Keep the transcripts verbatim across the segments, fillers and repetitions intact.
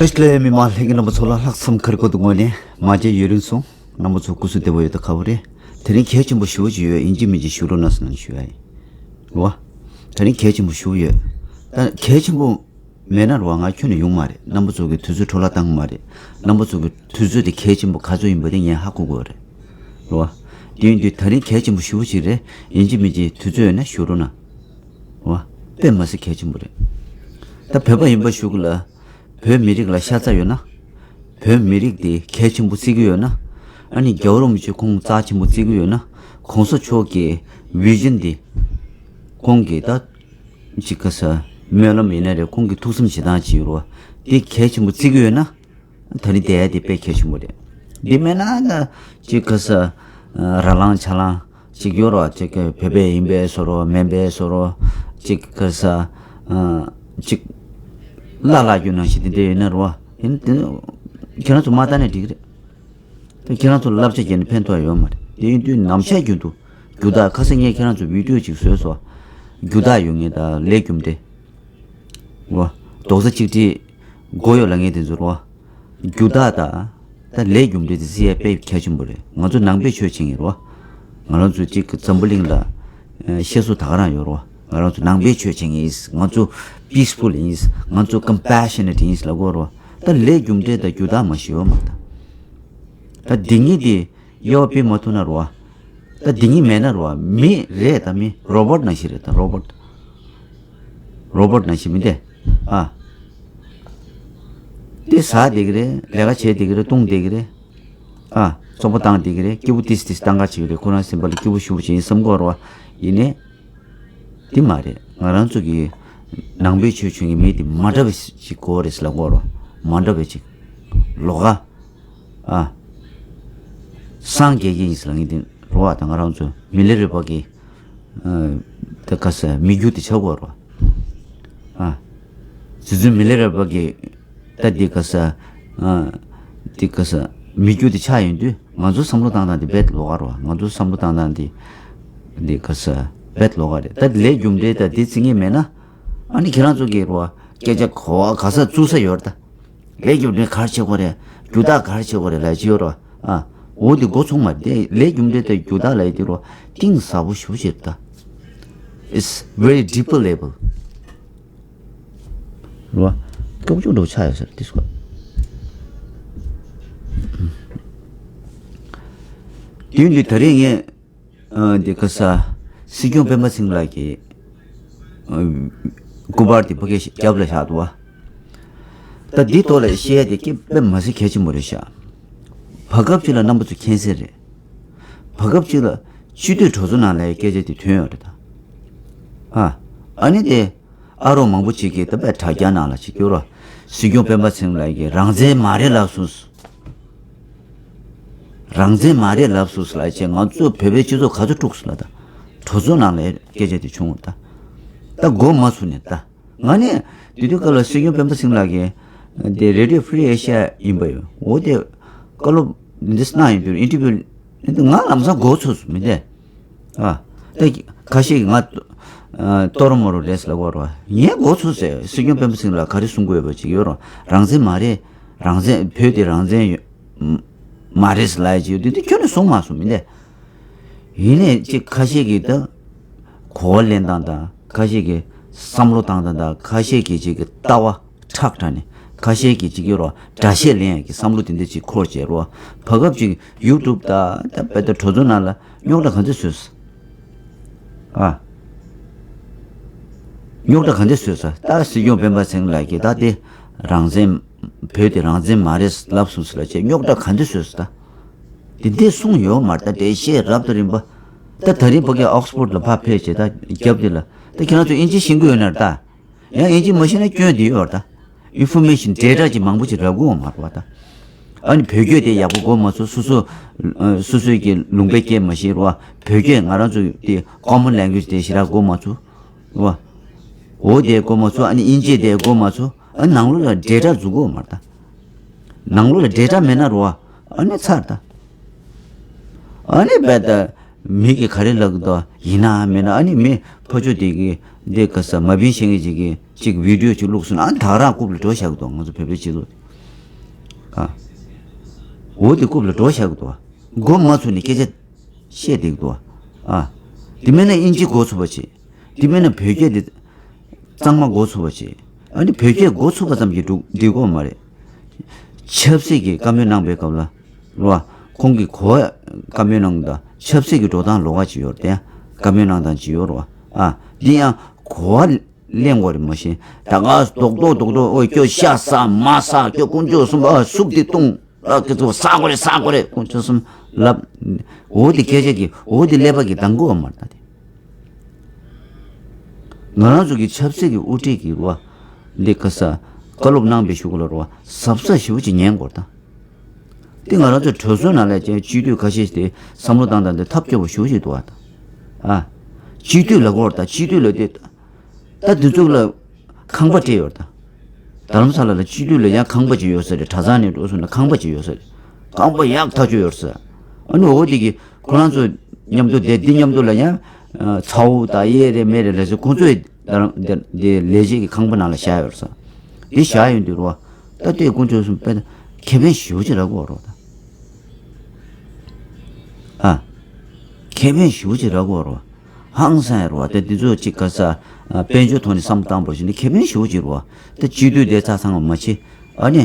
བཀྲ་ཤིས་བདེ་ལེགས། མི་མང་ལྷན་རྒྱས་རྣམ་པ་ཚོ་ལ་ལྷག་བསམ་ཁ་རི་ཁོ་ཏུ་ངོས་ནས་མ་མཇལ་ཡུན་རིང་སོང་། རྣམ་པ་ཚོ་སྐུ་གཟུགས་བདེ་པོ་ཡོད་དོ། ཁ་བོ་རེད། དེ་རིང་གལ་ཆེན་པོ་ཞེ་པོ་ཅིག་ཡོད། ཡིན་གཅིག་མིན་གཅིག་ཞུ་རོགས་གནང་ཟེར་ནས་ཞུ་ཡ་ཡིན། རེད་བ། དེ་རིང་གལ་ཆེན་པོ་ཞེ་པོ་ཡོད། ད་གལ་ཆེན་པོ་མེད་ན་རེད་བ། ང་ཁྱོན་ནས་ཡོང་མ་རེད། རྣམ་པ་ཚོ་གི་དུས་ཚོད་འཕྲོ་བརླག་བཏང་གི་མ་རེད། རྣམ་པ་ཚོ་གི་དུས་ཚོད་དེ་གལ་ཆེན་པོ་ག་ཚོད་ཡིན་པ་དེ་ངས་ཧ་གོ་དགོས་རེད། རེད་བ། དེ་ཡིན་དུས་དེ་རིང་གལ་ཆེན་པོ་ཞེ་པོ་ཅིག་རེད། ཡིན་གཅིག་མིན་གཅིག་དུས་ཚོད་ཡོད་ན་ཞུ་རོགས་གནང་། རེད་བ། དཔེ་མ་སྲིད་གལ་ཆེན་པོ་རེད། ད་བོད་པ་ཡིན་པ་ཞུ་གི་ལ། བོད་མི་རིགས་ལ་ཤ་ཚ་ཡོད་ན། བོད་མི་རིགས་དེ་གལ་ཆེན་པོ་བརྩི་གི་ཡོད་ན། ཨ་ནི་རྒྱལ་བ་རིན་པོ་ཆེ་ཁོང་རྩ་ཆེན་པོ་བརྩི་གི་ཡོད་ན། གོང་ས་མཆོག་གི་བི་ཞན་དེ། ཁོང་གི་ད་ཅིག་ག་ས་སྨོན་ལམ་ཡིན་ན་རེད། ཁོང་གི་ཐུགས་བསམ་བཞེས་སྟངས་ཅིག་ཡོད་རེད་བ། དེ་གལ་ཆེན་པོ་བརྩི་གི་ཡོད་ན། ད་རིང་བསྡད་ཡ་དེ་དཔེ་གལ་ཆེན་པོ་རེད། འདི་མེད་ན་ད་ཅིག་ག་ས་ར་ལངས་ཆ་ལངས་ཅིག་ཡོད་རེད་བ། ཅིག་བོད་པ་ཡིན་པའི་བཟོ་འདྲ་མིན་པའི་བཟོ་འདྲ། ཅིག་ག་ས་ཅིག་བླ་ལྷག་རྒྱུ་ནང་བཞིན་དེ་འདྲ་ཡོད་ན་རེད་བ། ཡིན་དེ་ཁྱེད་རང་ཚོ་མ་ལྟ་ནས་འགྲིག་གི་རེད། དེ་ཁྱེད་རང་ཚོ་བསླབ་བྱ་བརྒྱབ་ནས་ཕན་ཐོགས་ཡོད་མ་རེད། དེ་ཡིན་དུས་ནམ་ཞག་རྒྱུན་དུ་རྒྱུ་དག་ཁ་སང་ངས་ཁྱེད་རང་ཚོ་བི་ཌིའོ་ཅིག་བཟོས་སོང་། རྒྱུ་དག་ཡོད་ངེས་དང་ལས་རྒྱུ་འབྲས། རེད་བ། རྡོག་རྩ་གཅིག་སྒྲིལ་སྒོ་ཡོད་ལབ་མཁན་དེ་ཚོ་རེད་བ། རྒྱུ་དག་དང་། ད་ལས་རྒྱུ་འབྲས་དེ་བརྩི་ཡས་དཔེ་གལ་ཆེན་པོ་རེད། ང་ཚོ་ནང་པའི་ཆོས་བྱེད་མཁན་རེད་བ། ང་རང་ཚོ་གཅིག་འཛམ་བུ་གླིང་ལ་ཨ་བཤད་སྲོལ་ད་ག་རང་ཡོད་རེད་བ། ང་རང་ཚོ་ནང་པའི་ཆོས་བྱེད་མཁན་ཡིན། ང་ཚོ་པི་སི་ཕུལ་ཡིན། ང་ཚོ་ཀམ་པེ་ཤ་ནེ་ཊི་ཡིན་ལབ་དགོས་རེད་བ། ད་ལས་རྒྱུ་འབྲས་དང་རྒྱུ་དག་མ་ཤེས་ཡོད་མ་རེད་ད། ད་འདི་གཉིས་དེ་དབྱེ་བ་ཕྱེ་མ་ཐུབ་ན་རེད་བ། ད་འདི་གཉིས་མེད་ན་རེད་བ། མི་རེད་ད། མི་རོ་བོ་ཊི་ནང་བཞིན་རེད་ད། རོ་བོ་ཊི། རོ་བོ་ཊི་ནང་བཞིན་མི་འདུག་ཨ། དེ་ཟ་བསྡད་ཀྱི་རེད། ལས་ཀ་བྱེད་བསྡད་ཀྱི་རེད། བཏུང་བསྡད་ཀྱི་རེད། ཨ། བཙོག་པ་བཏང་བསྡད་ཀྱི་རེད། སྐྱིད་པོ་ཏིས་ཏིས་བཏང་ག་བྱེད་ཀྱི་རེད། ཁོ་རང་སེམས་པ་ལ་སྐྱིད་པོ་ཞེ་པོ་ཅིག་ཡིན་བསམ་གྱི་ཡོད་རེད་བ། ཡིན་ནའི། དེ་མ་རེད། ང་རང་ཚོ་གི་ནང་པའི་ཆོས་བྱེད་མཁན་མི་དེ་མ་འདྲ་བ་ཞིག་དགོས་རེད་ཟེར་ལབ་ཀྱི་ཡོད་རེད་བ། མ་འདྲ་བ་ཅིག་ལོགས་ཀ་ཨ། སངས་རྒྱས་ཀྱི་ཡིན་ཟེར་ལབ་མཁན་དེ་རེད་བ། ད་ང་རང་ཚོ་མི་ལས་རིགས་པ་གི་ཨ། ད་ག་ས་མི་རྒྱུད་དེ་ཆགས་ཀྱི་ཡོད་རེད་བ། ཨ། རྗེ་བཙུན་མི་ལས་རིགས་པ་གི་ད་འདི་ག་ས་ཨ། འདི་ག་ས་མི་རྒྱུད་དེ་ཆགས་ཡོང་དུས་ང་ཚོ་བསམ་བློ་བཏང་སྟངས་དེ་རྦད་ལོགས་ཀ་རེད་བ། ང་ཚོ་བསམ་བློ་བཏང་སྟངས་དེ་འདི་ག་ས་རྦད་ལོགས་ཀ་རེད། ད་ལས་རྒྱུ་འབྲས་ད་འདི་བརྩི་མཁན་མེད་ན། ཨ་ནི་ཁྱེད་རང་ཚོ་གི་རེད་བ། སྐད་ཆ་གོ་བ་ག་ས་བཙུགས་ས་ཡོད་རེད་ད། ལས་རྒྱུ་འབྲས་ག་རེ་བྱེད་དགོས་རེད། རྒྱུ་དག་ག་རེ་བྱེད་དགོས་རེད་ལབ་ཀྱི་ཡོད་རེད་བ། ཨ། འོ་དེ་འགོ་ཚུགས་མ་རེད། དེ་ལས་རྒྱུ་འབྲས་དང་རྒྱུ་དག་ལབ་ཡས་དེ་རེད་བ། གཏིང་ཟབ་པོ་ཞེ་པོ་ཅིག་རེད་ད། It's very deeper level. རེད་བ། ཀྱོག་ཀྱོག་འདྲ་པོ་ཆགས་ཡོད་ས་རེད་དེ་སྐོར། དེ་ཡིན་དུས་ད་རེས་ངས། ཨ། འདི་ག་ས་སྲིད་སྐྱོང་སྤེན་པ་ཚེ་རིང་ལགས་ཀྱི་ཨ། སྐུ་པར་དེ་ཕ་གིའི་རྒྱབ་ལ་བཞག་འདུག་བ། ད་འདི་ཐོག་ལ་བཤད་ཡ་དེ་དཔེ་མ་སྲིད་གལ་ཆེན་པོ་རེད་ཤག་བར་སྐབས་ཅིག་ལ་རྣམ་པ་ཚོ་མཁྱེན་གསལ་རེད། བར་སྐབས་ཅིག་ལ་སྤྱི་འཐུས་གྲོས་ཚོགས་ནང་ལ་སྐད་ཆ་དེ་ཐོན་ཡོད་རེད་ད། ཨ། ཨ་ནི་དེ། ཨ་རོགས་མང་པོ་ཅིག་གིས་ད་དཔེ་དྲ་རྒྱ་ནང་ལ་ཅིག་སྐྱོར་བ། སྲིད་སྐྱོང་སྤེན་པ་ཚེ་རིང་ལགས་ཀྱིས་རང་བཙན་མ་རེད་ལབ་སོང་། རང་བཙན་མ་རེད་ལབ་སོང་ཟེར་ལབ་བྱས་ང་ཚོ་བོད་པའི་སྤྱི་ཚོགས་ག་ཚོད་དཀྲུགས་སོང་ལབ་ད། གྲོས་ཚོགས་ནང་ལ་སྐད་ཆ་དེ་བྱུང་བ་ད། ད་མགོ་མ་ཚོས་ནས་ད། ང་ནས་དེ་དུས་སྐབས་ལ་སྲིད་སྐྱོང་སྤེན་པ་ཚེ་རིང་ལགས་ཀྱིས་དེ་Radio Free Asia་ཡིན་པ་ཡོད། འོ་དེ་བཀའ་སློབ་འདི་གནང་ཡོང་དུས་ཨིན་ཊར་བིའུ་ང་ལམ་སང་མགོ་ཚོས་སོང་མི་འདུག་ཨ། ད་ཁ་ཤས་ཀྱིས་ང་ཨ། ཏོ་རོ་མོ་རོ་རེད་ཟེར་ལབ་ཀྱི་ཡོད་རེད་བ། ངས་མགོ་ཚོས་ཟེར། སྲིད་སྐྱོང་སྤེན་པ་ཚེ་རིང་ལགས་ག་རེ་གསུང་གི་ཡོད་པ་ཅིག་ཡོད་རེད། རང་བཙན་མ་རེད། རང་བཙན་བོད་དེ་རང་བཙན་ཡོད་མ་རེད་ཟེར་ལབ་ཡ་ཅིག་ཡོད་དུས་དེ་ཁྱོན་ནས་གསུང་མ་སོང་མི་འདུག་ཡིན་ནའི་ཅིག་ཁ་ཤས་ཀྱིས་ད་གོ་བ་ལེན་སྟངས་དང་ཁ་ཤས་ཀྱིས་བསམ་བློ་བཏང་སྟངས་དང་ཁ་ཤས་ཀྱིས་ཅིག་གི་ལྟ་བ་ཁྲག་དྲག་ནས་ཁ་ཤས་ཀྱིས་ཅིག་ཡོད་རེད་བ། འགྲེལ་བཤད་ལེན་ཡ་གི་བསམ་བློ་དེ་འདྲ་ཅིག་འཁོར་བྱས་རེད་བ། བར་སྐབས་ཅིག་ཡུ་ཊུབ་དང་ད་དཔེ་ད་གྲོས་ཚོགས་ནང་ལ་རྙོག་དྲ་ག་ཚོད་བཟོས། ཨ། རྙོག་དྲ་ག་འདྲ་བཟོས་ས། ད་སྲིད་སྐྱོང་སྤེན་པ་ཚེ་རིང་ལགས་ཀྱིས་ད་དེ་རང་བཙན། བོད་དེ་རང་བཙན་མ་རེད་ལབ་སོང་ཟེར་ལབ་བྱས་རྙོག་དྲ་ག་འདྲ་བཟོས་ས་ད། དེ་འདྲ་གསུངས་ཡོད་མ་རེད་ད། འགྲེལ་བཤད་རབ་དང་རིམ་པ། ད་ད་རིང་ཕ་གི་ཨོག་སི་ཕོར་ཌི་ལ་ཕར་ཕེབས་བྱས་ད་རྒྱབ་དེ་ལ་ད་ཁྱེད་རང་ཚོ་དབྱིན་ཇི་ཤེས་ཀྱི་ཡོད་ན་རེད་ད། ཡང་དབྱིན་ཇི་མ་ཤེས་ན་སྐྱོན་དེ་ཡོད་རེད་ད། ཨིན་ཕོར་མེ་ཤན་ཌེ་ཊ་ཅིག་མང་པོ་ཅིག་རག་གི་ཡོད་མ་རེད་བ་ད། ཨ་ནི་བོད་སྐད་དེ་ཡག་པོ་གོ་མ་ཚོར། སོ་སོ་ཨ། སོ་སོའི་གི་ལུང་པའི་སྐད་མ་ཤེས་རེད་བ། བོད་སྐད་ང་རང་ཚོ་དེ་ཀོ་མོན་ལེང་གུ་ཡེཇ་དེ་ཞེ་དྲག་གོ་མ་ཚོར་རེད་བ། འོ་དེ་གོ་མ་ཚོར། ཨ་ནི་དབྱིན་ཇི་དེ་གོ་མ་ཚོར། ཨ་ནི་ནང་ལོགས་ལ་ཌེ་ཊ་འཛུགས་གི་ཡོད་མ་རེད་ད། ནང་ལོགས་ལ་ཌེ་ཊ་མེད་ན་རེད་བ། ཨ་ནི་ཚར་ད། ཨ་ནི་རྦད་དེ་མི་གིས་ག་རེ་ལབ་ཀྱི་འདུག་ཡིན་ན་མིན་ན་ཨ་ནི་མི་ཕར་ཕྱོགས་དེ་གིས་འདི་ག་ས་མ་བིན་ཤེས་མཁན་ཅིག་གིས་ཅིག་བི་ཌི་ཡོ་ཅིག་བླུགས་སོང་ན་ཨ་ནི་ད་ག་རང་རྐུབ་ལ་འགྲོ་བཞག་གི་འདུག་ང་ཚོ་བོད་པའི་སྤྱི་ཚོགས། ཨ། འོ་དེ་རྐུབ་ལ་འགྲོ་བཞག་གི་འདུག་བ། མགོ་མ་ཚོས་ནས་སྐད་ཆ་བཤད་བསྡད་ཀྱི་འདུག་བ། ཨ། དེ་མིན་ན་དབྱིན་ཇི་མགོ་ཚོས་པ་བྱེད། དེ་མིན་ན་བོད་སྐད་དེ་གཙང་མ་མགོ་ཚོས་པ་བྱེད། ཨ་ནི་བོད་སྐད་མགོ་ཚོས་པ་ཙམ་གྱིས་འགྲིག་འགྲིག་གི་མ་རེད། ཆབ་སྲིད་ཀྱི་བཀའ་མོལ་གནང་པའི་སྐབས་ལ། རེད་བ། ཁོང་གིས་གོ་བ་བཀའ་མོལ་གནང་དང་ཆབ་སྲིད་ཀྱི་འགྲོ་སྟངས་ལོགས་ཀ་ཅིག་ཡོད་རེད་དེ། བཀའ་མོལ་གནང་སྟངས་ཅིག་ཡོད་རེད་བ། ཨ། འདི་ཡང་གོ་བ་ལེན་དགོས་རེད། མ་གཞི་ད་ག་རྡོག་རྡོག་རྡོག་རྡོག་ཨོ་ཁྱོད་ཤ་ཟ་མ་ཟ་ཁྱོད་དཀོན་མཆོག་གསུམ་ཨ་གཟུགས་འདི་བཏུང་ཨ་ཁྱོད་ཚོ་ཟ་དགོས་རེད་ཟ་དགོས་རེད་དཀོན་མཆོག་གསུམ་ལབ། འོ་དེ་སྐད་ཆ་གི་འོ་དེ་ཀླད་པ་གི་གདང་གོ་བ་མ་རེད་ད་དེ། ང་རང་ཚོ་གི་ཆབ་སྲིད་ཀྱི་དབུ་ཁྲིད་ཀྱི་རེད་བ། འདི་ག་ས་བཀའ་སློབ་གནང་པའི་གཞུག་ལ་རེད་བ་གཟབ་གཟབ་ཞེ་པོ་ཅིག་ཉན་དགོས་རེད་ད། དེ་ང་རང་ཚོ་གྲོས་ཚོགས་ནང་ལ་ཅན་སྤྱི་འཐུས་ཁ་ཤས་ཤིག་དེ་བསམ་བློ་བཏང་སྟངས་དེ་ཐབས་སྐྱོ་པོ་ཞེ་པོ་ཅིག་འདུག་བ་ད། ཨ། སྤྱི་འཐུས་ལབ་དགོས་རེད་ད་སྤྱི་འཐུས་ལབ་དེ། ད་དེ་ཚོ་ལ་ཁང་པ་སྤྲད་ཡོད་རེད་ད། རྡ་རམ་ས་ལ་ལ་སྤྱི་འཐུས་ལ་ཡང་ཁང་པ་ཅིག་ཡོད་ས་རེད། གྲྭ་ཚང་ནས་འགྲོ་སོང་ལ་ཁང་པ་ཅིག་ཡོད་ས་རེད། ཁང་པ་ཡག་ཐག་ཆོད་ཡོད་ས། ཨ་ནི་འོ་དེ་གི་ཁོ་རང་ཚོ་མཉམ་དུ་བསྡད་འདི་མཉམ་དུ་ལ་ཡང་ཚ་བོ་དང་གཡས་རེད་མེད་རེད་ལ་ཟེར་ཁོང་ཚོས་རྡ་རམ་འདི་འདི་ལས་བྱེད་ཀྱི་ཁང་པ་ནང་ལ་བཞག་ཡོད་ས། འདི་བཞག་ཡོད་འདུག་རོ། ད་ལྟའི་དཀོན་མཆོག་གསུམ་དཔེ་ད་ཁེ་ཕན་ཞེ་པོ་ཅིག་རག་གི་ཡོད་རོ་ད། ཨ། ཁེ་ཕན་ཞེ་པོ་ཅིག་རག་གི་ཡོད་རོ། ཧང་སང་ཡ་རོ་ད་འདི་ཚོ་ཅིག་ག་ས་དཔལ་འབྱོར་ཐོག་ནས་བསམ་བཏང་བར་ཞིག་ནི་ཁེ་ཕན་ཞེ་པོ་ཅིག་རོ། ད་སྤྱི་འཐུས་དེ་ཚ་ཚང་བ་མ་བྱེད། ཨ་ནི།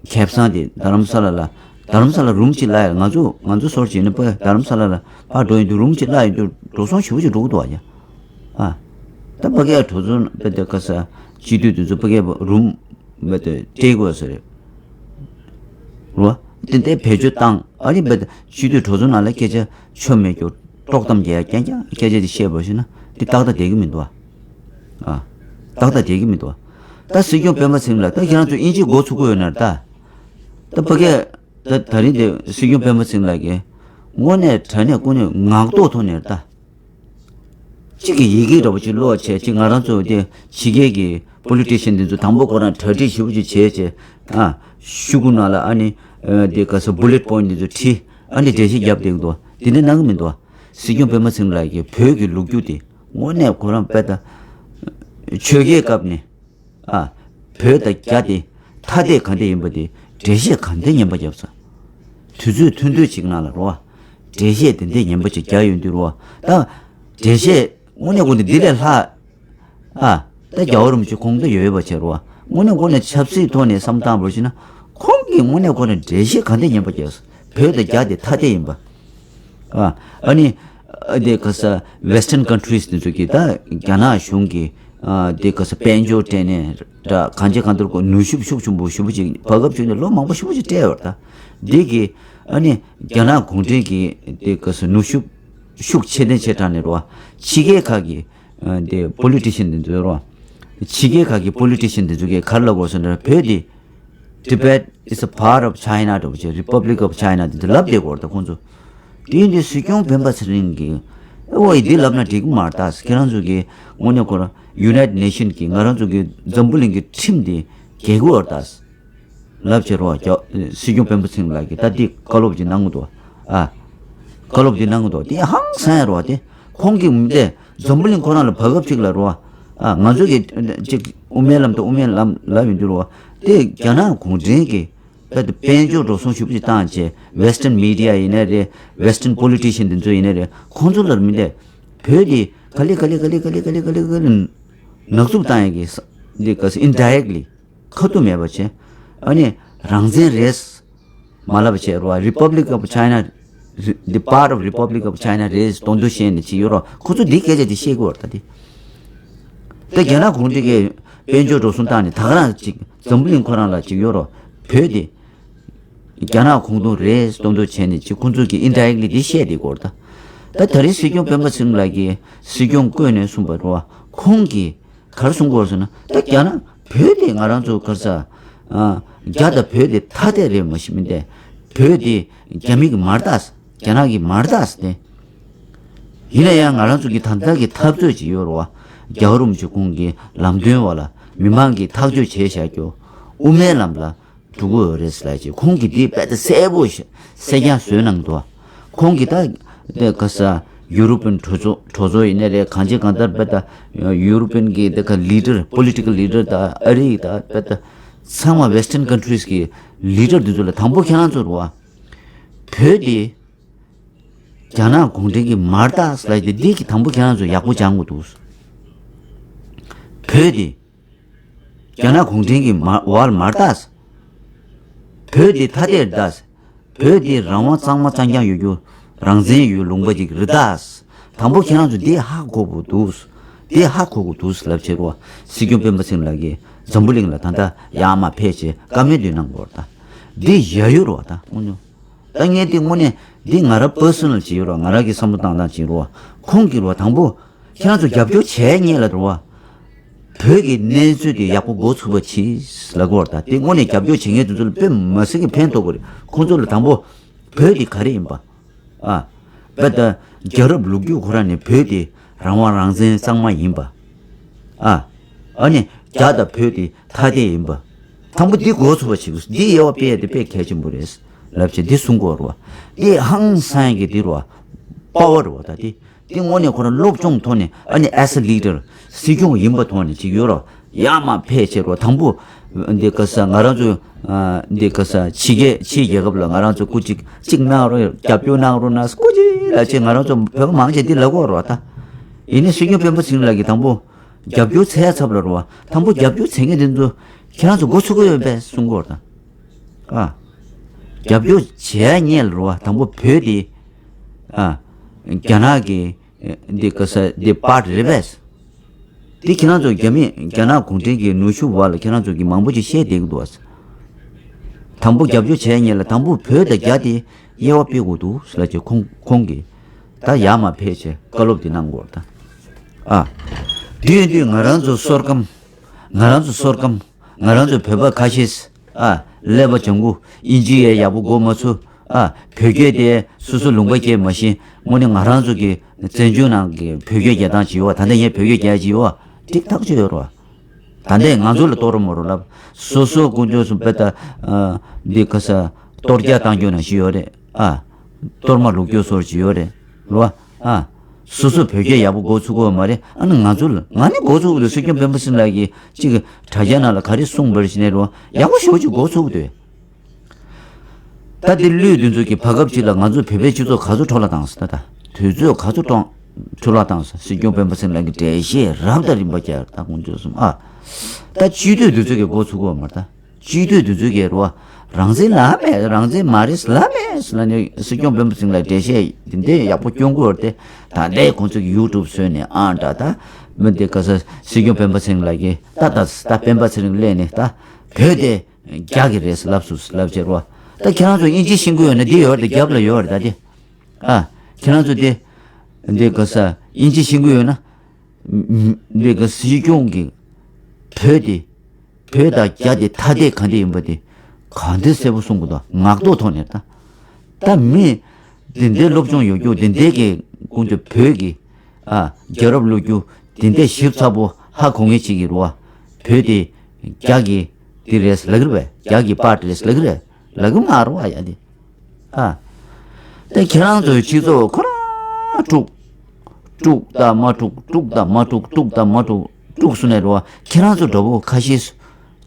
ཁེ་བཟང་དེ་རྡ་རམ་ས་ལ་ལ། རྡ་རམ་ས་ལ་རུམ་གཅིག་གླ་ཡ་ང་ཚོ་ང་ཚོ་སོར་གཅིག་ནི་ཕ་རྡ་རམ་ས་ལ་ལ་ཕར་འགྲོ་ཡིན་དུས་རུམ་གཅིག་གླ་ཡིན་དུས་འགྲོ་སོང་ཞེ་པོ་ཅིག་འགྲོ་གི་འདུག་ཨ་ཡ། ཨ། ད་ཕ་གིའི་གྲོས་ཚོགས་ཕ་དེ་ག་ས་སྤྱི་འཐུས་དེ་ཚོ་ཕ་གིའི་རུམ་ཕ་དེ་སྤྲད་དགོས་ས་རེད། རུ་བ། དེ་འདྲའི་བེད་སྤྱོད་བཏང་ཨ་ནི་ཕ་དེ་སྤྱི་འཐུས་གྲོས་ཚོགས་ནང་ལ་སྐད་ཆ་ཆོ་མེད་སྐྱོ་དཀྲོག་གཏམ་རྒྱག་ཡ་རྐྱང་རྐྱང་སྐད་ཆ་དེ་བཤད་པ་ཞུ་ན་དེ་ཏག་ཏག་བསྡད་ཀྱི་མི་འདུག་ཨ། ཨ། ཏག་ཏག་བསྡད་ཀྱི་མི་འདུག་ཨ། ད་སྲིད་སྐྱོང་སྤེན་པ་ཚེ་རིང་ལགས་ད་ཁྱེད་རང་ཚོ་དབྱིན་ཇི་མགོ་ཚུགས་ཀྱི་ཡོད་ན་རེད་ད། ད་ཕ་གིའི་ད་ད་རིང་དེ་སྲིད་སྐྱོང་སྤེན་པ་ཚེ་རིང་ལགས་ཀྱིས་དངོས་གནས་དྲང་གནས་དངོས་གནས་ངག་ཐོག་ཐོག་ནས་ད། གཅིག་གིས་ཡི་གེ་འདྲ་པོ་ཅིག་ཀློག་བྱས་གཅིག་ང་རང་ཚོ་དེ་ཕྱི་རྒྱལ་གྱི་པོ་ལི་ཊི་ཤན་འདི་ཚོ་དང་པོ་ཁོ་རང་གྲ་སྒྲིག་ཞེ་པོ་ཅིག་བྱས་བྱས་ཨ། ཤོག་གུ་ནང་ལ་ཨ་ནི་དེ་ག་ས་བུ་ལེ་ཊི་པོ་ཡིན་ཊི་འདི་ཚོ་བྲིས་ཨ་ནི་འགྲེལ་བཤད་བརྒྱབ་བསྡད་ཀྱི་འདུག་དེ་འདྲ་གནང་གི་མི་འདུག་ཨ། སྲིད་སྐྱོང་སྤེན་པ་ཚེ་རིང་ལགས་ཀྱིས་བོད་ཀྱི་ལོ་རྒྱུས་དེ་དངོས་གནས་ཁོ་རང་དཔེ་ད་ཆོས་རྒྱལ་སྐབས་ནས། ཨ། བོད་དང་རྒྱ་དེ་ཐ་དད་གང་དེ་ཡིན་པ་དེ་འགྲེལ་བཤད་གང་དེ་ངན་པ་བརྒྱབ་ས། དུས་ཚོད་ཐུང་ཐུང་ཅིག་ནང་ལ་རོ། འགྲེལ་བཤད་དེ་འདྲ་ངན་པ་ཅིག་རྒྱག་ཡོང་དུས་རོ། ད། འགྲེལ་བཤད་དངོས་གནས་དངོས་གནས་འདི་ལས་ལྷག་ཨ། ད་རྒྱལ་བ་རིན་པོ་ཆེ་དགོངས་དོན་ཡོད་པ་བྱས་རོ། དངོས་གནས་དངོས་གནས་ཆབ་སྲིད་ཐོག་ནས་བསམ་བཏང་བར་ཞུ་ན། ཁོང་གིས་དངོས་གནས་དངོས་གནས་འགྲེལ་བཤད་གང་དེ་ངན་པ་བརྒྱབ་ས། བོད་དང་རྒྱ་དེ་ཐ་དད་ཡིན་པ། ཨ། ཨ་ནི། ཨ་དེ་ག་ས་Western countries དེ་ཚོ་གི་ད་རྒྱ་ནག་གཞུང་གི་ཨ་དེ་ག་ས་དཔལ་འབྱོར་སྤྲད་ནས་ད་གང་ཅི་གང་ལྟར་གོ་ནུས་ཤུགས་ཤུགས་ཆེན་པོ་ཞེ་པོ་ཅིག་བར་སྐབས་ཅིག་ནས་ལོ་མང་པོ་ཞེ་པོ་ཅིག་སྤྲད་ཡོད་ད། འདི་གི་ཨ་ནི་རྒྱ་ནག་གུང་ཁྲན་གྱི་དེ་ག་ས་ནུས་ཤུགས་ཤུགས་ཆེ་ནས་ཆེ་དྲགས་ནས་རོ། ཕྱི་རྒྱལ་ཁག་གི་ཨ་དེ་པོ་ལི་ཊི་ཤན་དེ་ཚོ་རོ། ཕྱི་རྒྱལ་ཁག་གི་པོ་ལི་ཊི་ཤན་དེ་ཚོ་གིས་ག་རེ་ལབ་དགོས་ཟེར་ན་བོད་དེ། Tibet is a part of China འདྲ་པོ་ཅིག Republic of China དེ་འདྲ་ལབ་བསྡད་ཀྱི་ཡོད་རེད་ད་ཁོང་ཚོ། དེ་ཡིན་དུས་སྲིད་སྐྱོང་སྤེན་པ་ཚེ་རིང་གིས་ཨོ་ཡ་འདི་ལབ་ན་འགྲིག་གི་མ་རེད་ད། ཁྱེད་རང་ཚོ་གིས་དངོས་གནས་ཁོ་རང་United Nation གི་ང་རང་ཚོ་གི་འཛམ་བུ་གླིང་གི་ཁྲིམས་དེ་འགལ་གྱི་ཡོད་རེད་ད་ལབ་བྱས་རོགས། སྲིད་སྐྱོང་སྤེན་པ་ཚེ་རིང་ལགས་ཀྱིས་ད་འདི་བཀའ་སློབ་ཅིག་གནང་གི་འདུག་ཨ། བཀའ་སློབ་འདི་གནང་གི་འདུག་དེ་ཧང་སང་ཡ་རེད་བ། དེ་ཁོང་གིས་མི་དེ་འཛམ་བུ་གླིང་ཁོ་རང་ལ་བར་སྐབས་ཅིག་ལ་རེད་བ། ཨ། ང་ཚོ་གི་ཅིག་དབུ་མའི་ལམ་དང་དབུ་མའི་ལམ་ལབ་ཡོང་དུས་རེད་བ། དེ་རྒྱ་ནག་གུང་ཁྲན་གྱིས་ད་དེ་དཔལ་འབྱོར་འགྲོ་སོང་ཞེ་པོ་ཅིག་བཏང་བྱས་Western media ཡིན་ནའི་རེད། Western politician དེ་ཚོ་ཡིན་ནའི་རེད། ཁོང་ཚོ་ལ་མི་དེ་བོད་དེ་ག་ལེ་ག་ལེ་ནག་འཛུགས་བཏང་ཡ་གི་ས་འདི་ག་ས་indirectly ཁ་ཐུག་མེད་པ་བྱས། ཨ་ནི་རང་བཙན་རེད་མ་ལབ་བྱས་རོ། Republic of China the part of Republic of China རེད་གཏོང་འདོད་བཤད་ནས་བྱས་ཡོད་རོ། ཁོ་ཚོ་འདི་སྐད་ཆ་འདི་བཤད་ཀྱི་ཡོད་རེད་ད་འདི། ད་རྒྱ་ནག་གུང་ཁྲན་གྱིས་དཔལ་འབྱོར་འགྲོ་སོང་བཏང་ནས་ད་ག་རང་ཅིག་འཛམ་བུ་གླིང་ཁོ་རང་ལ་ཅིག་ཡོད་རོ། བོད་དེ་རྒྱ་ནག་ཁོངས་གཏོགས་རེད་གཏོང་འདོད་བྱས་ནས་ཅིག་ཁོ་ཚོ་གིས་indirectly འདི་བཤད་བསྡད་ཀྱི་ཡོད་རེད་ད། ད་ད་རེས་སྲིད་སྐྱོང་སྤེན་པ་ཚེ་རིང་ལགས་ཀྱིས་སྲིད་སྐྱོང་བསྐོས་ནས་གསུངས་པ་རེད་བ། ཁོང་གིས་ག་རེ་གསུང་གི་ཡོད་ཟེར་ན། ད་རྒྱ་ནག་བོད་དེ་ང་རང་ཚོ་ག་རེ་ཟ། ཨ། རྒྱ་དང་བོད་དེ་ཐ་དད་རེད་མ་གཞི་མིན་ཏེ། བོད་དེ་རྒྱ་མི་གི་མ་རེད་ད། རྒྱ་ནག་གི་མ་རེད་ད་ཟེར་ཏེ། ཡིན་ན་ཡང་ང་རང་ཚོ་གི་ད་ལྟ་གི་འཐབ་རྩོད་ཅིག་ཡོད་རེད་བ། རྒྱལ་བ་རིན་པོ་ཆེ་ཁོང་གི་ལམ་སྟོན་འོག་ལ་མི་མང་གིས་ཐག་གཅོད་བྱས་བཞག་རྒྱུ། དབུ་མའི་ལམ་ལ་འགྲོ་གི་ཡོད་རེད་ཟེར་ལབ་ཅིག་ཁོང་གིས་འདི་དཔེ་ད་གསལ་པོ་ཞིག་གསལ་རྐྱང་བཟོས་གནང་འདུག་ཁོང་གིས་ད་དེ་ག་ས་ཡུ་རོ་པན་གྲོས་ཚོགས་གྲོས་ཚོགས་ཡིན་ནའི་རེད། གང་ཅི་གང་ལྟར་དཔེ་ད་ཡུ་རོ་པན་གྱི་དེ་ག་ལི་ཌར་པོ་ལི་ཊི་ཀལ་ལི་ཌར་ད་ཨ་རི་ད་དཔེ་ད་ ཚང་མ་Western countries གི་leader དེ་ཚོ་ལ་དང་པོ་ཁྱེད་རང་ཚོ་རེད་བ། བོད་དེ་རྒྱ་ནག་གུང་ཁྲན་གྱིས་མར་བཏགས་ལབ་དེ་འདི་གི་དང་པོ་ཁྱེད་རང་ཚོ་ཡག་པོ་སྦྱང་དགོས་འདུག་བོད་དེ་རྒྱ་ནག་གུང་ཁྲན་གྱིས་མ་བར་མར་བཏགས། བོད་དེ་ཐ་དད་བཏགས། བོད་དེ་རང་དབང་གཙང་མ་གཙང་རྐྱང་ཡོད་རྒྱུ། རང་བཙན་ཡོད་ལུང་པ་ཅིག་རེད་ད། དང་པོ་ཁྱེད་རང་ཚོ་འདི་ཧ་གོ་དགོས་འདུག་འདི་ཧ་གོ་དགོས་འདུག་ལབ་བྱེད་རོགས། སྲིད་སྐྱོང་སྤེན་པ་ཚེ་རིང་ལགས་ཀྱིས་འཛམ་བུ་གླིང་ལ་ད་ལྟ་ཡར་མར་ཕེབས་བྱས་བཀའ་མོལ་འདི་གནང་དགོས་རེད་ད། འདི་ཡ་ཡོད་རོགས་ད་དངོས་གནས། ད་ངས་འདི་དངོས་གནས་འདི་ང་རང་personal ཅིག་ཡོད་རོགས། ང་རང་གི་བསམ་བློ་བཏང་སྟངས་ཅིག་རོགས། ཁོང་གིས་རོགས་དང་པོ་ཁྱེད་རང་ཚོ་རྒྱབ་སྐྱོར་བྱས་ཉེས་ལ་རོགས། བོད་ཀྱི་གནས་ཚུལ་དེ་ཡག་པོ་འགོ་ཚུགས་པ་གྱིས་ལབ་དགོས་རེད་ད། དེ་དངོས་གནས་རྒྱབ་སྐྱོར་བྱེད་མཁན་དེ་ཚོ་ལ་དཔེ་མི་སྲིད་ཀྱི་ཕན་ཐོགས་ཀྱི་རེད། ཁོང་ཚོ་ལ་དང་པོ་བོད་དེ་ག་རེ་ཡིན་པ། ཨ། དཔེ་ད་རྒྱལ་རབས་ལོ་རྒྱུས་ཁོ་རང་ནས་བོད་དེ་རང་དབང་རང་བཙན་གཙང་མ་ཡིན་པ། ཨ། ཨ་ནི་རྒྱ་དང་བོད་དེ་ཐ་དད་ཡིན་པ། དང་པོ་འདི་འགོ་ཚུགས་པ་བྱེད་དགོས། འདི་དབྱེ་བ་སྤེལ་ཡ་དེ་དཔེ་གལ་ཆེན་པོ་རེད་ལབ་བྱས་འདི་གསུང་དགོས་རེད་བ། འདི་ཧང་སང་ཡ་གི་འདི་རེད་བ། དཔའ་བོ་རེད་བ་ད་འདི། དེ་དངོས་གནས་ཁོ་རང་སློབ་སྦྱོང་ཐོག་ནས་ཨ་ནི་as a leader སྲིད་སྐྱོང་ཡིན་པ་ཐོག་ནས་ཅིག་ཡོད་རོགས། ཡར་མར་ཕེབས་བྱེད་རོགས། དང་པོ་འདི་ག་ས་ང་རང་ཚོ་འདི་ག་ས་ཕྱི་རྒྱལ་ཕྱིའི་རྒྱལ་ཁབ་ལ་ང་རང་ཚོ་སྐུ་གཅིག་གཅིག་གནང་རོགས། རྒྱབ་སྐྱོར་གནང་རོགས་ན་སྐུ་གཅིག་ལ་ཅིག་ང་རང་ཚོ་བོད་པ་མང་ཆེ་འདི་ལབ་དགོས་རོགས་ད། ཡིན་ནའི་སྲིད་སྐྱོང་སྤེན་པ་ཚེ་རིང་ལགས་ཀྱིས་དང་པོ་རྒྱབ་སྐྱོར་འཚོལ་ཡ་ཚབ་ལ་རོགས། དང་པོ་རྒྱབ་སྐྱོར་འཚོལ་མཁན་དེ་ཚོ་ཁྱེད་རང་ཚོ་འགོ་ཚུགས་ཀྱི་ཡོད་པས་གསུང་དགོས་རོགས་ད། ཨ། རྒྱབ་སྐྱོར་བྱས་ཉེས་ལ་རོགས། དང་པོ་བོད་དེ་ཨ་རྒྱ་ནག་གི་འདི་ག་ས་འདི་པར་རེད་པས། འདི་ཁྱེད་རང་ཚོ་རྒྱ་མི་རྒྱ་ནག་གུང་ཁྲན་གྱི་ནུས་ཤུགས་བར་ལ་ཁྱེད་རང་ཚོ་གི་མང་པོ་ཅིག་བཤད་བསྡད་ཀྱི་འདུག་བ། དང་པོ་རྒྱབ་སྐྱོར་བྱས་ཉེས་ལ་དང་པོ་བོད་དང་རྒྱ་དེ་དབྱེ་བ་སྤེལ་དགོས་འདུག་ཟེར་ལ་ཅེ་ཁོང་ཁོང་གིས་ད་ཡར་མར་ཕེབས་བྱས་བཀའ་སློབ་དེ་གནང་དགོས་རེད་ད། ཨ། དུས་དུས་ང་རང་ཚོ་བསོད་སྐམ། ང་རང་ཚོ་བསོད་སྐམ། ང་རང་ཚོ་བོད་པ་ཁ་ཤས། ཨ། ཀླད་པ་ལྗང་གུ། ཨིན་ཇི་ཡང་ཡག་པོ་གོ་མ་ཚུགས། ཨ། བོད་སྐད་དེ་སོ་སོ་ལུང་པ་སྐད་མ་ཤེས། དངོས་གནས་ང་རང་ཚོ་གི་བཙན་བྱོལ་ནང་གི་བོད་སྐད་རྒྱག་སྟངས་ཅིག་ཡོད་བ། ད་ལྟ་ངས་བོད་སྐད་རྒྱག་ཅིག་ཡོད་བ། ཏིག་ཏག་ཅིག་ཡོད་རེད་བ། ད་ལྟའི་ང་ཚོ་ལ་གཏོར་མ་རོགས་ལབ། སོ་སོ་དཀོན་མཆོག་གསུམ་དཔེ་ད། ཨ། འདི་ག་ས་གཏོར་རྒྱག་བཏང་རྒྱུ་ནང་བཞིན་ཡོད་རེད། ཨ། གཏོར་མ་བླུག་རྒྱུ་སོར་ཅིག་ཡོད་རེད། རེད་བ། ཨ། སོ་སོ་བོད་སྐད་ཡག་པོ་འགོ་ཚུགས་ཀྱི་ཡོད་མ་རེད། ཨ་ནི་ང་ཚོ་ལ་ང་ནི་འགོ་ཚུགས་ཀྱི་འདུག་སྲིད་སྐྱོང་སྤེན་པ་ཚེ་རིང་ལགས་ཀྱིས་གཅིག་གི་དྲ་རྒྱ་ནང་ལ་ག་རེ་གསུངས་པར་ཞིག་ནས་རེད་བ། ཡག་པོ་ཞེ་པོ་ཅིག་འགོ་ཚུགས་ཀྱི་འདུག་ད་འདི་ལུས་འདི་ཚོ་གི་བར་སྐབས་ཅིག་ལ་ང་ཚོ་བོད་པའི་སྤྱི་ཚོགས་ག་ཚོད་འཕྲོ་བརླག་བཏང་སོང་ད། ད་དུས་ཚོད་ག་ཚོད་གཏོང་འཕྲོ་བརླག་བཏང་སོང་། སྲིད་སྐྱོང་སྤེན་པ་ཚེ་རིང་ལགས་ཀྱི་འགྲེལ་བཤད་རབ་དང་རིམ་པ་བརྒྱབ་ད་དཀོན་མཆོག་གསུམ། ཨ། ད་སྤྱི་འཐུས་འདི་ཚོ་གི་འགོ་ཚུགས་ཀྱི་ཡོད་མ་རེད་ད། སྤྱི་འཐུས་དེ་ཚོ་གིས་རེད་བ། རང་བཙན་ལབ་མེད། རང་བཙན་མ་རེད་ལབ་མེད་ལབ་ནས་སྲིད་སྐྱོང་སྤེན་པ་ཚེ་རིང་ལ་འགྲེལ་བཤད་དེ་འདྲས་ཡག་པོ་སྐྱོན་གྱི་ཡོད་རེད་དེ། ད་ལྟའི་ཁོང་ཚོ་གི་ཡུ་ཊུབ་བཟོས་ནས་ཨང་འདྲ་ད། མི་འདི་ག་ས་སྲིད་སྐྱོང་སྤེན་པ་ཚེ་རིང་ལགས་ཀྱིས་ད་ད་ད་སྤེན་པ་ཚེ་རིང་སླེབས་ནས་ད་བོད་དེ་རྒྱ་གི་རེད་ལབ་སོང་ལབ་བྱས་རེད་བ། ད་ཁྱེད་རང་ཚོ་དབྱིན་ཇི་ཤེས་ཀྱི་ཡོད་ན་འདི་ཡོད་རེད་དེ། རྒྱབ་ལ་ཡོད་རེད་ད་དེ། ཨ། ཁྱེད་རང་ཚོ་དེ་འདི་ག་ས་དབྱིན་ཇི་ཤེས་ཀྱི་ཡོད་ན། འདི་ག་སྲིད་སྐྱོང་གིས་བོད་དེ། བོད་དང་རྒྱ་དེ་ཐ་དད་ག་འདྲ་ཡིན་པ་དེ་ག་འདྲ་གསལ་པོ་གསུང་གི་འདུག་ངག་ཐོག་ཐོག་ནས་ད། ད་མི་འདི་འདྲའི་སློབ་སྦྱོང་ཡོད་རྒྱུ་འདི་འདྲའི་གི་ཀུན་སྤྱོད་བོད་ཀྱི། ཨ། རྒྱལ་རབས་ལོ་རྒྱུས་འདི་འདྲའི་ཞིབ་ཚགས་པོ་ཧ་གོ་མཁན་ཅིག་གིས་རེད་བ། བོད་དེ་རྒྱ་གི་འདི་རེད་ལབ་ཀྱི་རེད་པས། རྒྱ་གི་པར་ཊི་རེད་ལབ་ཀྱི་རེད། ལབ་ཀྱི་མ་རེད་བ་ཡ་འདི། ཨ། ད་ཁྱེད་རང་ཚོའི་སྤྱི་ཚོགས་ཁོ་རང་དཀྲུག་དཀྲུག་དང་མ་དཀྲུག་དཀྲུག་དང་མ་དཀྲུག་དཀྲུག་དང་མ་དཀྲུག་དཀྲུག་སོང་ནས་རེད་བ། ཁྱེད་རང་ཚོ་འདྲ་པོ་ཁ་ཤས་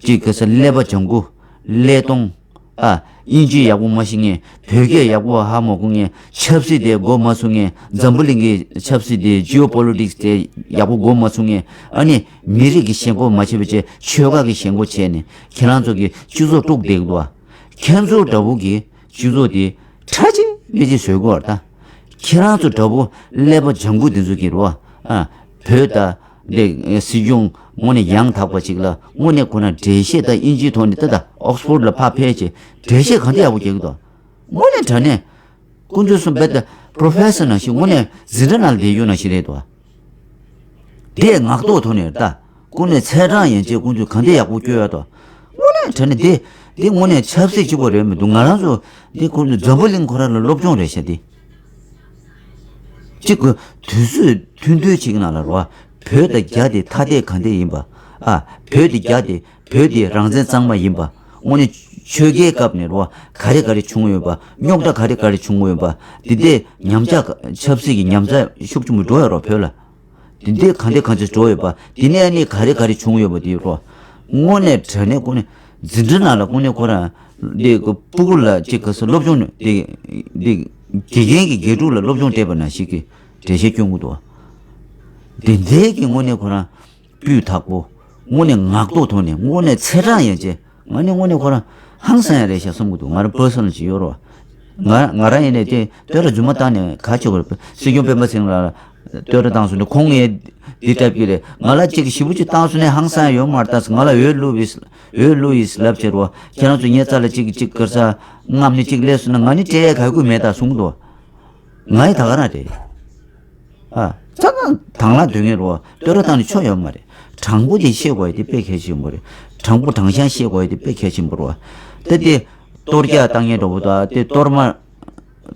ཅིག་ག་ས་ཀླད་པ་ལྗང་གུ། ཀླད་སྟོང་། ཨ། དབྱིན་ཇི་ཡག་པོ་མ་ཤེས་མཁན། བོད་སྐད་ཡག་པོ་ཧ་མ་གོ་མཁན། ཆབ་སྲིད་དེ་མགོ་མ་ཚོས་མཁན། འཛམ་བུ་གླིང་གི་ཆབ་སྲིད་དེ་ཇི་ཨོ་པོ་ལི་ཊིག་སི་དེ་ཡག་པོ་མགོ་མ་ཚོས་མཁན། ཨ་ནི་མི་རིགས་ཀྱི་ཞེན་ཁོག་མ་བྱེད་པ་བྱས་ཆོལ་ཁ་གི་ཞེན་ཁོག་བྱས་ནས་ཁྱེད་རང་ཚོ་གི་སྤྱི་ཚོགས་དཀྲུག་བསྡད་འདུག་བ། ཁྱེད་ཚོ་འདྲ་པོ་གི་སྤྱི་ཚོགས་དེ་ཁྲ་ཆེ་མི་ཆེ་བཟོས་དགོས་པ་རེད་ད། ཁྱེད་རང་ཚོ་འདྲ་པོ་ཀླད་པ་ལྗང་གུ་དེ་ཚོ་གིས་རེད་བ། ཨ། བོད་ད་འདི་སྲིད་སྐྱོང་དངོས་གནས་ཡང་དག་པ་ཅིག་ལ་དངོས་གནས་ཁོ་ན་འགྲེལ་བཤད་ད་དབྱིན་ཇིའི་ཐོག་ནས་ད་ད་ཨོག་སི་ཕོར་ཌི་ལ་ཕར་ཕེབས་བྱས་འགྲེལ་བཤད་ག་འདྲ་ཡག་པོ་རྒྱག་གི་འདུག་དངོས་གནས་དྲང་གནས་དཀོན་མཆོག་གསུམ་དཔེ་ད་པོ་རོ་ཕེ་སར་ནང་བཞིན་དངོས་གནས་འཛིན་གྲྭ་ནང་ལ་བསྡད་ཡོད་ནང་བཞིན་རེད་དོ། དེ་ངག་ཐོག་ཐོག་ནས་ད་ཀུན་ནས་ཚེས་གྲངས་ཡན་ཆད་ཀུན་ཚོས་གང་དེ་ཡག་པོ་སྐྱོ་ཡ་དོ། དངོས་གནས་དྲང་གནས་དེ་དེ་དངོས་གནས་ཆབ་སྲིད་གཅིག་པོ་རེད་མི་འདུག་ང་རང་ཚོ་དེ་ཀུན་ཚོས་འཛམ་བུ་གླིང་ཁོ་རང་ལ་སློབ་སྦྱོང་རེད་ཤག་དེ། གཅིག་གི་དུས་ཚོད་ཐུང་ཐུང་ཅིག་ནང་ལ་རོ། བོད་དང་རྒྱ་དེ་ཐ་དད་གང་དེ་ཡིན་པ། ཨ། བོད་དེ་རྒྱ་དེ་བོད་དེ་རང་བཙན་གཙང་མ་ཡིན་པ། དངོས་གནས་ཆོལ་ཁའི་སྐབས་ནས་རོ། ག་རེ་ག་རེ་བྱུང་ཡོད་པ། རྙོག་དྲ་ག་རེ་ག་རེ་བྱུང་ཡོད་པ། དེ་དེ་ཉམས་ཆག་ཆབ་སྲིད་ཀྱི་ཉམས་ཆག་ཤུགས་ཆེན་པོ་འགྲོ་ཡོད་རོ་བོད་ལ། དེ་འདྲའི་གང་དེ་གང་ཅི་འགྲོ་ཡོད་པ། དེ་ནས་ཨ་ནི་ག་རེ་ག་རེ་བྱུང་ཡོད་པ་དེ་རོ། དངོས་གནས་དྲང་གནས་ཀུན་ནས་ འཛིན་གྲྭ་ནང་ལ་དངོས་གནས་ཁོ་རང་འདི་སྤུ་གུ་ལ་ཅིག་ག་ས་སློབ་སྦྱོང་འདི་འདི་དགེ་རྒན་གྱི་དགེ་ཕྲུག་ལ་སློབ་སྦྱོང་སྤྲད་པ་ནང་བཞིན་གྱི་འགྲེལ་བཤད་སྐྱོན་གྱི་འདུག་བ། དེ་འདྲའི་གི་དངོས་གནས་ཁོ་རང་སྤུས་དག་པོ། དངོས་གནས་ངག་ཐོག་ཐོག་ནས་དངོས་གནས་ཚེས་གྲངས་ཡན་ཆད་ང་ནི་དངོས་གནས་ཁོ་རང་ཧང་སང་ཡ་རེད་ཤག་བསམ་གྱི་འདུག་ང་རང་པར་སོ་ནལ་ཅིག་ཡོད་རོགས། ང་ང་རང་ཡིན་ནས་དེ་བསྟོད་ར་རྫུན་མ་བཏང་ནས་ག་ཆོག་གི་རེད། སྲིད་སྐྱོང་སྤེན་པ་ཚེ་རིང་ལགས་ལ་བསྟོད་ར་བཏང་སོང་ནས་ཁོང་ངས་འདི་ལྟ་བུ་རེད། ང་ལ་ཅིག་ཞེ་པོ་ཅིག་བཏང་སོང་ནས་ཧང་སང་ཡ་ཡོད་མ་རེད། ད་ང་ལ་འོས་བླུགས་ཡིས་འོས་བླུགས་ཡིས་ལབ་བྱས་རོགས། ཁྱེད་རང་ཚོ་ངའི་རྩ་ལ་ཅིག་ཅིག་ག་ས་རྔམ་ནས་ཅིག་སླེབས་སོང་ན་ང་ནི་སྤྲད་ཡ་ག་གུ་མེད་ད་གསུངས་འདུག་ང་ཡི་ད་ག་རང་རེད། ཨ། ཙ་ན་དང་བླངས་སྡོད་མཁན་རོ། བསྟོད་ར་བཏང་ནས་ཆོ་ཡོད་མ་རེད། དྲང་པོ་དེ་ཤེས་དགོས་ཡ་དེ་དཔེ་གལ་ཆེན་པོ་རེད། དྲང་པོ་དྲང་གཞག་ཤེས་དགོས་ཡ་དེ་དཔེ་གལ་ཆེན་པོ་རེད་བ། ད་དེ་གཏོར་རྒྱག་བཏང་མཁན་འདྲ་པོ་དང་དེ་གཏོར་མ།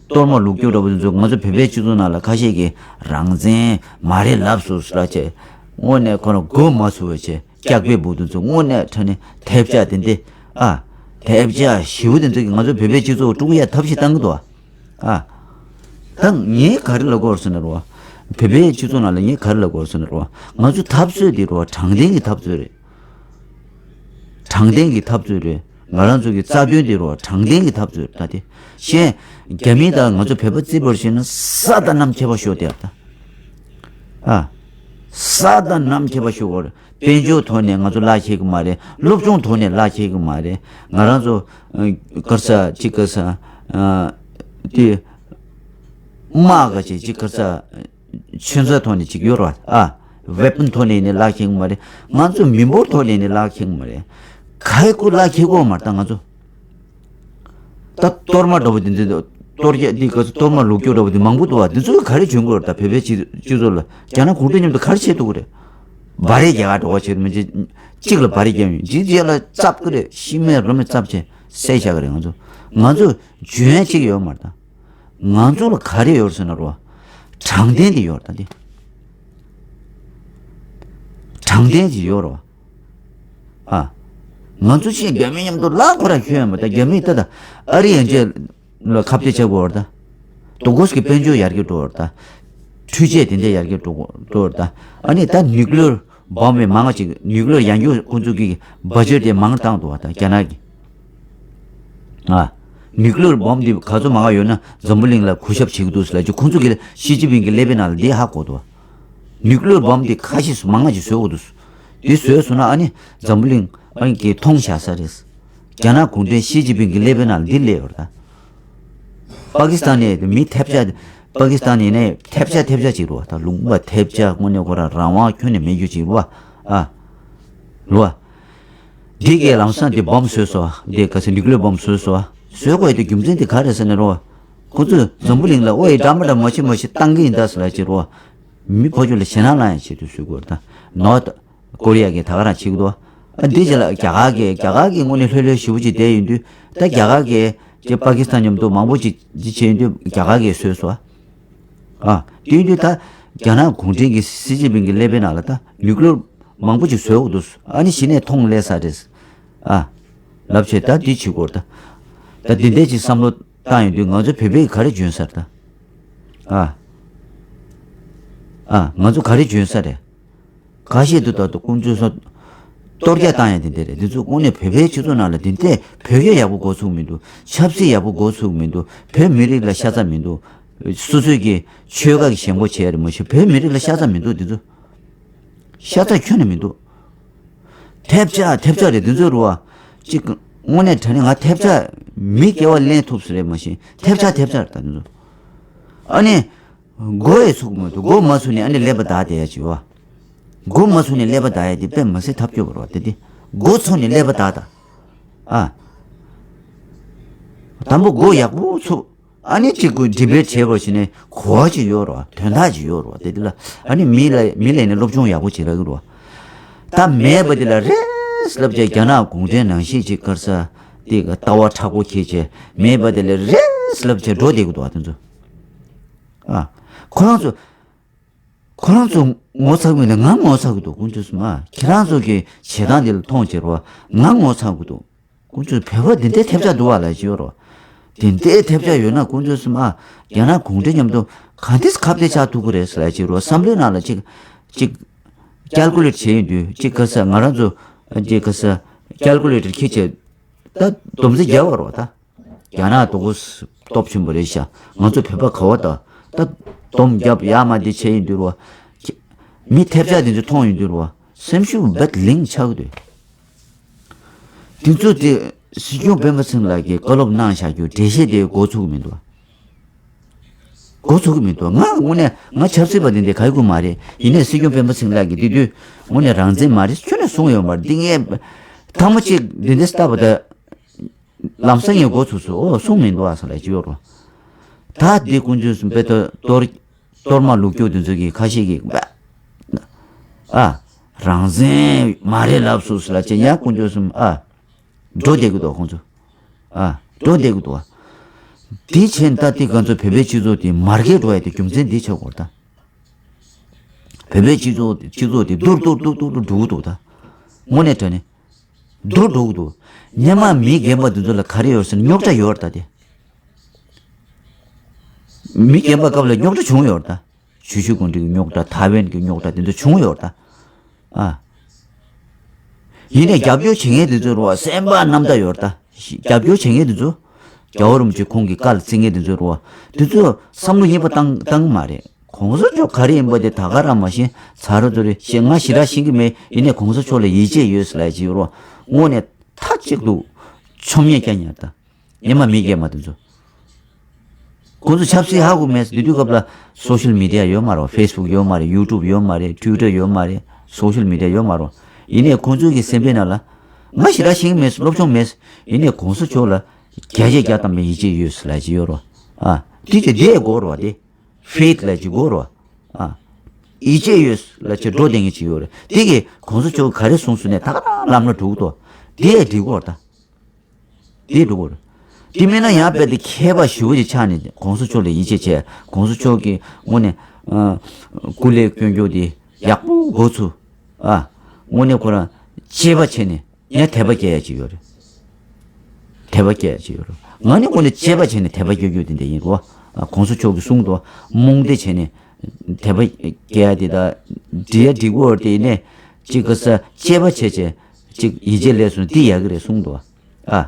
གཏོར་མ་ལུག་ཁྱུ་འདྲ་པོ་དེ་ཚོ་ང་ཚོ་བོད་པའི་སྤྱི་ཚོགས་ནང་ལ་ཁ་ཤས་ཀྱིས་རང་བཙན་མ་རེད་ལབ་སོང་ཟེར་ལ་བྱས། དངོས་གནས་ཁོ་རང་མགོ་མ་ཚོས་པ་བྱས་སྐྱག་པའི་འབུ་དེ་ཚོ་དངོས་གནས་དྲང་གནས་ཐེབས་ཆག་དེ་འདི། ཨ། ཐེབས་ཆག་ཞེ་པོ་དེ་ཚོ་གིས་ང་ཚོ་བོད་པའི་སྤྱི་ཚོགས་དཀྲུག་ཡ་ཐབས་ཤེས་བཏང་གི་འདུག་བ། ཨ། ད་ངས་ག་རེ་ལབ་དགོས་རེད་ཟེར་ན་རོ། བོད་པའི་སྤྱི་ཚོགས་ནང་ལ་ངས་ག་རེ་ལབ་དགོས་རེད་ཟེར་ན་རོ། ང་ཚོ་འཐབ་རྩོད་འདི་རོ་དྲང་བདེན་གྱི་འཐབ་རྩོད་རེད། དྲང་བདེན་གྱི་འཐབ་རྩོད་རེད། ང་རང་ཚོ་གི་རྩ་དོན་འདི་རོ་དྲང་བདེན་གྱི་འཐབ་རྩོད་རེད། ད་དེ་ཤེས། རྒྱ་མི་དང་ང་ཚོ་བོད་པ་རྩིས་པར་བྱས་ན་ས་དང་གནམ་ཁྱད་པར་ཤོར་བསྡད་ཡོད་ད། ཨ། ས་དང་གནམ་ཁྱད་པར་ཤོར་བ་རེད། དཔལ་འབྱོར་ཐོག་ནས་ང་ཚོ་བརླག་ཤེས་ཀྱི་མ་རེད། སློབ་སྦྱོང་ཐོག་ནས་བརླག་ཤེས་ཀྱི་མ་རེད། ང་རང་ཚོ་ཨ་ག་རེ་ཟ་ཅིག་ག་རེ་ཟ། ཨ། དེ་དམག་ག་ཅིག་ཅིག་ག་རེ་ཟ། ཆོས་མཚོན་ཐོག་ནས་ཅིག་ཡོད་རེད་བ། ཨ། ཝེ་པོན་ཐོག་ནས་ནི་བརླག་ཤེས་ཀྱི་མ་རེད། ང་ཚོ་མི་འབོར་ཐོག་ནས་ནི་བརླག་ཤེས་ཀྱི་མ་རེད། ག་ཡི་ཁུ་བརླག་ཤེས་ཀྱི་མ་རེད་ད་ང་ཚོ། ད་གཏོར་མ་འདྲ་པོ་དེ་འདྲ་གཏོར་རྒྱག་དེ་ག་ཚོད་གཏོར་མ་ལུག་ཁྱུ་འདྲ་པོ་དེ་མང་པོ་འདུག་བ། དེ་ཚོ་ག་རེ་བྱུང་གི་རེད། ད་བོད་པའི་སྤྱི་སྤྱི་ཚོགས་ལ་རྒྱ་ནག་གུང་ཁྲན་མཉམ་དུ་ག་རེ་བྱེད་ཐུབ་ཀྱི་རེད། སྦ་རས་རྒྱག་ག་འགྲོ་བ་བྱེད་མི་གཅིག་གཅིག་ལ་སྦ་རས་རྒྱག་ཡོང་། གཅིག་རྗེས་ལ་ཙབ་ཀྱི་རེད། ཤི་མེད་རོ་མེད་ཙབ་བྱས་བསད་བཞག་གི་རེད། ང་ཚོ་ང་ཚོ་འཇོན་ཡ་གཅིག་ཡོད་མ་རེད་ད། ང་ཚོ་ལ་ག་རེ་ཡོད་ཟེར་ན་རོ། དྲང་བདེན་དེ་ཡོད་རེད་ད་དེ། དྲང་བདེན་དེ་ཡོད་རེད་བ། ཨ། ང་ཚོ་ཆེས་རྒྱ་མི་མཉམ་དུ་ལ་ཁོ་ར་ཁྱོད་ཡང་མ་ད་རྒྱ་མི་ད་ད་ཨ་རི་ཡན་ཆད་ལ་ཁ་གཏད་བྱ་དགོས་རེད་ད། དོ་གོས་ཀྱི་དཔལ་འབྱོར་ཡར་རྒྱས་འགྲོ་བ་རེད་ད། འཕྲུལ་ཆས་དེ་འདྲ་ཡར་རྒྱས་འགྲོ་དགོས་འགྲོ་བ་རེད་ད། ཨ་ནི་ད་ནིའུ་ཀི་ལེར་བོམ་བའི་མང་ང་ཅིག་ནིའུ་ཀི་ལེར་ཡང་རྒྱུ་ཁོང་ཚོ་གི་བ་ཇེཊ་དེ་མང་བཏང་འདུག་བ་ད་རྒྱ་ནག་གི། ཨ། ནིའུ་ཀི་ལེར་བོམ་འདི་ག་ཚོད་མང་ང་ཡོད་ན་འཛམ་བུ་གླིང་ལ་གུས་ཞབས་བྱེད་ཀྱི་འདུག་ཟེར་ལ་ཅིག་ཁོང་ཚོ་གི་ཞི་ཅིན་ཕིང་གི་ཀླད་པའི་ནང་ལ་འདི་ཧ་གོ་འདུག་བ། ནིའུ་ཀི་ལེར་བོམ་འདི་ཁ་ཤས་སུ་མང་ང་ཅིག་བཟོ་དགོས་འདུག་འདི་བཟོས་སོང་ན་ཨ་ནི་འཛམ་བུ་གླིང་ཨ་ནི་གི་མཐོང་བཞག་ས་རེད། རྒྱ་ནག་གུང་ཁྲན་ཞི་ཅིན་ཕིང་གི་ཀླད་པའི་ནང་ལ་འདི་སླེབས་ཡོད་རེད་ད། པ་ཀི་སི་ཐན་ནས་མི་ཐེབས་ཆག་པ་ཀི་སི་ཐན་ནས་ནས་ཐེབས་ཆག་ཐེབས་ཆག་ཅིག་རེད་བ། ད་ལུང་པ་ཐེབས་ཆག་དངོས་གནས་ཁོ་རང་རང་དབང་ཁྱོན་ནས་མེད་རྒྱུ་ཅིག་རེད་བ། ཨ། རེད་བ། འདི་གའི་ལམ་སང་འདི་བོམ་བཟོས་སོང་བ། འདི་ག་ཚོད་ནིའུ་ཀི་ལེར་བོམ་བཟོས་སོང་བ། བཟོས་དགོས་ཡ་དེ་རྒྱུ་མཚན་དེ་ག་རེད་ཟེར་ན་རེད་བ། ཁོ་ཚོས་འཛམ་བུ་གླིང་ལ་ཨོ་ཡི་འདྲ་མ་འདྲ་མ་བྱེད་མ་བྱེད་བཏང་གི་ཡིན་ད་ཟེར་ལ་ཅིག་རེད་བ། མི་ཕོ་ཆུ་ལ་ཞེད་སྣང་ལངས་ཡ་ཆེད་དུ་བཟོས་དགོས་རེད་ད། ནོར་ཐ་ཀོ་རི་ཡ་གིས་ད་ག་རང་བྱེད་ཀྱི་འདུག་ཨ་འདི་རྗེས་ལ་རྒྱ་གར་གིས་རྒྱ་གར་གིས་དངོས་གནས་ལྷོད་ལྷོད་ཞེ་པོ་ཅིག་བསྡད་ཡོང་དུས་ད་རྒྱ་གར་གིས་ཅིག་པ་ཀི་སི་ཐན་མཉམ་དུ་མང་པོ་ཅིག་ཅིག་བྱས་ཡོང་དུས་རྒྱ་གར་གིས་བཟོས་སོང་ཨ། ཨ་དེ་ཡོང་དུས་ད་རྒྱ་ནག་གུང་ཁྲན་གྱི་ཞི་ཅིན་ཕིང་གི་ཀླད་པའི་ནང་ལ་ད་ནིའུ་ཀི་ལེར་མང་པོ་ཅིག་བཟོས་འོག་ཏུ་ཨ་ནི་གཞི་ནས་མཐོང་སླེབས་ས་རེད། ཨ། ལབ་བྱས་ད་འདི་བྱེད་དགོས་རེད་ད། ད་འདི་འདྲས་ཅིག་བསམ་བློ་བཏང་ཡོང་དུས་ང་ཚོ་བོད་པས་ག་རེ་འཇོན་ས་རེད་ད། ཨ། ཨ་ང་ཚོ་ག་རེ་འཇོན་ས་རེད། ཁ་ཤས་དུ་ད་དུ་ཀུན་སྤྱོད་སོགས་གཏོར་རྒྱག་བཏང་ཡ་དེ་འདྲས་རེད། འདི་ཚོ་དངོས་གནས་བོད་པའི་སྤྱི་ཚོགས་ནང་ལ་དེ་འདྲས་བོད་སྐད་ཡག་པོ་འགོ་ཚུགས་མི་འདུག་ཆབ་སྲིད་ཡག་པོ་འགོ་ཚུགས་མི་འདུག་བོད་མི་རིགས་ལ་ཤ་ཚ་མི་འདུག་སོ་སོའི་གི་ཆོལ་ཁ་གི་ཞེན་ཁོག་བྱས་རེད་མ་གཞི་བོད་མི་རིགས་ལ་ཤ་ཚ་མི་འདུག་འདི་ཚོ། ཤ་ཚ་ཁྱོན་ནས་མི་འདུག་ཐེབས་ཆག་ཐེབས་ཆག་རེད་འདི་ཚོ་རུ་བ། གཅིག་དངོས་གནས་དྲང་གནས་ང་ཐེབས་ཆག་མི་སྐྱེ་བ་ལེན་ཐུབ་ས་རེད་མ་གཞི་ཐེབས་ཆག་ཐེབས་ཆག་རེད་ད་འདི་ཚོ། ཨ་ནི། མགོ་ཡི་ཚུགས་མི་འདུག་མགོ་མ་ཚུགས་ནས་ཨ་ནི་ཀླད་པ་བདག་བསྡད་ཡ་ཅིག་བ། མགོ་མ་ཚུགས་ནས་ཀླད་པ་བདག་ཡ་དེ་དཔེ་མི་སྲིད་ཐབས་སྐྱོ་བོ་རེད་བ་དེ་དེ། མགོ་ཚུགས་ནས་ཀླད་པ་བདག་ད། ཨ། དང་པོ་མགོ་ཡག་པོ་ཚུགས། ཨ་ནི་གཅིག་གུ་འགྲིམ་འགྲུལ་བྱེད་པར་བྱས་ནས་གོ་བ་ཅིག་ཡོད་རེད་བ། དོན་དག་ཅིག་ཡོད་རེད་བ། དེ་དེ་ལ་ཨ་ནི་མི་ལ་མི་ལ་ནི་སློབ་སྦྱོང་ཡག་པོ་བྱེད་ལ་ཡོད་རེད་བ། ད་མེད་པ་དེ་ལ་རེས་ལབ་བྱས་རྒྱ་ནག་གུང་ཁྲན་ནང་བཞིན་ཅིག་ག་རེ་ཟ། དེ་ག་ལྟ་བ་མཁྲེགས་པོ་འཁྱེར་བྱས་མེད་པ་དེ་ལ་རེས་ལབ་བྱས་འགྲོ་བསྡད་ཀྱི་འདུག་བ་དེ་ཚོ། ཨ། ཁོ་རང་ཚོ། ཁོ་རང་ཚོ་ངོ་ཚ་གི་མིན་ན་ང་ངོ་ཚ་གི་འདུག་དཀོན་མཆོག་གསུམ་ཨ། ཁྱེད་རང་ཚོ་གི་བྱེད་སྟངས་འདི་ལ་མཐོང་བྱེད་རོགས། ང་ངོ་ཚ་གི་འདུག་དཀོན་མཆོག་བོད་པ་འདི་འདྲའི་ཐེབས་ཆག་འདུག་བ་ལ་ཞུ་རོགས། འདི་འདྲའི་ཐེབས་ཆག་ཡོད་ན་དཀོན་མཆོག་གསུམ་ཨ། རྒྱ་ནག་གུང་ཁྲན་མཉམ་དུ་ག་འདྲས་ཁ་གཏད་བཅག་ཐུབ་ཀྱི་རེད་ཟེར་ལ་ཞུ་རོགས། བསམ་བློའི་ནང་ལ་ཅིག་ཅིག་ཀལ་ཀུ་ལེ་ཊི་བྱས་ཡོང་དུས་ཅིག་ག་ས་ང་རང་ཚོ་ཅིག་ག་ས་ ཀལ་ཀུ་ལེ་ཊར་འཁྱེར་བྱས་ད་སྡོམ་རྩིས་རྒྱག་པ་རེད་བ་ད། རྒྱ་ནག་དོ་གོ་སྟོབས་ཆེན་པོ་རེད་ཤག་ང་ཚོ་བོད་པ་ག་བ་ད་ད་སྡོམ་རྒྱབ་ཡག་མ་འདི་བྱས་ཡིན་དུས་རེད་བ། མི་ཐེབས་ཆག་འདི་ཚོ་མཐོང་ཡིན་དུས་རེད་བ། སེམས་ཤུགས་རྦད་ལིང་ཆགས་འདུག་དེ་ཚོ་དེ་སྲིད་སྐྱོང་སྤེན་པ་ཚེ་རིང་ལགས་ཀྱིས་བཀའ་སློབ་གནང་བཞག་རྒྱུ་འགྲེལ་བཤད་དེ་འགོ་ཚུགས་ཀྱི་མི་འདུག་འགོ་ཚུགས་ཀྱི་མི་འདུག་ང་དངོས་གནས་ང་ཆབ་སྲིད་པ་དེ་འདྲ་ག་ཡི་ཀུན་མ་རེད། ཡིན་ནའི་སྲིད་སྐྱོང་སྤེན་པ་ཚེ་རིང་ལགས་ཀྱིས་དེ་དུས་དངོས་གནས་རང་བཙན་མ་རེད་ཁྱོན་ནས་གསུངས་ཡོད་མ་རེད། འདི་ངས་ཐེངས་མ་གཅིག་འདི་འདྲ་ལྟ་བ་ད་ལམ་སང་ངས་འགོ་ཚུགས་སོང་། ཨོ་གསུངས་མི་འདུག་ཨ་ས་ལ་ཅི་ཡོད་རོ། ད་འདི་ཀུན་སྤྱོད་སུ་དཔེ་ད་གཏོར་གཏོར་མ་ལུག་སྐྱོག་དེ་ཚོ་གི་ཁ་ཤས་ཀྱིས་ཨ་རང་བཙན་མ་རེད་ལབ་སོང་ཟེར་ལ་ཅི་ཡང་ཀུན་སྤྱོད་སུ་ཨ་འགྲོ་བསྡད་ཀྱི་འདུག་ཁོང་ཚོ་ཨ་འགྲོ་བསྡད་ཀྱི་འདུག་དེ་བྱས་ད་དེ་ང་ཚོ་བོད་པའི་སྤྱི་ཚོགས་དེ་མར་གད་འགྲོ་ཡ་དེ་རྒྱུ་མཚན་འདི་ཆགས་དགོས་ད། བོད་པའི་སྤྱི་ཚོགས་སྤྱི་ཚོགས་དེ་སྡུག་སྡུག་སྡུག་སྡུག་འགྲོ་གི་འདུག་ད། དངོས་གནས་དྲང་གནས། འགྲོ་འགྲོ་གི་འདུག་སྔོན་མ་མི་རྒན་པ་འདི་ཚོ་ལ་ག་རེ་ཡོད་ཟེར་ན་རྙོག་དྲ་ཡོད་རེད་ད་དེ། མི་རྒན་པ་སྐབས་ལ་རྙོག་དྲ་བྱུང་ཡོད་རེད་ད། ཆུ་ཤུར་གུང་ཁྲན་གྱི་རྙོག་དྲ། ཐའེ་ཝན་གྱི་རྙོག་དྲ་འདི་ཚོ་བྱུང་ཡོད་རེད་ད། ཨ། ཡིན་ནའི་རྒྱབ་སྐྱོར་བྱེད་མཁན་འདི་ཚོ་རུ་བ་སེམས་པ་རྣམ་དག་ཡོད་རེད་ད། རྒྱབ་སྐྱོར་བྱེད་མཁན་འདི་ཚོ། རྒྱལ་བ་རིན་པོ་ཆེ་ཁོང་གི་བཀའ་ལ་བརྩི་མཁན་འདི་ཚོ་རུ་བ། འདི་ཚོ་བསམ་བློ་གཉིས་པ་བཏང་བཏང་གི་མ་རེད། གོང་ས་མཆོག་ག་རེ་ཡིན་པ་དེ་ད་ག་རང་མ་ཤེས་ཚར་རོ་ཚོ་རེ་ཞེས་ང་ཞེ་དྲག་ཤེས་ཀྱི་མེད། ཡིན་ནའི་གོང་ས་མཆོག་ལ་ཡིད་ཆེས་ཡོད་ཟེར་ལབ་ཀྱི་ཡོད་རོ། དངོས་གནས་མཐའ་གཅིག་ཏུ་ཆོམ་ཉེས་རྒྱག་མཁན་ད། སྔོན་མ་མི་རྒན་པ་དེ་ཚོ། ཁོང་ཚོ་ཆབ་སྲིད་ཧ་གོ་མེད་ཟེར་དེ་དུས་སྐབས་ལ་སོ་ཤལ་མི་ཌི་ཡ་ཡོད་མ་རེད། ཕེ་སི་བུག་ཡོད་མ་རེད། ཡུ་ཊུབ་ཡོད་མ་རེད། ཊུའི་ཊར་ཡོད་མ་རེད། སོ་ཤལ་མི་ཌི་ཡ་ཡོད་མ་རེད། ཡིན་ནའི་ཁོང་ཚོའི་གི་སེམས་པའི་ནང་ལ་ང་ཞེ་དྲག་ཤེས་ཀྱི་མེད་ཟེར། སློབ་སྦྱོང་མེད་ཟེར། ཡིན་ནའི་གོང་ས་མཆོག་ལ་བརྒྱ་ཆ་བརྒྱ་ཐམ་པའི་ཡིད་ཆེས་ཡོད་ཟེར་ལབ་ཀྱི་ཡོད་རོ། ཨ། དེ་ཅི་དེ་དགོས་རོ་དེ། ཕེ་ཐི་ལབ་ཀྱི་དགོས་རོ། ཨ། ཡིད་ཆེས་ཡོད་ལབ་ཀྱི་འགྲོ་བསྡད་མཁན་ཅིག་ཡོད་རེད། དེ་གི་གོང་ས་མཆོག་ག་རེ་གསུངས་སོང་ནས་ད་ག་རང་ལམ་ལ་འགྲོ་གི་འདུག་དེ་འགྲིག་གོ་ད། དེ་འགྲིག་གོ་རེད། དེ་མིན་ན་ཡང་དཔེ་དེ་མཁས་པ་ཞེ་པོ་ཅིག་ཆགས་ནས་གོང་ས་མཆོག་ལ་ཡིད་ཆེས་བྱས། གོང་ས་མཆོག་གི་དངོས་གནས་ཨ་སྐུ་ལས་སྐྱོན་རྒྱུ་དེ་ཡག་པོ་འགོ་ཚུགས། ཨ། དངོས་གནས་ཁོ་རང་གཅེས་པ་བྱས་ནས། ཡང་དད་པ་སྐྱེ་ཡ་ཅིག་ཡོད་རེད། དད་པ་སྐྱེ་ཡ་ཅིག་ཡོད་རེད། ང་ནི་དངོས་གནས་གཅེས་པ་བྱས་ནས་དད་པ་སྐྱེ་རྒྱུ་དེ་འདྲ་ཡིན་རོ། ཨ། གོང་ས་མཆོག་གིས་གསུངས་འདུག་རྨོངས་དད་བྱས་ནས་དད་པ་སྐྱེ་ཡ་དེ་དང་འགྲིག་ཡ་འགྲིག་གི་ཡོད་རེད། དེ་ཡིན་ནའི་གཅིག་ག་ས་གཅེས་པ་བྱས་བྱས་གཅིག་ཡིད་ཆེས་སླེབས་སོང་ན་དེ་ཡག་གི་རེད་གསུངས་འདུག་ཨ།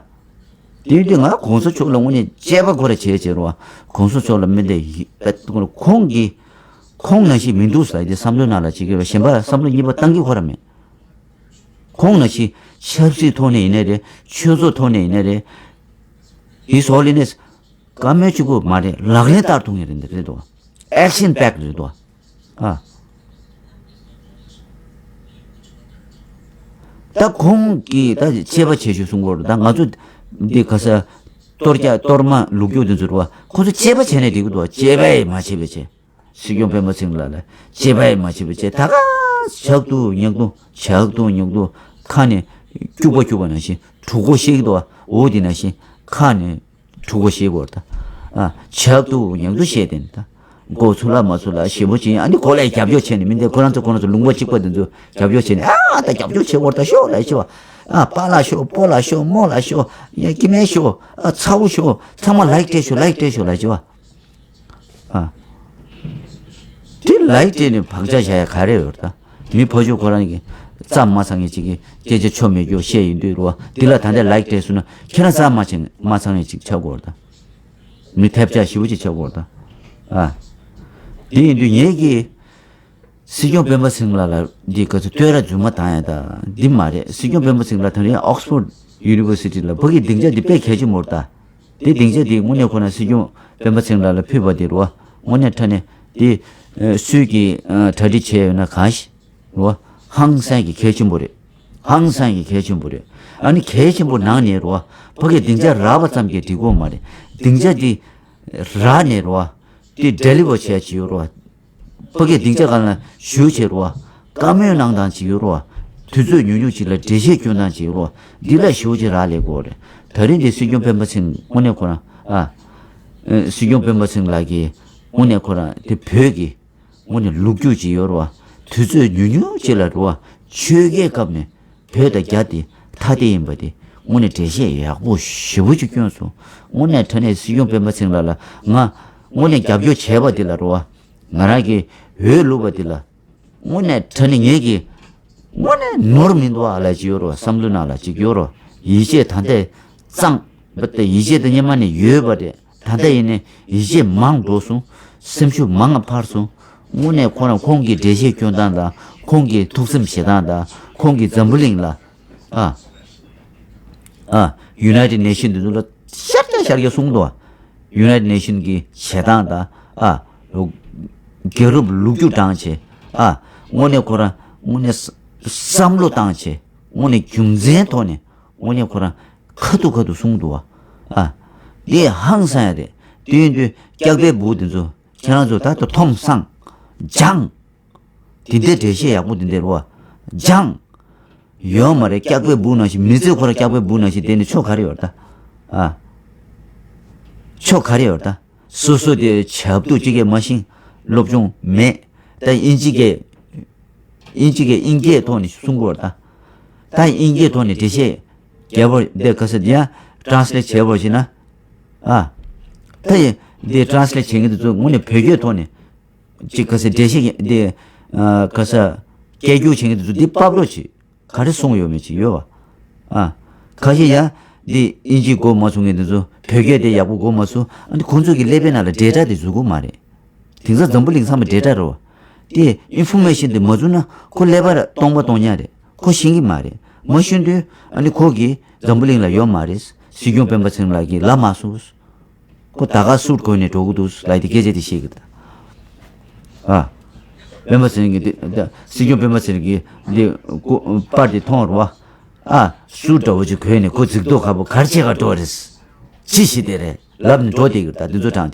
དེ་ཡིན་དུས་ང་གོང་ས་མཆོག་ལ་དངོས་གནས་གཅེས་པ་ཁོ་ར་བྱས་བྱས་རོ། གོང་ས་མཆོག་ལ་མི་འདྲ་ཡི་ཁོང་གིས་ཁོང་ནང་བཞིན་མི་འདུག་ཟེར་དེ་བསམ་བློའི་ནང་ལ་བྱེད་ཀྱི་རེད། གཞན་པ་བསམ་བློ་གཉིས་པ་བཏང་གི་ཁོ་ར་མེད། ཁོང་ནང་བཞིན་ཆབ་སྲིད་ཐོག་ནས་ཡིན་ནའི་རེད། ཆོས་ཚོགས་ཐོག་ནས་ཡིན་ནའི་རེད། His Holiness བཀའ་མོལ་གཅིག་པོ་མ་རེད། ལག་ལེན་བསྟར་ཐུབ་མཁན་རེད་འདི་རེད་དོ། Action packed རེད་དོ། ཨ། ད་ཁོང་གིས་ད་གཅེས་པ་བྱེད་ཤོག་གསུང་གི་ཡོད་རེད། ད་ང་ཚོ་འདི་ག་ས་གཏོར་རྒྱག་གཏོར་མ་ལུག་རྒྱུག་འདི་ཚོ་རེད་བ། ཁོ་ཚོ་གཅེས་པ་བྱས་ནས་འགྲིག་གི་འདུག་གཅེས་པ་ཡང་མ་བྱས་པ་བྱས། སྲིད་སྐྱོང་སྤེན་པ་ཚེ་རིང་ལགས་ལ་གཅེས་པ་ཡང་མ་བྱས་པ་བྱས། ད་ག་ཇག་ཏུ་ཉག་ཏུ་ཇག་ཏུ་ཉག་ཏུ་ཁ་ནས་སྐྱུག་པ་སྐྱུག་པ་ནང་བཞིན་གྲུ་གུ་བཤད་ཀྱི་འདུག་འོ་དེ་ནང་བཞིན་ཁ་ནས་གྲུ་གུ་བཤད་དགོས་རེད་ད། ཨ། ཇག་ཏུ་ཉག་ཏུ་བཤད་དེ་ནི་ད་མགོ་ཚུགས་ལ་མ་ཚུགས་ལ་ཞེ་པོ་ཅིག་ཨ་ནི་གོ་ལ་རྒྱབ་སྐྱོར་བྱས་ནས་མི་འདི་ཁོ་རང་ཚོ་ཁོ་རང་ཚོ་ལུང་པ་གཅིག་པ་འདི་ཚོ་རྒྱབ་སྐྱོར་བྱས་ནས་ཨ་ད་རྒྱབ་སྐྱོར་བྱེད་དགོས་རེད་ད་ཤོག་ལབ་ཤོག་ཨ། པཱ་ལགས་ཤོག་པོ་ལགས་ཤོག་རྨོ་ལགས་ཤོག་ཡ་སྐྱེ་དམན་ཤོག་ཨ། ཚ་བོ་ཤོག་ཚང་མ་ལའིག་སྤྲད་ཤོག་ལའིག་སྤྲད་ཤོག་ལབ་ཤོག་ཨ། དེ་ལའིག་སྤྲད་ནས་བག་ཆགས་བཞག་ཡ་ག་རེ་ཡོད་རེད་ད། མི་ཕོ་ཤོག་ཁོ་རང་གི་རྩ་མ་ཚང་ངེས་ཅིག་གི་སྐད་ཆ་ཆོ་མེད་རྒྱུ་བཤད་ཡིན་དུས་རོ། འདི་ལ་ད་ལྟ་ལའིག་སྤྲད་སོང་ན་ཁྱེད་རང་རྩ་མ་ཆེན་མ་ཚང་ངེས་ཅིག་ཆགས་དགོས་རེད་ད། མི་ཐེབས་ཆག་ཞེ་པོ་ཅིག་ཆགས་དགོས་རེད་ད། ཨ། དེ་ཡིན་དུས་ངེད་ཀྱིས་སྲིད་སྐྱོང་སྤེན་པ་ཚེ་རིང་ལགས་ལ་འདི་ག་ཚོད་བསྟོད་ར་རྫུན་མ་བཏང་ཡ་ད་འདི་མ་རེད། སྲིད་སྐྱོང་སྤེན་པ་ཚེ་རིང་ལགས་ད་རིང་Oxford University ལ་ཕ་གི་སྡིངས་ཆ་འདི་དཔེ་གལ་ཆེན་པོ་རེད་ད། དེ་སྡིངས་ཆ་དེ་དངོས་གནས་ཁོ་ན་སྲིད་སྐྱོང་སྤེན་པ་ཚེ་རིང་ལགས་ལ་ཕུལ་བ་དེ་རུ་བ་དངོས་གནས་དྲང་གནས་དེ་ཨ་སུས་ཀྱིས་ཨ་གྲ་སྒྲིག་བྱས་ཡོད་ན་གང་ཞིག་རུ་བ་ཧང་སང་གི་གལ་ཆེན་པོ་རེད། ཧང་སང་གི་གལ་ཆེན་པོ་རེད། ཨ་ནི་གལ་ཆེན་པོ་ནང་ནས་རུ་བ་ཕ་གི་སྡིངས་ཆ་རག་པ་ཙམ་གྱིས་འགྲིག་གོ་མ་རེད། སྡིངས་ཆ་དེ་རག་ནས་རུ་བ་དེ་ཌེ་ལི་ཝར་བྱས་ཀྱི་ཡོད་རུ་བ། ཕ་གིའི་སྡིངས་ཆ་སྒང་ལ་བཞུགས་བྱས་རོ། བཀའ་མོལ་གནང་སྟངས་ཅིག་ཡོད་རོ། དུས་ཚོད་ཉུང་ཉུང་ཅིག་ལ་འགྲེལ་བཤད་སྐྱོན་སྟངས་ཅིག་ཡོད་རོ། འདི་ལ་ཞེ་པོ་ཅིག་རག་ལས་དགོས་རེད། ད་རིང་འདི་སྲིད་སྐྱོང་སྤེན་པ་ཚེ་རིང་དངོས་གནས་ཁོ་རང་ཨ། སྲིད་སྐྱོང་སྤེན་པ་ཚེ་རིང་ལགས་ཀྱིས་དངོས་གནས་ཁོ་རང་དེ་བོད་ཀྱི་དངོས་གནས་ལོ་རྒྱུས་ཅིག་ཡོད་རོ། དུས་ཚོད་ཉུང་ཉུང་ཅིག་ལ་རོ། ཆོས་རྒྱལ་སྐབས་ནས་བོད་དང་རྒྱ་དེ་ཐ་དད་ཡིན་པ་དེ་དངོས་གནས་འགྲེལ་བཤད་ཡག་པོ་ཞེ་པོ་ཅིག་སྐྱོན་སོང་། དངོས་གནས་དྲང་གནས་སྲིད་སྐྱོང་སྤེན་པ་ཚེ་རིང་ལགས་ལ་ང་དངོས་གནས་རྒྱབ་སྐྱོར་བྱས་པ་དེ་ལ་རོ། ང་རང་གི་འོས་བླུགས་པ་དེ་ལ་དངོས་གནས་དྲང་གནས་ངེད་ཀྱིས་ དངོས་གནས་ནོར་མི་འདུག་ཨ་ལ་ཅིག་ཡོད་རོ། བསམ་བློ་ནང་ལ་ཅིག་ཡོད་རོ། ཡིད་ཆེས་ད་ལྟ་གཙང་བ་དེ་ཡིད་ཆེས་དེ་སྔོན་མ་ནས་ཡོད་པ་རེད། ད་ལྟ་ཡིན་ནས་ཡིད་ཆེས་མང་འགྲོ་སོང་། སེམས་ཤུགས་མང་ང་འཕར་སོང་། དངོས་གནས་ཁོ་རང་ཁོང་གི་འགྲེལ་བཤད་སྐྱོན་སྟངས་དང་ཁོང་གི་ཐུགས་སེམས་བཞེས་སྟངས་དང་ཁོང་གི་འཛམ་བུ་གླིང་ལ་ཨ་ཨ་United Nation དེ་ཚོ་ལ་ཤར་རྒྱག་ཤར་རྒྱག་གསུངས་འདུག་ཨ། United Nation གི་བྱེད་སྟངས་དང་ཨ་རྒྱལ་རབས་ལུག་རྒྱུ་དྲངས་བྱས་ཨ་དངོས་གནས་ཁོ་རང་དངོས་གནས་བསམ་བློ་བཏང་བྱས་དངོས་གནས་རྒྱུ་མཚན་ཐོག་ནས་དངོས་གནས་ཁོ་རང་ཁ་ཐུག་ཁ་ཐུག་གསུངས་འདུག་ཨ། ཨ་འདི་ཧང་སང་ཡ་རེད། དེ་ཡིན་དུས་སྐྱག་པའི་སྦུག་དེ་ཚོ་ཁྱེད་རང་ཚོ་ད་ལྟ་འཐོམ་སང་སྦྱང་། དེ་འདྲའི་འགྲེལ་བཤད་ཡག་པོ་དེ་འདྲ་རེད་བ། སྦྱང་། ཡོད་མ་རེད། སྐྱག་པའི་སྦུག་ནང་བཞིན་མི་ཚེ་ཁོ་ར་སྐྱག་པའི་སྦུག་ནང་བཞིན་བསྡད་ནས་ཆོ་ག་རེ་ཡོད་ད། ཨ། ཆོ་ག་རེ་ཡོད་ད། སོ་སོ་དེ་ཆབ་ཏུ་གཅིག་གས་མ་ཤེས། སློབ་སྦྱོང་མེད། ད་དབྱིན་ཇི་གས། དབྱིན་ཇི་གས་དབྱིན་སྐད་ཐོག་ནས་གསུང་དགོས་ད། ད་དབྱིན་སྐད་ཐོག་ནས་འགྲེལ་བཤད་རྒྱབ་པར་འདི་ག་ས་འདི་ཡང་translate་བྱས་པར་བྱས་ན། ཨ། ད་ཡིན་འདི་translate་བྱེད་མཁན་དེ་ཚོ་དངོས་གནས་བོད་སྐད་ཐོག་ནས། ཅིག་ག་ས་འགྲེལ་བཤད་འདི་ཨ་ག་ས་སྐད་སྒྱུར་བྱེད་མཁན་དེ་ཚོ་འདི་ཕབ་རོགས་བྱེད། ག་རེ་གསུངས་ཡོད་མེད་ཅིག་ཡོད་བ། ཨ། ཁ་ཤས་ཡང་འདི་དབྱིན་ཇི་གོ་མ་ཚོར་མཁན་དེ་ཚོ་བོད་སྐད་དེ་ཡག་པོ་གོ་མ་ཚོར། ཨ་ནི་ཁོང་ཚོ་གི་ཀླད་པའི་ནང་ལ་data་དེ་འཛུལ་གི་མ་རེད། དེང་སང་འཛམ་བུ་གླིང་ཚང་མ་data་རེད་བ། དེ་information་དེ་མ་འཛུལ་ན་ཁོ་ཀླད་པ་སྟོང་པ་སྟོང་ཉག་རེད། ཁོ་ཤེས་ཀྱི་མ་རེད། མ་ཤེས་དུས་ཨ་ནི་ཁོ་གིས་འཛམ་བུ་གླིང་ལ་ཡོད་མ་རེད། སྲིད་སྐྱོང་སྤེན་པ་ཚེ་རིང་ལགས་ཀྱིས་ལབ་མ་སོང་། ཁོ་ད་ག་སུཊ་གོན་ནས་འགྲོ་གི་འདུག་ལབ་དེ་སྐད་ཆ་དེ་བཤད་གི་འདུག་ཨ། སྤེན་པ་ཚེ་རིང་གིས་དེ་དེ་སྲིད་སྐྱོང་སྤེན་པ་ཚེ་རིང་གིས་འདི་ཀོ་པར་དེ་མཐོང་རུ་བ། ཨ། སུཊ་འདྲ་བོ་ཅིག་གོན་ནས་ཁོ་འཛིང་ཏོག་ཁ་པོ་གར་བྱེད་ག་འགྲོ་རེད། ཅི་ཞིག་དེ་རེད་ལབ་ནས་འགྲོ་བསྡད་གི་རེད། ད་འདི་ཚོ་དྲངས་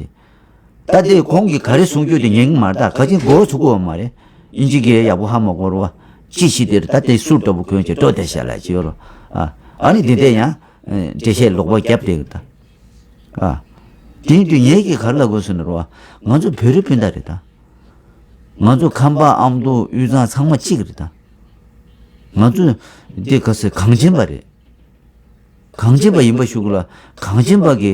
ཏེ། ད་དེ་ཁོང་གིས་ག་རེ་གསུང་རྒྱུ་དེ་ཉན་གི་མ་རེད། ད་ག་ཅིག་མགོ་ཚུགས་གི་ཡོད་མ་རེད། དབྱིན་ཇི་གིས་ཡག་པོ་ཧ་མ་གོ་རུ་བ། ཅི་ཞིག་དེ་རེད། ད་དེ་སུཊ་འདྲ་བོ་གོན་བྱས་འགྲོ་བསྡད་ཤག་ལབ་ཅིག་ཡོད་རུ། ཨ། ཨ་ནི་འདི་འདྲས་ཡང་འགྲེལ་བཤད་ལོག་པ་བརྒྱབ་བསྡད་གི་རེད་ད། ཨ། དེ་ཡིན་དུས་ངས་ཀྱིས་ག་རེ་ལབ་དགོས་ཟེར་ན་རོ། ང་ཚོ་བོད་རིགས་སྤུན་ཟླ་རེད་ད། ང་ཚོ་ཁམས་པ་ཨ་མདོ་དབུས་གཙང་ཚང་མ་གཅིག་རེད་ད། ང་ཚོ་འདི་ག་ཟེར་གངས་ཅན་པ་རེད། གངས་ཅན་པ་ཡིན་པ་ཞུ་དགོས་ལ་གངས་ཅན་པ་གི་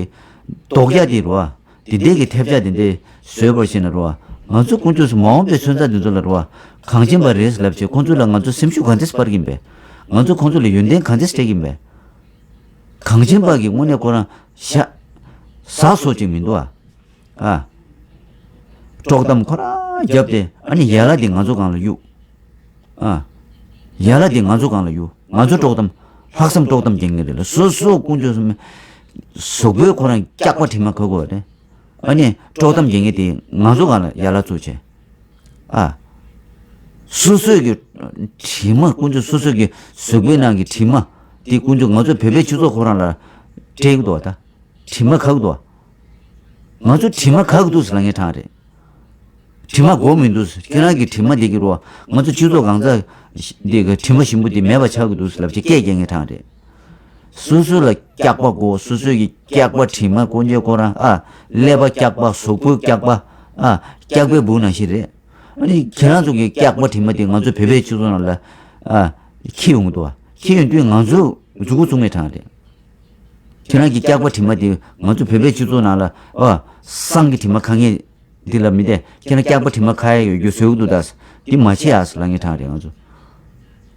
རྡོག་རྒྱ་དེ་རོ། དེ་འདྲས་ཀྱི་ཐེབས་ཆག་དེ་འདྲས་བཟོས་པར་བྱས་ན་རོ། ང་ཚོ་དཀོན་མཆོག་གསུམ་མ་འོངས་པའི་ཚུན་ཚོད་འདི་ཚོ་ལ་རོ། གངས་ཅན་པ་རེད་ལབ་བྱས་ཁོང་ཚོ་ལ་ང་ཚོ་སེམས་ཤུགས་ག་འདྲས་སྤར་གྱིན་པས། ང་ཚོ་ཁོང་ཚོ་ལ་ཡོན་ཏན་ག་འདྲས་སྤྲད་ཀྱིན་པས། གངས་ཅན་པ་གི་དངོས་གནས་ཁོ་རང་ཤ་ཟ་སོ་ཅིག་མི་འདུག་ཨ། ཨ། དཀྲོག་གཏམ་ཁོ་རང་བརྒྱབ་སྟེ་ཨ་ནི་ཡ་ལ་དེ་ང་ཚོ་སྒང་ལ་གཡུག་ཨ། ཡ་ལ་དེ་ང་ཚོ་སྒང་ལ་གཡུག་ང་ཚོ་དཀྲོག་གཏམ་ལྷག་བསམ་དཀྲོག་གཏམ་རྒྱག་མཁན་རེད་ལ། སོ་སོ་དཀོན་མཆོག་གསུམ་གཟུགས་པོའི་ཁོ་རང་སྐྱག་པ་དྲི་མ་ཁ་ཁོ་རེད། ཨ་ནི་དཀྲོག་གཏམ་རྒྱག་མཁན་དེ་ང་ཚོ་སྒང་ལ་ཡ་ལ་བཙུགས་བྱས། ཨ། སོ་སོའི་གི་དྲི་མ་དཀོན་མཆོག་སོ་སོའི་གི་གཟུགས་པོའི་ནང་གི་དྲི་མ་དེ་དཀོན་མཆོག་ང་ཚོ་བོད་པའི་སྤྱི་ཚོགས་ཁོ་རང་ལ་སྤྲད་ཀྱི་འདུག་བ་ད། དྲི་མ་ཁ་གི་འདུག་བ། ང་ཚོ་དྲི་མ་ཁ་གི་འདུག་ཟེར་ལབ་མཁན་གྲངས་རེད། དྲི་མ་དགོས་མི་འདུག་ཁྱེད་རང་གི་དྲི་མ་འདི་གི་རོ། ང་ཚོ་སྤྱི་ཚོགས་གང་ཚ་འདི་གི་དྲི་མ་ཞིམ་པོ་འདི་མེད་པ་ཆགས་ཀྱི་འདུག་ལབ་ཅིག་སྐད་རྒྱག་མཁན་གྲངས་རེད། སོ་སོ་ལ་སྐྱག་པ་དགོས། སོ་སོ་གི་སྐྱག་པ་དྲི་མ་དཀོན་མཆོག་ཁོ་རང་ཨ། ཀླད་པ་སྐྱག་པ་གཟུགས་པོ་སྐྱག་པ་ཨ། སྐྱག་པའི་སྦུག་ནང་བཞིན་རེད། ཨ་ནི་ཁྱེད་རང་ཚོ་གི་སྐྱག་པ་དྲི་མ་འདི་ང་ཚོ་བོད་པའི་སྤྱི་ཚོགས་ནང་ལ་ཨ། འཁྱེར་ཡོང་གི་འདུག་བ། འཁྱེར་ཡོང་དུས་ང་ཚོ་མཛུབ་གུ་བཙུགས་མཁན་གྲངས་རེད། ཁྱེད་རང་གི་སྐྱག་པ་དྲི་མ་འདི་ང་ཚོ་བོད་པའི་སྤྱི་ཚོགས་ནང་ལ་ཨ། བསང་གི་དྲི་མ་ཁ་ངན། འདི་ལ་མི་བདེ། ཁྱེད་རང་སྐྱག་པ་དྲི་མ་ཁ་ཡ་ཡོད་རྒྱུ་བཟོས་ཀྱི་འདུག་ད། འདི་མ་བྱེད་ཨ་ཟེར་ལབ་མཁན་གྲངས་རེད་ང་ཚོ།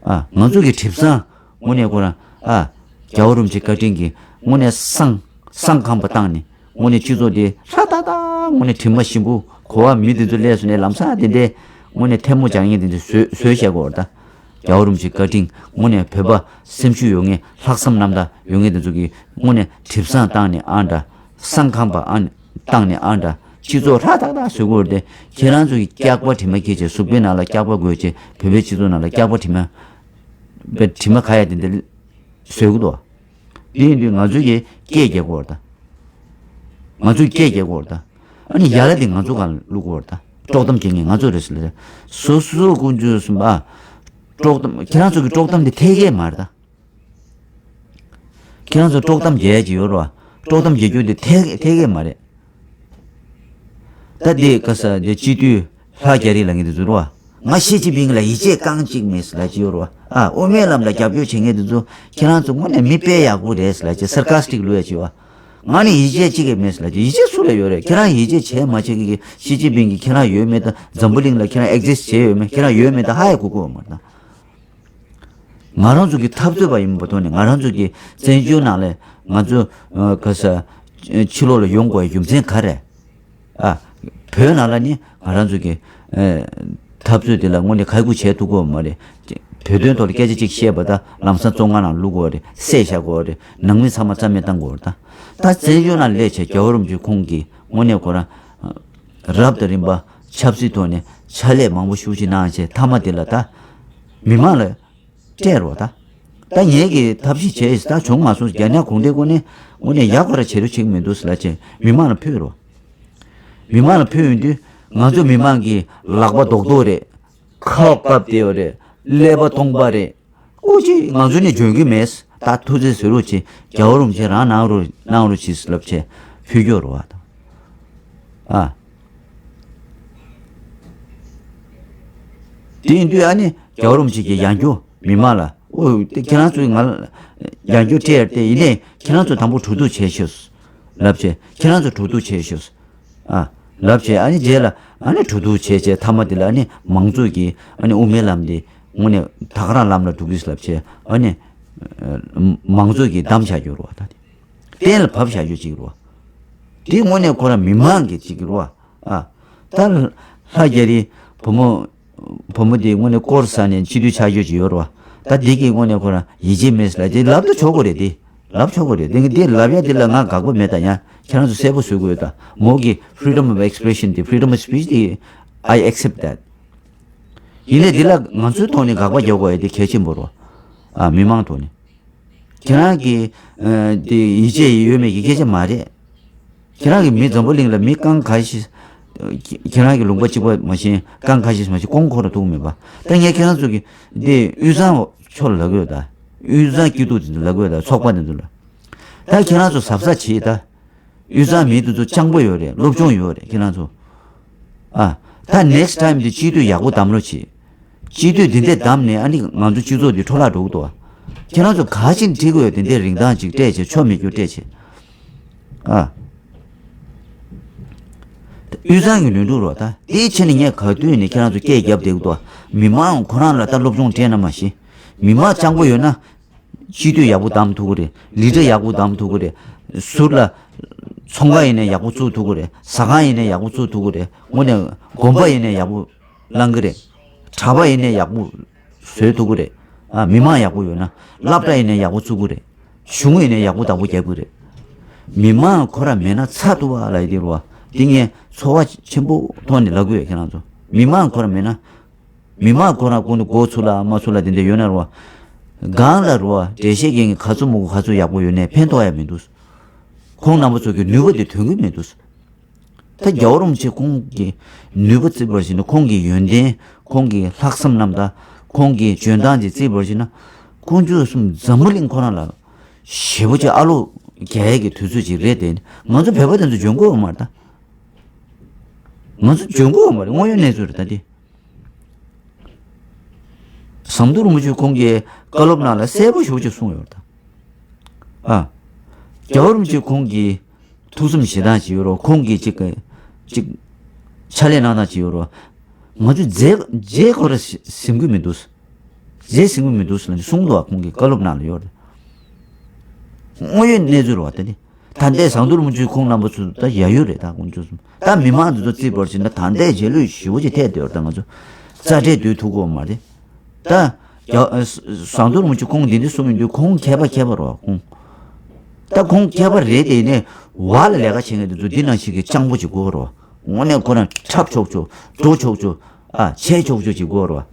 ཨ། ང་ཚོ་གི་དྲི་བཟང་དངོས་གནས་ཁོ་རང་ཨ། རྒྱལ་བ་རིན་པོ་ཆེ་བཀའ་དྲིན་གྱིས་དངོས་གནས་བསང་བསང་ཁང་པ་བཏང་ནས་དངོས་གནས་སྤྱི་ཚོགས་འདི་ལྷ་ཏག་ཏག་དངོས་གནས་དྲི་མ་ཞིམ་པོ་གོ་བ་མི་འདི་ཚོ་སླེབས་སོང་ནས་ལམ་སང་དེ་འདྲའི་དངོས་གནས་ཐལ་མོ་སྦྱར་མཁན་དེ་འདྲ་བཟོས་བཟོས་བཞག་གོ་ད། རྒྱལ་བ་རིན་པོ་ཆེ་བཀའ་དྲིན་དངོས་གནས་བོད་པ་སེམས་ཤུགས་ཡོད་མཁན་ལྷག་བསམ་རྣམ་དག་ཡོད་མཁན་དེ་ཚོ་གིས་དངོས་གནས་དྲི་བཟང་བཏང་ནས་ཨ་འདྲ། བསང་ཁང་པ་ཨ་ནི་བཏང་ནས་ཨ་འདྲ། སྤྱི་ཚོགས་ཧྲ་ཐག་ཐག་བཟོས་དགོས་ཏེ། ཁྱེད་རང་ཚོ་གིས་སྐྱག་པ་དྲི་མ་འཁྱེར་བྱས་གཟུགས་པོའི་ནང་ལ་སྐྱག་པ་འགོས་བྱས་བོད་པའི་སྤྱི་ཚོགས་ནང་ལ་སྐྱག་པ་དྲི་མ་པའི་དྲི་མ་ཁ་ཡ་དེ་འདྲ་བཟོས་ཀྱི་འདུག་དེ་ཡིན་དུས་ང་ཚོ་གིས་སྐད་རྒྱག་དགོས་རེད་ད། ང་ཚོས་སྐད་རྒྱག་དགོས་རེད་ད། ཨ་ནི་ཡ་ལ་དེ་ང་ཚོ་གང་བླུག་དགོས་རེད་ད། དཀྲོག་གཏམ་བྱེད་མཁན་ང་ཚོ་རེད་ཟེར་ལ། སོ་སོ་དཀོན་མཆོག་གསུམ་པ། དཀྲོག་གཏམ་ཁྱེད་རང་ཚོ་གི་དཀྲོག་གཏམ་དེ་འཐད་ཀྱི་མ་རེད་ད། ཁྱེད་རང་ཚོ་དཀྲོག་གཏམ་རྒྱག་ཡ་ཅིག་ཡོད་རེད་བ། དཀྲོག་གཏམ་རྒྱག་རྒྱུ་དེ་ཐད་ཐད་ཀའི་མ་རེད། ད་དེ་ག་ས་དེ་སྤྱི་འཐུས་ལྷ་རྒྱ་རི་ལབ་མཁན་དེ་ཚོ་རེད་བ། ང་ཞི་ཅིན་ཕིང་ལ་ཡིད་ཆེས་རྐང་གཅིག་མེད་ཟེར་ལབ་ཀྱི་ཡོད་རེད་བ། ཨ། དབུ་མའི་ལམ་ལ་རྒྱབ་སྐྱོར་བྱེད་མཁན་དེ་ཚོ་ཁྱེད་རང་ཚོ་དངོས་གནས་མི་དཔེ་ཡག་པོ་རེད་ཟེར་ལབ་ཀྱི་སར་ཀ་སི་ཊིག་ལབ་ཡ་ཅིག་བ། ང་ནི་ཡིད་ཆེས་གཅིག་ཀྱང་མེད་ཟེར་ལབ་ཀྱི། ཡིད་ཆེས་སུ་ལ་ཡོད་རེད། ཁྱེད་རང་ཡིད་ཆེས་བྱས་མ་བྱས་ཀྱི་ཞི་ཅིན་ཕིང་གིས་ཁྱེད་རང་ཡོད་མེད་དང་འཛམ་བུ་གླིང་ལ་ཁྱེད་རང་ཨེག་ཛིསི་བྱས་ཡོད་མེད་ཁྱེད་རང་ཡོད་མེད་དང་ཧ་ཡ་གོ་གི་ཡོད་མ་རེད་ད། ང་རང་ཚོ་གི་འཐབ་རྩོད་པ་ཡིན་པ་ཐོག་ནས་ང་རང་ཚོ་གི་བཙན་བྱོལ་ནང་ལ་ང་ཚོ་ག་ས་ཕྱི་ལོགས་ལ་ཡོང་དགོས་རྒྱུ་མཚན་ག་རེ། ཨ། བོད་ནང་ལ་ནི་ང་རང་ཚོ་གི་འཐབ་རྩོད་དེ་ལ་དངོས་གནས་ག་རེ་བྱས་ཐུབ་ཀྱི་ཡོད་མ་རེད། བོད་དོན་ཐོག་ལ་སྐད་ཆ་གཅིག་བཤད་པ་ད་ལམ་སང་བཙོན་ཁང་ནང་བླུག་དགོས་རེད། བསད་བཞག་དགོས་རེད། ནང་མི་ཚང་མ་རྩ་མེད་བཏང་དགོས་རེད། ད་ད་བཙན་བྱོལ་ནང་སླེབས་བྱས་རྒྱལ་བ་རིན་པོ་ཆེ་ཁོང་གིས་དངོས་གནས་ཁོ་རང་རབ་དང་རིམ་པ་ཆབ་སྲིད་ཐོག་ནས་ཕྱག་ལས་མང་པོ་ཞེ་པོ་ཅིག་གནང་བྱས་མཐའ་མ་དེ་ལ་ད་མི་མང་ལ་སྤྲད་རོགས་ད། ད་ངེད་ཀྱིས་ཐབས་ཤེས་བྱས་ད་བྱུང་མ་སོང་རྒྱ་ནག་གུང་ཁྲན་དངོས་གནས་དངོས་གནས་ཡག་པ་ར་བྱེད་རོགས་བྱེད་ཀྱི་མི་འདུག་ཟེར་ལབ་བྱས་མི་མང་ལ་ཕུལ་རོགས། མི་མང་ལ་ཕུལ་ཡོང་དུས་ང་ཚོ་མི་མང་གི་ལག་པ་རྡོག་རྡོག་རེད། ཁ་བཀབ་བསྡད་ཡོད་རེད། ཀླད་པ་སྟོང་པ་རེད། ཨོ་ཅི་ང་ཚོ་ནས་འཇོན་གྱི་མེད། ད་ཐུགས་རྗེ་གཟིགས་རོགས་བྱེད། རྒྱལ་བ་རིན་པོ་ཆེ་རང་གནང་རོགས་གནང་རོགས་བྱེད་ཟེར་ལབ་བྱས་ཕུལ་རྒྱུ་རེད་བ་ད། ཨ། དེ་ཡིན་དུས་ཨ་ནི་རྒྱལ་བ་རིན་པོ་ཆེ་གི་ཡང་སྐྱོ་མི་མང་ལ་ཨོ་དེ་ཁྱེད་རང་ཚོས་ང་ལ་ཡང་སྐྱོ་སྤྲད་ཡ་དེ་ཡིན་ནའི་ཁྱེད་རང་ཚོ་དང་པོ་གྲོས་བསྡུར་བྱས་ཤོག་ལབ་བྱས་ཁྱེད་རང་ཚོ་གྲོས་བསྡུར་བྱས་ཤོག་ཨ། ལབ་བྱས་ཨ་ནི་རྗེས་ལ་ཨ་ནི་གྲོས་བསྡུར་བྱས་བྱས་མཐའ་མ་དེ་ལ་ཨ་ནི་མང་གཙོ་གི་ཨ་ནི་དབུ་མའི་ལམ་དེ་དངོས་གནས་ད་ག་རང་ལམ་ལ་འགྲོ་གི་ལབ་བྱས་ཨ་ནི་མང་གཙོ་གི་བདམས་བྱ་རྒྱུ་རེད་བ་ད་དེ་གཏན་ལ་ཕབ་བྱ་རྒྱུ་ཅིག་རེད་བ། དེ་དངོས་གནས་ཁོ་རང་མི་མང་གི་ཅིག་རེད་བ། ཨ། ད་ལྷ་རྒྱ་རི་བུ་མོ་བུ་མོ་དེ་དངོས་གནས་སྐོར་ས་ནས་སྤྱི་འཐུས་ཆགས་རྒྱུ་ཅིག་ཡོད་རེད་བ། ད་དེ་གི་དངོས་གནས་ཁོ་རང་ཡིད་ཆེས་མེད་ལ་དེ་ལབ་ད་ཆོག་གི་རེད་དེ། ལབ་ཆོག་གི་རེད་དེ་དེ་ལབ་ཡ་དེ་ལ་ང་དགག་པ་མེད། ད་ཡང་ཁྱེད་རང་ཚོ་གསལ་པོ་བཟོ་དགོས། ད་མོ་གི་freedom of expression དེ་freedom of speech དེ་I accept that ཡིན་ནའི་དེ་ལ་ང་ཚོའི་ཐོག་ནས་དགག་པ་རྒྱག་དགོས་ཡ་དེ་གལ་ཆེན་པོ་རེད་བ། ཨ་མི་མང་ཐོག་ནས། ཁྱེད་རང་གི་ཨ་དེ་ཡིད་ཆེས་ཡོད་མེད་ཀྱི་སྐད་ཆ་མ་རེད། ཁྱེད་རང་གི་མི་འཛམ་བུ་གླིང་ལ་མི་རྐང་ཁ་ཤས་ཁྱེད་རང་གི་ལུང་པ་གཅིག་པ་མ་གཞི་རྐང་ཁ་ཤས་མ་གཞི་ཀོང་ཁོ་ར་ཐུག་མེད་པ། ད་ངས་ཁྱེད་རང་ཚོ་གི་འདི་དབུས་གཙང་ཕྱོགས་ལ་ལབ་ཀྱི་ཡོད་ད། དབུས་གཙང་སྐྱིད་སྡུག་དེ་ཚོ་ལབ་ཀྱི་ཡོད་ད་ཚོགས་པ་དེ་ཚོ་ལ། ད་ཁྱེད་རང་ཚོ་གཟབ་གཟབ་བྱེད་ད། དབུས་གཙང་མི་དེ་ཚོ་སྤྱང་པོ་ཡོད་རེད། སློབ་སྦྱོང་ཡོད་རེད་ཁྱེད་རང་ཚོ། ཨ། ད་next time དེ་སྤྱི་འཐུས་ཡག་པོ་བདམས་རོགས་བྱེད། སྤྱི་འཐུས་དེ་འདྲས་བདམས་ནས་ཨ་ནི་ང་ཚོ་སྤྱི་ཚོགས་འདི་འཕྲོ་བརླག་འགྲོ་གི་འདུག་ཁྱེད་རང་ཚོ་ག་ཅིག་ཁྲིད་དགོས་དེ་འདྲས་རིན་ཐང་ཅིག་སྤྲད་བྱས་ཆོ་མེད་རྒྱུ་སྤྲད་བྱས། ཨ། དབུས་གཙང་གི་ལུས་འགྲོ་རོགས་ད་དེའི་ཆེད་ནས་ངས་ག་དུས་ནས་ཁྱེད་རང་ཚོ་སྐད་རྒྱབ་བསྡད་གི་འདུག་མི་མང་ཁོ་རང་ལ་ད་སློབ་སྦྱོང་སྤྲད་ན་མ་ཤེས། མི་མང་སྤྱང་པོ་ཡོད་ན། སྤྱི་འཐུས་ཡག་པོ་བདམས་ཐུབ་ཀྱི་རེད། ལི་ཏྲ་ཡག་པོ་བདམས་ཐུབ་ཀྱི་རེད། ཟུར་ལ་ཚོང་ཁང་ཡིན་ནའི་ཡག་པོ་བཙུགས་ཐུབ་ཀྱི་རེད། ཟ་ཁང་ཡིན་ནའི་ཡག་པོ་བཙུགས་ཐུབ་ཀྱི་རེད། དངོས་གནས་དགོན་པ་ཡིན་ནའི་ཡག་པོ་བསླང་གི་རེད། གྲྭ་པ་ཡིན་ནའི་ཡག་པོ་བཟོས་ཐུབ་ཀྱི་རེད། ཨ་མི་མང་ཡག་པོ་ཡོད་ན་སློབ་གྲྭ་ཡིན་ནའི་ཡག་པོ་བཙུགས་ཀྱི་རེད། གཞུང་ཡིན་ནའི་ཡག་པོ་བདག་པོ་རྒྱབ་ཀྱི་རེད། མི་མང་ཁོ་ར་མེད་ན་ཚར་འདུག་བ་ལབ་ཡི་དེ་རུ་བ་འདི་ངས་ཚོར་བ་ཆེན་པོ་ཐོག་ནས་ལབ་དགོས་ཡོད་ཁྱེད་རང་ཚོ། མི་མང་ཁོ་ར་མེད་ན། མི་མང་ཁོ་རང་ཀུན་ཏུ་མགོ་ཚུགས་ལ་མ་ཚུགས་ལ་དེ་འདྲ་ཡོད་ན་རོ། སྒང་ལ་རོ་འགྲེལ་བཤད་མཁན་གྱི་ག་ཚོད་མང་པོ་ག་ཚོད་ཡག་པོ་ཡོད་ནའི་ཕན་ཐོགས་ཡ་མི་འདུག་ཁོང་རྣམ་པ་ཚོ་གི་ནུས་པ་དེ་ཐོན་གི་མི་འདུག་ད་རྒྱལ་བ་རིན་པོ་ཆེ་ཁོང་གི་ནུས་པ་བརྩི་བར་བྱས་ན་ཁོང་གི་ཡོན་ཏན་ཁོང་གི་ལྷག་བསམ་རྣམ་དག་ཁོང་གི་འཇོན་ཐང་དེ་བརྩི་བར་བྱས་ན་ཁོང་ཚོ་གསུམ་འཛམ་བུ་གླིང་ཁོ་རང་ལ་ཞེ་པོ་ཅིག་ཨ་ལོ་རྒྱག་ཡས་ཀྱི་དུས་ཚོད་ཅིག་རེད་དེ། ང་ཚོ་བོད་པ་དེ་ཚོ་འཇོན་གོ་ཡོད་མ་རེད་ད། ང་ཚོ་འཇོན་གོ་ཡོད་མ་རེད། དངོས་ཡོད་གནས་ཚུལ་རེད་ད་དེ། ཟམ་གདོང་རིན་པོ་ཆེ་ཁོང་གི་བཀའ་སློབ་ནང་ལ་གསལ་པོ་ཞེ་པོ་ཅིག་གསུངས་ཡོད་རེད་ད། ཨ། རྒྱལ་བ་རིན་པོ་ཆེ་ཁོང་གི་ཐུགས་བསམ་བཞེས་སྟངས་ཅིག་ཡོད་རེད། ཁོང་གི་ཅིག་ཅིག་ཕྱག་ལས་གནང་སྟངས་ཅིག་ཡོད་རེད། ང་ཚོས་རྗེས་རྗེས་ཁོ་ར་ཟིན་གྱི་མི་འདུག་རྗེས་ཟིན་གྱི་མི་འདུག་ཟེར་ནས་གསུངས་འདུག་ཁོང་གི་བཀའ་སློབ་ནང་ལ་ཡོད་རེད། དངོས་ཡོད་གནས་ཚུལ་རེད་བ་ད་ནི། ད་ལྟའི་ཟམ་གདོང་རིན་པོ་ཆེ་ཁོང་རྣམ་པ་ཚོ་ད་ཡ་ཡོད་རེད། ད་ཁོང་ཚོ་ད་མི་མང་ཚོ་རྩིས་པར་བྱས་ན་ད་ལྟའི་རྗེས་ལུས་ཞེ་པོ་ཅིག་ཐེབས་བསྡད་ཡོད་རེད། ད་ང་ཚོ་རྩ་འགྲན་སྡོད་ཐུབ་ཀྱི་ཡོད་མ་རེད། ད་རྒྱ་ཟམ་གདོང་རིན་པོ་ཆེ་ཁོང་འདི་འདྲ་གསུངས་ཡོང་དུས་ཁོང་མཁས་པ་མཁས་པ་རེད་བ་ཁོང་། ད་ཁོང་མཁས་པ་རེད་དེ་ནས་བར་ལ་ལས་ཀ་བྱེད་མཁན་དེ་ཚོ་འདི་ནང་བཞིན་གྱི་སྤྱང་པོ་ཅིག་དགོས་རེད་བ། དངོས་གནས་ཁོ་རང་འཁྲབ་ཆོག་ཆོག་འགྲོ་ཆོག་ཆོག་ཨ་བྱེད་ཆོག་ཆོག་ཅིག་དགོས་རེད་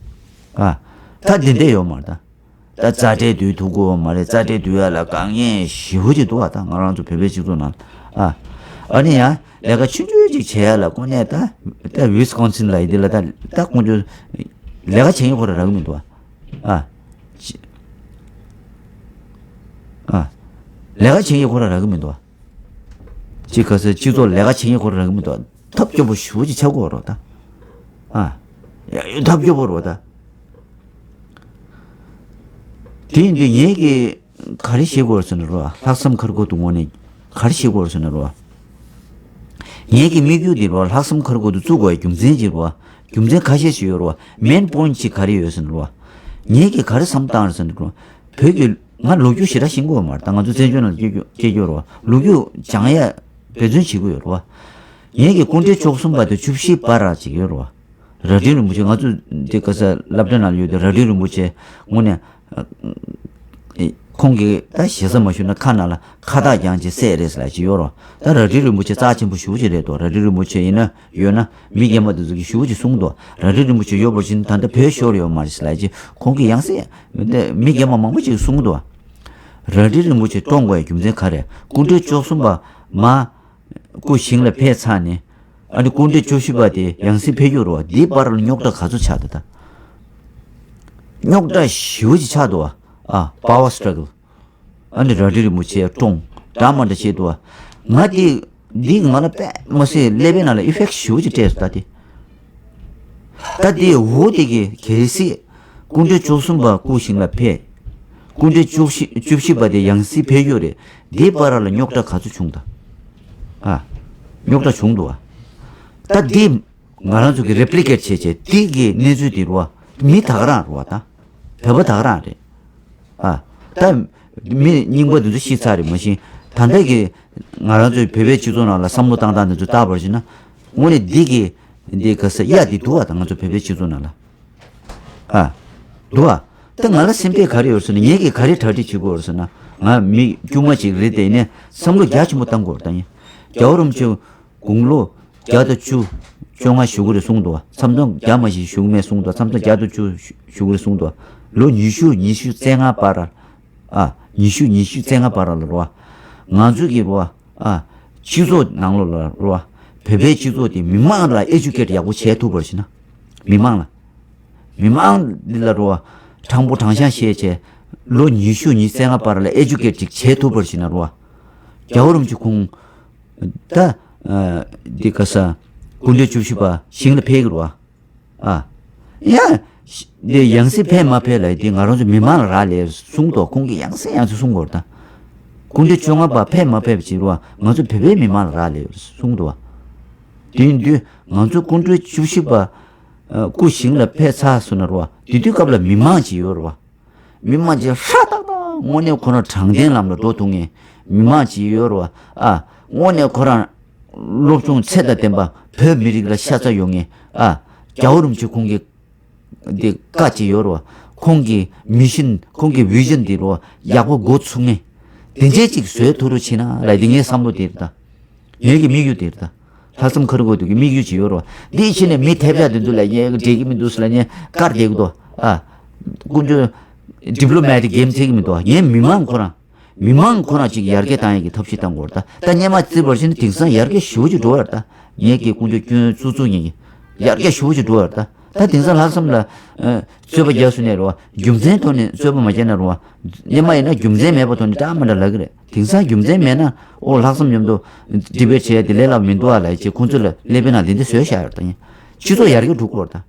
བ། ཨ་ད་འདི་འདྲ་ཡོད་མ་རེད་ད། ད་རྩ་འགྲན་སྡོད་ཐུབ་ཀྱི་ཡོད་མ་རེད། རྩ་འགྲན་སྡོད་ཡ་ལ་དཀའ་ངལ་ཞེ་པོ་ཅིག་འདུག་བ། ད་ང་རང་ཚོ་བོད་པའི་སྤྱི་ཚོགས་ནང་ཨ་ཨ་ནི་ཡང་ལས་ཀ་ཆུང་ཆུང་ཅིག་བྱེད་ཡ་ལ་ཁོ་ནས་ད་ད་ཝི་སི་ཀོན་སིན་ལ་ཡི་དེ་ལ་ད་ད་ཁོང་ཚོ་ལས་ཀ་བྱེད་མཁན་ཁོ་རང་རག་གི་མི་འདུག་བ། ཨ་ཅི་ཨ་ལས་ཀ་བྱེད་མཁན་ཁོ་རང་རག་གི་མི་འདུག་བ། ཅི་ག་ས་སྤྱི་ཚོགས་ལས་ཀ་བྱེད་མཁན་ཁོ་རང་རག་གི་མི་འདུག་བ། ཐབས་སྐྱོ་པོ་ཞེ་པོ་ཅིག་ཆགས་ཀྱི་ཡོད་རེད་ད། ཨ་ཡ་ཐབས་སྐྱོ་པོ་རེད་ད། དེ་ཡིན་དུས་ངེད་ཀྱིས་ག་རེ་བྱེད་དགོས་རེད་ཟེར་ན་རོ། ལྷག་བསམ་ཁ་སྒོ་དུ་ངོ་ནས་ག་རེ་བྱེད་དགོས་རེད་ཟེར་ན་རོ། ངེད་ཀྱི་དམིགས་ཡུལ་འདི་རོ་ལྷག་བསམ་ཁ་སྒོ་དུ་བཙུགས་དགོས་རྒྱུ་མཚན་ཅིག་རོ། རྒྱུ་མཚན་ཁ་ཤས་ཤིག་ཡོད་རོ། མེན་པོ་ཡིན་ཊི་ཅིག་ག་རེ་ཡོད་ཟེར་ན་རོ། ངས་ཀྱིས་ག་རེ་བསམ་བཏང་རེད་ཟེར་ན། བོད་ཀྱི་ང་ལོ་རྒྱུས་ཞེ་དྲག་ཤེས་ཀྱི་ཡོད་མ་རེད་ད། ང་ཚོ་བཙན་བྱོལ་ནང་སྐྱེས་རྒྱུ་སྐྱེས་རྒྱུ་རེད་བ། ལོ་རྒྱུས་སྦྱང་ཡ་འབད་བརྩོན་བྱེད་ཀྱི་ཡོད་རེད་བ། ངས་ཀྱིས་སྐུ་ཕྲེང་བཅུ་གསུམ་པ་དེ་བཅུ་བཞི་པ་ར་ཅིག་ཡོད་རེད་བ། རྭ་སྒྲེང་རིན་པོ་ཆེ། ང་ཚོ་འདི་ག་ས་སློབ་གྲྭ་ནང་ལ་ཡོད་དུས་རྭ་སྒྲེང་རིན་པོ་ཆེ་དངོས་གནས། ཨེ། ཁོང་གིས་ད་ཞེ་ས་མ་ཞུ་ན་ཁ་ནང་ལ་ཁ་བཏགས་རྐྱང་ཅིག་གསལ་རེད་ཟེར་ལབ་ཅིག་ཡོད་རེད། ད་རྭ་སྒྲེང་རིན་པོ་ཆེ་རྩ་ཆེན་པོ་ཞེ་པོ་ཅིག་རེད་དོ། རྭ་སྒྲེང་རིན་པོ་ཆེ་ཡིན་ན་ཡོད་ན་མི་རྒན་པ་དེ་ཚོ་གིས་ཞེ་པོ་ཅིག་གསུང་གི་འདུག་རྭ་སྒྲེང་རིན་པོ་ཆེ་ཡོད་པ་ཅིན་ད་ལྟ་བོད་ཤོར་ཡོད་མ་རེད་ཟེར་ལབ་ཅིག་ཁོང་གིས་ཡང་སེ་མི་རྒན་པ་མང་པོ་ཅིག་གསུང་གི་འདུག་རྭ་སྒྲེང་རིན་པོ་ཆེ་བཀྲོངས་དགོས་ཡ་རྒྱུ་མཚན་ག་རེ། སྐུ་ཕྲེང་བཅུ་གསུམ་པ་མ་སྐུ་ཞིང་ལ་ཕེབས་ཚར་ནས། ཨ་ནི་སྐུ་ཕྲེང་བཅུ་བཞི་པ་དེ་ཡང་སེ་ཕེབས་རྒྱུ་རེད་བ། འདིའི་བར་ལ་རྙོག་དྲ་ག་ཚོད་ཆགས་འདུག་ད། རྙོག་དྲ་ཞེ་པོ་ཅིག་ཆགས་འདུག་བ། ཨ། པ་ཝར་སི་ཊྲག་གལ། ཨ་ནི་རྭ་སྒྲེང་རིན་པོ་ཆེ་བཀྲོངས་འདྲ་མ་འདྲ་བྱས་འདུག་བ། ང་དེ་འདི་ང་ལ་དཔེ་མ་སྲིད་ཀླད་པའི་ནང་ལ་ཨི་ཕེག་ཊི་ཞེ་པོ་ཅིག་སྤྲད་སོང་ད་དེ། ད་དེ་འོ་དེ་གི་གལ་སྲིད་སྐུ་ཕྲེང་བཅུ་གསུམ་པ་སྐུ་ཞིང་ལ་ཕེབས། སྐུ་ཕྲེང་བཅུ་བཞི་བཅུ་བཞི་པ་དེ་ཡང་སེ་ཕེབས་རྒྱུ་རེད། དེའི་བར་ལ་རྙོག་དྲ་ག་ཚོད་བྱུང་ད། ཨ། རྙོག་དྲ་བྱུང་འདུག་བ། ད་དེ་ང་རང་ཚོ་གི་རེ་པི་ལི་ཀེ་ཊི་བྱས་བྱས་དེ་གི་གནས་ཚུལ་དེ་རེད་བ། མི་ད་ག་རང་རེད་བ་ད། བོད་པ་ད་ག་རང་རེད། ཨ། ད་མི་རྙིང་པ་འདི་ཚོ་ཤི་ཚར་རེད་མ་གཞི། ད་ལྟ་གི་ང་རང་ཚོའི་བོད་པའི་སྤྱི་ཚོགས་ནང་ལ་བསམ་བློ་བཏང་སྟངས་འདི་ཚོ་བལྟ་བར་བྱས་ན། དངོས་གནས་འདི་གི་འདི་ག་ས་ཡ་འདི་འདུག་བ། ད་ང་ཚོ་བོད་པའི་སྤྱི་ཚོགས་ནང་ལ། ཨ། འདུག་བ། ད་ང་ལ་སེམས་ཁྲལ་ག་རེ་ཡོད་ཟེར་ན། ངས་ཀྱིས་ག་རེ་གྲ་སྒྲིག་བྱེད་དགོས་རེད་ཟེར་ན། ང་མི་དཀྱུས་མ་ཅིག་རེད་དེ། ཡིན་ནའི་བསམ་བློ་རྒྱ་ཆེན་པོ་བཏང་དགོས་རེད་ད། ཡིན། རྒྱལ་བ་རིན་པོ་ཆེ་དགུང་ལོ་བརྒྱ་དང་བཅུ་བཅོ་ལྔ་བཞུགས་ཀྱི་རེད་གསུངས་འདུག་བ། མཚམས་མཚམས་བརྒྱ་མ་ཞིག་བཞུགས་མེད་གསུངས་འདུག་མཚམས་མཚམས་བརྒྱ་དང་བཅུ་བཞུགས་ཀྱི་རེད་གསུངས་འདུག་ལོ་ཉི་ཤུ་ཉི་ཤུ་རྩ་ལྔ་བར། ཨ། ཉི་ཤུ་ཉི་ཤུ་རྩ་ལྔ་བར་ལ་རོ། ང་ཚོ་གི་རོ། ཨ། སྤྱི་ཚོགས་ནང་ལོགས་ལ་རོ། བོད་པའི་སྤྱི་ཚོགས་དེ་མི་མང་ལ་ཨེ་ཇུ་ཀེ་ཊི་ཡག་པོ་བྱས་ཐུབ་པར་བྱས་ན། མི་མང་ལ། མི་མང་འདི་ལ་རོ། དྲང་པོ་དྲང་བཞག་བཤད་བྱས། ལོ་ཉི་ཤུ་ཉི་ཤུ་རྩ་ལྔ་བར་ལ་ཨེ་ཇུ་ཀེ་ཊི་ཅིག་བྱས་ཐུབ་པར་བྱས་ན་རོ། རྒྱལ་བ་རིན་པོ་ཆེ་ཁོང་། ད། ཨ། འདི་ག་ས། སྐུ་ཕྲེང་བཅུ་བཞི་པ་ཞིང་ལ་ཕེབས་ཀྱི་རེད་བ། ཨ། ཡ། འདི་ཡང་སེ་ཕེབས་མ་ཕེབས་ལ་འདི་ང་རང་ཚོ་མི་མང་ལ་རག་ལས་གསུངས་འདུག་ཁོང་གིས་ཡང་སེ་ཡང་སེ་གསུང་གི་ཡོད་རེད་ད། སྐུ་ཕྲེང་བཅོ་ལྔ་པ་ཕེབས་མ་ཕེབས་ཅིག་རེད་བ། ང་ཚོ་བོད་པའི་མི་མང་ལ་རག་ལས་ཡོད་རེད་གསུངས་འདུག་བ། དེ་ཡིན་དུས་ང་ཚོ་སྐུ་ཕྲེང་བཅུ་བཞི་པ། ཨ། སྐུ་ཞིང་ལ་ཕེབས་ཚར་སོང་ན་རེད་བ། དེ་དུས་སྐབས་ལ་མི་མང་ཅིག་ཡོད་རེད་བ། མི་མང་ཅིག་ཧྲ་ཏག་ཏག་དངོས་གནས་ཁོ་རང་དྲང་བདེན་ལམ་ལ་འགྲོ་ཐུབ་མཁན་མི་མང་ཅིག་ཡོད་རེད་བ། ཨ། དངོས་གནས་ཁོ་རང་སློབ་སྦྱོང་ཚད་དང་ལྡན་པ། བོད་མི་རིགས་ལ་ཤ་ཚ་ཡོད་མཁན། ཨ། རྒྱལ་བ་རིན་པོ་ཆེ་ཁོང་གི་འདི་བཀའ་ཅིག་ཡོད་རེད་བ། ཁོང་གི་མི་ཤན། ཁོང་གི་བི་ཞན་འདི་རེད་བ། ཡག་པོ་འགོ་ཚུགས་མཁན་དེ་འདྲས་ཅིག་བཟོས་ཐུབ་རོགས་བྱེད་ན་ལབ། འདི་ངའི་བསམ་བློ་དེ་རེད་ད། ངེད་ཀྱི་དམིགས་ཡུལ་དེ་རེད་ད། ལྷག་བསམ་ཁ་རུ་དགོས་དུས་ཀྱི་དམིགས་ཡུལ་ཅིག་ཡོད་རེད་བ། འདི་ཕྱིན་ནས་མི་ཐེབས་ཆག་དེ་ཚོ་ལ་ངས་འགྲིག་གི་མི་འདུག་ཟེར་ལབ་ནས་བཀར་བསྡད་ཀྱི་འདུག་ཨ། ཀུན་སྤྱོད་ཌི་པི་ལོ་མེ་ཊིག་གེམ་འཚོལ་གྱི་མི་འདུག་ངས་མི་མང་ཁོ་རང་། མི་མང་ཁོ་རང་ཅིག་ཡར་རྒྱས་བཏང་ཡག་གི་ཐབས་ཤེས་བཏང་དགོས་རེད་ད། ད་སྔོན་མ་བརྩིས་པར་བྱས་ན་དེང་སང་ཡར་རྒྱས་ཞེ་པོ་ཅིག་འགྲོ་བ་རེད་ད། ངེད་ཀྱི་ཀུན་སྤྱོད་སྐྱོན་བཙུགས་བཙུགས་ངེད་ཀྱི་ཡར་རྒྱས་ཞེ་པོ་ཅིག་འགྲོ་བ་རེད་ད། ད་དེང་སང་ལྷག་བསམ་ལ། ཨ། རྩོད་པ་རྒྱག་སོང་ནས་རེད་བ། རྒྱུ་མཚན་ཐོག་ནས་རྩོད་པ་མ་རྒྱག་ན་རེད་བ། སྔོན་མ་ཡིན་ན་རྒྱུ་མཚན་མེད་པའི་ཐོག་ནས་འདྲ་མི་འདྲ་ལབ་ཀྱི་རེད། དེང་སང་རྒྱུ་མཚན་མེད་ན། ཨོ། ལྷག་བསམ་མཉམ་དུ་ཌི་བེ་ཊི་བྱས་ཏེ་ལས་སླ་པོ་མི་འདུག་ཨ་ལབ་ཅེས་ཁོང་ཚོ་ལ་ཀླད་པའི་ནང་དེ་འདྲ་བཟོས་བཞག་ཡོད་རེད་ད། སྤྱི་ཚོགས་ཡར་རྒྱས་འགྲོ་དགོས་རེད་ད།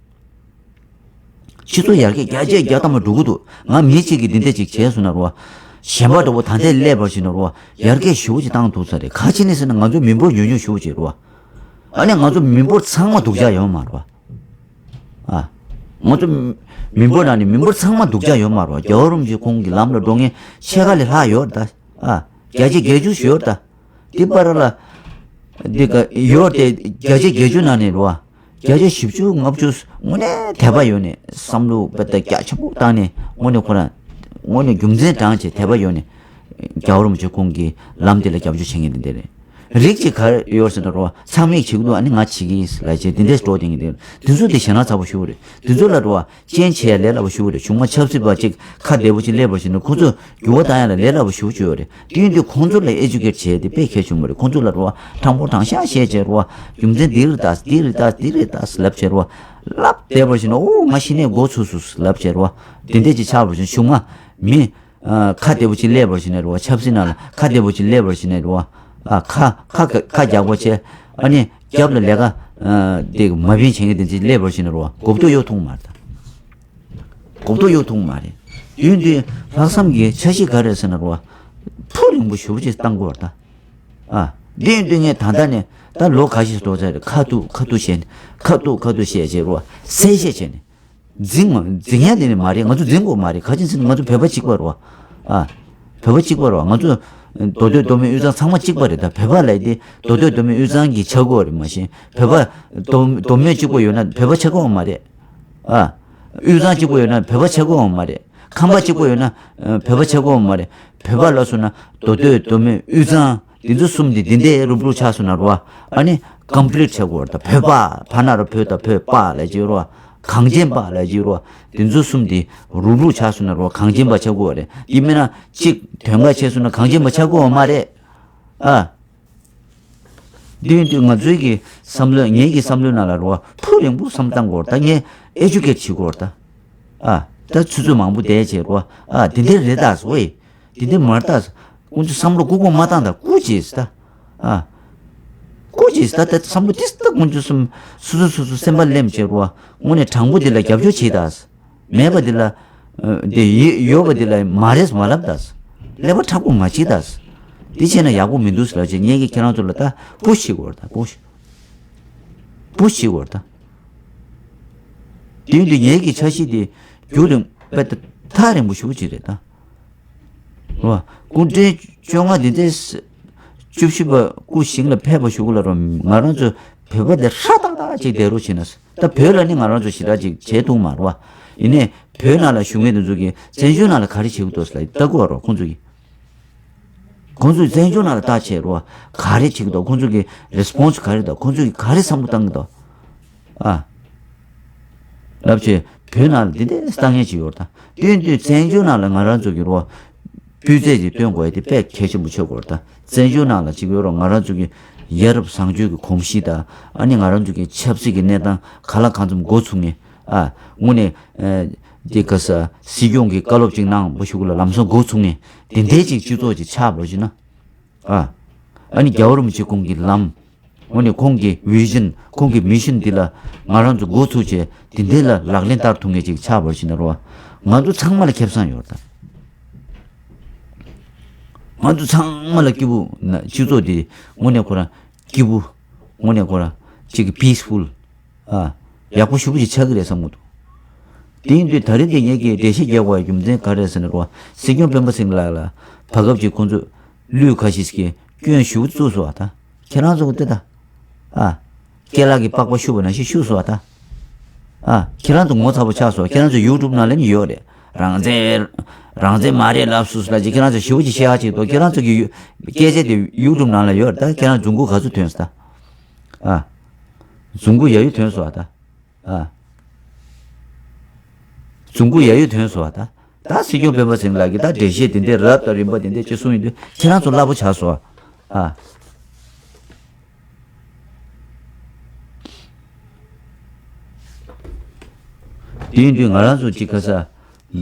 སྤྱི་ཚོགས་ཡར་རྒྱས་བརྒྱ་ཆ་བརྒྱ་ཐམ་པ་འགྲོ་གི་འདུག་ང་མི་གཅིག་གིས་འདི་འདྲ་ཅིག་བྱས་སོང་ན་རེད་བ། གཞན་པ་འདྲ་པོ་ད་ལྟའི་སླེབས་པར་བྱས་ན་རེད་བ། ཡར་རྒྱས་ཞེ་པོ་ཅིག་བཏང་ཐུབ་ས་རེད། ག་ཅི་ནས་ཟེར་ན་ང་ཚོ་མི་འབོར་ཉུང་ཉུང་ཞེ་པོ་ཅིག་རེད་བ། ཨ་ནི་ང་ཚོ་མི་འབོར་ཚང་མ་སྡུག་ཅག་ཡོད་མ་རེད་བ། ཨ། ང་ཚོ་མི་འབོར་ནང་ནས་མི་འབོར་ཚང་མ་སྡུག་ཅག་ཡོད་མ་རེད་བ། རྒྱལ་བ་རིན་པོ་ཆེ་ཁོང་གི་ལམ་ལ་འགྲོ་མཁན་ཕྱེད་ཀ་ལས་ལྷག་ཡོད་རེད་ད། ཨ། བརྒྱ་ཆ་བརྒྱད་ཅུ་ཞིག་ཡོད་རེད་ད། འདི་བར་ལ། འདི་ག་ཡོད་དེ་བརྒྱ་ཆ་བརྒྱད་ཅུ་ནང་ནས་རེད་བ། བརྒྱ་ཆ་བཞི་བཅུ་ལྔ་བཅུ་དངོས་གནས་དད་པ་ཡོད་ནས་བསམ་བློ་དཔེ་ད་རྒྱ་ཆེན་པོ་བཏང་ནས་དངོས་གནས་ཁོ་རང་དངོས་གནས་རྒྱུ་མཚན་དྲངས་བྱས་དད་པ་ཡོད་ནས་རྒྱལ་བ་རིན་པོ་ཆེ་ཁོང་གི་ལམ་དེ་ལ་རྒྱབ་སྐྱོར་བྱེད་མཁན་དེ་འདྲ་རེད། རིགས་གཅིག་ག་རེ་ཡོད་ཟེར་ན་རོ། ཚང་མས་བྱེད་ཀྱི་འདུག་ཨ་ནི་ང་བྱེད་ཀྱི་ཡིན་ལབ་བྱས་དེ་འདྲས་འགྲོ་བསྡད་མཁན་དེ། དེ་ཚོ་དེ་ཞེ་དྲག་ཚ་པོ་ཞེ་པོ་རེད། དེ་ཚོ་ལ་རོ། རྐྱེན་བྱེད་ཡ་ལས་སླ་པོ་ཞེ་པོ་རེད། གཞུང་མ་ཆབ་སྲིད་པ་གཅིག་ཁ་བདེ་པོ་གཅིག་སླེབས་པར་བྱས་ན་ཁོ་ཚོ་འགྱུར་བ་བཏང་ཡ་ལ་ལས་སླ་པོ་ཞེ་པོ་ཅིག་ཡོད་རེད། དེ་ཡིན་དུས་ཁོང་ཚོ་ལ་ཨེ་ཇུ་ཀེ་ཊི་བྱས་ཏེ་དཔེ་གལ་ཆེན་པོ་རེད། ཁོང་ཚོ་ལ་རོ། དྲང་པོ་དྲང་བཞག་བཤད་བྱས་རོ། རྒྱུ་མཚན་འདི་རེད་ད། འདི་རེད་ད། འདི་རེད་ད་ལབ་བྱས་རོ། ལབ་བསྡད་པར་བྱས་ན་ཨོ་ང་ཤི་ནས་མགོ་ཚོས་སོང་ལབ་བྱས་རོ། དེ་འདྲས་ཅིག་ཆགས་པར་བྱས་ན་གཞུང་མ་མི། ཨ། ཁ་བདེ་པོ་ཅིག་སླེབས་པར་བྱས་ནས་རེད་བ། ཆབ་སྲིད་ནང་ལ་ཁ་བདེ་པོ་ཅིག་སླེབས་པར་བྱས་ནས་རེད་བ། ཨ། ཁ་ཁ་ཁ་རྒྱག་པ་བྱས། ཨ་ནི་རྒྱབ་ལ་ལས་ཀ་ཨ་དེ་མ་ཕན་བྱེད་མཁན་དེ་ཚོ་སླེབས་པར་བྱས་ནས་རེད་བ། གོ་བརྡ་གཡོག་ཐུབ་མ་རེད་ད། གོ་བརྡ་གཡོག་ཐུབ་མ་རེད། དུས་འདི་ལྷག་བསམ་གྱི་འཆར་གཞི་ག་རེ་ཟེར་ན་རེད་བ། ཕུགས་རིང་པོ་ཞེ་པོ་ཅིག་བཏང་དགོས་རེད་ད། ཨ། འདི་འདི་ངས་ད་ལྟ་ནས་ད་ལོ་ཁ་ཤས་འགྲོ་ཚར་རེད། ཁ་ཐུག་ཁ་ཐུག་བཤད་ནས་ཁ་ཐུག་ཁ་ཐུག་བཤད་བྱས་རེད་བ། གསལ་བཤད་བྱས་ནས། འཛིང་འཛིང་ཡ་དེ་ནི་མ་རེད། ང་ཚོ་འཛིང་དགོས་མ་རེད། ག་ཅི་ཟེར་ན་ང་ཚོ་བོད་པ་གཅིག་པ་རེད་བ། ཨ། བོད་པ་གཅིག་པ་རེད་བ། ང་ཚོ་མདོ་སྟོད་མདོ་སྨད་དབུས་གཙང་ཚང་མ་གཅིག་པ་རེད། ད་བོད་པ་ལབ་དེ་མདོ་སྟོད་མདོ་སྨད་དབུས་གཙང་གི་ཆགས་ཀྱི་ཡོད་རེད། མ་གཞི་བོད་པ་མདོ་མདོ་སྨད་གཅིག་པ་ཡོད་ན་བོད་པ་ཆགས་ཀྱི་ཡོད་མ་རེད། ཨ། དབུས་གཙང་གཅིག་པ་ཡོད་ན་བོད་པ་ཆགས་ཀྱི་ཡོད་མ་རེད། ཁམས་པ་གཅིག་པ་ཡོད་ན་ཨ་བོད་པ་ཆགས་ཀྱི་ཡོད་མ་རེད། བོད་པ་ལབ་སོང་ན་མདོ་སྟོད་མདོ་སྨད་དབུས་གཙང་། དེ་ཚོ་གསུམ་དེ་དེ་འདྲའི་རུབ་རུབ་ཆགས་སོང་ན་རོ། ཨ་ནི་ཀམ་པི་ལིཊ་ཆགས་དགོས་རེད། ད་བོད་པ་ཕ་ན་རོ་བོད་དང་བོད་པ་ལབ་ཀྱི་ཡོད་རོ། གངས་ཅན་པ་ལབ་ཀྱི་ཡོད་རོ། དེ་ཚོ་གསུམ་དེ་རུབ་རུབ་ཆགས་སོང་ན་རོ། གངས་ཅན་པ་ཆགས་དགོས་རེད། དེ་མིན་ན་གཅིག་དོན་དག་ཆགས་སོང་ན་གངས་ཅན་པ་ཆགས་དགོས་མ་རེད། ཨ། དེ་ཡིན་དུས་ང་ཚོའི་གི་བསམ་བློ་ངའི་གི་བསམ་བློའི་ནང་ལ་རོ། ཐུགས་རིང་པོ་བསམ་བཏང་དགོས་རེད། ད་ངས་ཨེ་ཇུ་ཀེཊ་བྱེད་དགོས་རེད་ད། ཨ། ད་ཆུ་ཚོད་མང་པོ་བསྡད་བྱས་རོ། ཨ། དེ་འདྲ་རེད་ད་ཟེར་བས། དེ་འདྲ་མ་རེད་ད། ཁོང་ཚོས་བསམ་བློ་ལྐུགས་པ་མ་བཏང་ད། ལྐུགས་བྱས་ད། ཨ། ལྐུགས་བྱས་ད། ད་བསམ་བློ་ཏིས་ད་ཁོང་ཚོས་སོ་སོ་སོ་སོ་སེམས་པ་ལེམ་བྱས་རོ། དངོས་གནས་དྲང་པོ་འདི་ལ་རྒྱབ་སྐྱོར་བྱེད་ད། མེད་པ་འདི་ལ། ཨ། དེ་ཡོད་པ་འདི་ལ་མ་རེད་མ་ལབ་ད། ཀླད་པ་མཁྲེགས་པོ་མ་བྱེད་ད། དེ་བྱས་ན་ཡག་པོ་མི་འདུག་ཟེར་ལབ་བྱས། ངས་ཀྱིས་ཁྱེད་རང་ཚོ་ལ་ད་པུ་ཤི་བྱེད་དགོས་རེད་ད། པུ་ཤི། པུ་ཤི་བྱེད་དགོས་རེད་ད། དེ་ཡིན་དུས་ངའི་གི་འཆར་གཞི་དེ་རྒྱུན་རིང་པོ་ད་ཐག་རིང་པོ་ཞེ་པོ་ཅིག་རེད་ད། རེད་བ། སྐུ་ཕྲེང་བཅོ་ལྔ་འདི་འདྲའི་བཅུ་བཞི་པ་སྐུ་ཞིང་ལ་ཕེབས་པ་ཞུ་གི་ལ་རོ། ང་རང་ཚོ་བོད་པ་དེ་ཧྲ་ཏག་ཏག་ཅིག་བསྡད་རོགས་བྱེད་ན། ད་བོད་ལ་ནི་ང་རང་ཚོ་ཞེ་དྲག་ཅིག་བྱེད་ཐུབ་མ་རེད་བ། ཡིན་ནའི་བོད་ནང་ལ་བཞུགས་མཁན་དེ་ཚོ་གིས་བཙན་བྱོལ་ནང་ལ་ག་རེ་བྱེད་ཀྱི་འདུག་ཟེར་ལ་ལྟ་དགོས་རོགས་ཁོང་ཚོ་གིས། ཁོང་ཚོས་བཙན་བྱོལ་ནང་ལ་ལྟ་བྱས་རོགས། ག་རེ་བྱེད་ཀྱི་འདུག་ཁོང་ཚོ་གིས་རེ་སི་པོན་སི་ག་རེ་འདུག་ཁོང་ཚོ་གིས་ག་རེ་བསམ་བློ་བཏང་གི་འདུག་ཨ། ལབ་བྱས་བོད་ནང་ལ་འདི་འདྲའི་ལྟ་མཁན་ཅིག་ཡོད་རེད་ད། དེ་ཡིན་དུས་བཙན་བྱོལ་ནང་ལ་ང་རང་ཚོ་གི་རོ། སྤུས་ཚད་ཅིག་སྟོན་དགོས་ཡ་དེ་དཔེ་གལ་ཆེན་པོ་ཆགས་ཀྱི་ཡོད་རེད་ད། བཙན་བྱོལ་ནང་ལ་ཅིག་ཡོད་རོ། ང་རང་ཚོ་གི་ཡ་རབས་བཟང་སྤྱོད་ཀྱི་གོམས་གཤིས་དང་། ཨ་ནི་ང་རང་ཚོ་གི་ཆབ་སྲིད་ཀྱི་གནས་སྟངས་ག་ལ་གང་འཚམ་འགོ་ཚུགས་མཁན། ཨ། དངོས་གནས། ཨ། འདི་ག་ས་སྲིད་སྐྱོང་གི་བཀའ་སློབ་ཅིག་གནང་བ་ཞུ་གི་ལ་ལམ་སང་འགོ་ཚུགས་ནས་དེ་འདྲའི་ཅིག་སྤྱི་ཚོགས་ཅིག་ཆགས་པར་བྱས་ན། ཨ། ཨ་ནི་རྒྱལ་བ་རིན་པོ་ཆེ་ཁོང་གི་ལམ། དངོས་གནས་ཁོང་གི་བི་ཤན། ཁོང་གི་མི་ཤན་འདི་ལ་ང་རང་ཚོ་འགོ་ཚུགས་བྱས་དེ་འདྲའི་ལ་ལག་ལེན་བསྟར་ཐུབ་མཁན་ཅིག་ཆགས་པར་བྱས་ན་རོ། ང་ཚོ་ཚང་མ་ལ་ཁེ་བཟང་ཡོད་རེད་ད། ང་ཚོ་ཚང་མ་ལ་སྐྱིད་པོ་ན་སྤྱི་ཚོགས་འདི་དངོས་གནས་ཁོ་རང་སྐྱིད་པོ། དངོས་གནས་ཁོ་རང་ཅིག་གི་པི་སི་ཕུལ། ཨ། ཡག་པོ་ཞེ་པོ་ཅིག་ཆགས་ཀྱི་རེད་བསམ་གྱི་འདུག་དེ་ཡིན་དུས་ད་རེས་འདི་ངེད་ཀྱིས་འགྲེལ་བཤད་རྒྱག་དགོས་པའི་རྒྱུ་མཚན་ག་རེ་རེད་ཟེར་ན་རོ། སྲིད་སྐྱོང་སྤེན་པ་ཚེ་རིང་ལགས་ལ་བར་སྐབས་ཀྱི་ཁོང་ཚོས་གླུད་ཁ་ཤས་ཀྱི་སྐྱོན་ཞེ་པོ་བཙུགས་སོང་བ་ད། ཁྱེད་རང་ཚོ་གི་ལྟོས་ད། ཨ། སྐེ་ལག་གི་པགས་པ་བཤུ་བ་ནང་བཞིན་བཤུ་སོང་བ་ད། ཨ། ཁྱེད་རང་ཚོ་ངོ་ཚ་པོ་ཆགས་སོང་། ཁྱེད་རང་ཚོ་ཡུ་ཊུབ་ནང་ལ་ནི་ཡོད་རེད། རང་བཙན། རང་བཙན་མ་རེད་ལབ་སོང་ལབ་ཅིག་ཁྱེད་རང་ཚོ་ཞེ་པོ་ཅིག་བཤད་ཡག་ཅིག་འདུག་ཁྱེད་རང་ཚོ་གི་ཡུ་སྐད་ཆ་དེ་ཡུ་ཊུབ་ནང་ལ་ཡོད་རེད་ད། ཁྱེད་རང་རྫུན་རྐུབ་ག་ཚོད་ཐོན་སོང་ད། ཨ། རྫུན་རྐུབ་ཡ་ཡུ་ཐོན་སོང་བ་ད། ཨ། རྫུན་རྐུབ་ཡ་ཡུ་ཐོན་སོང་བ་ད། ད་སྲིད་སྐྱོང་སྤེན་པ་ཚེ་རིང་ལགས་ཀྱིས་ད་འགྲེལ་བཤད་དེ་འདྲའི་རབ་དང་རིམ་པ་དེ་འདྲའི་ཅིག་གསུངས་ཡོང་དུས་ཁྱེད་རང་ཚོ་སླ་པོ་ཆགས་སོང་བ། ཨ། དེ་ཡིན་དུས་ང་རང་ཚོ་ཅིག་ག་ས།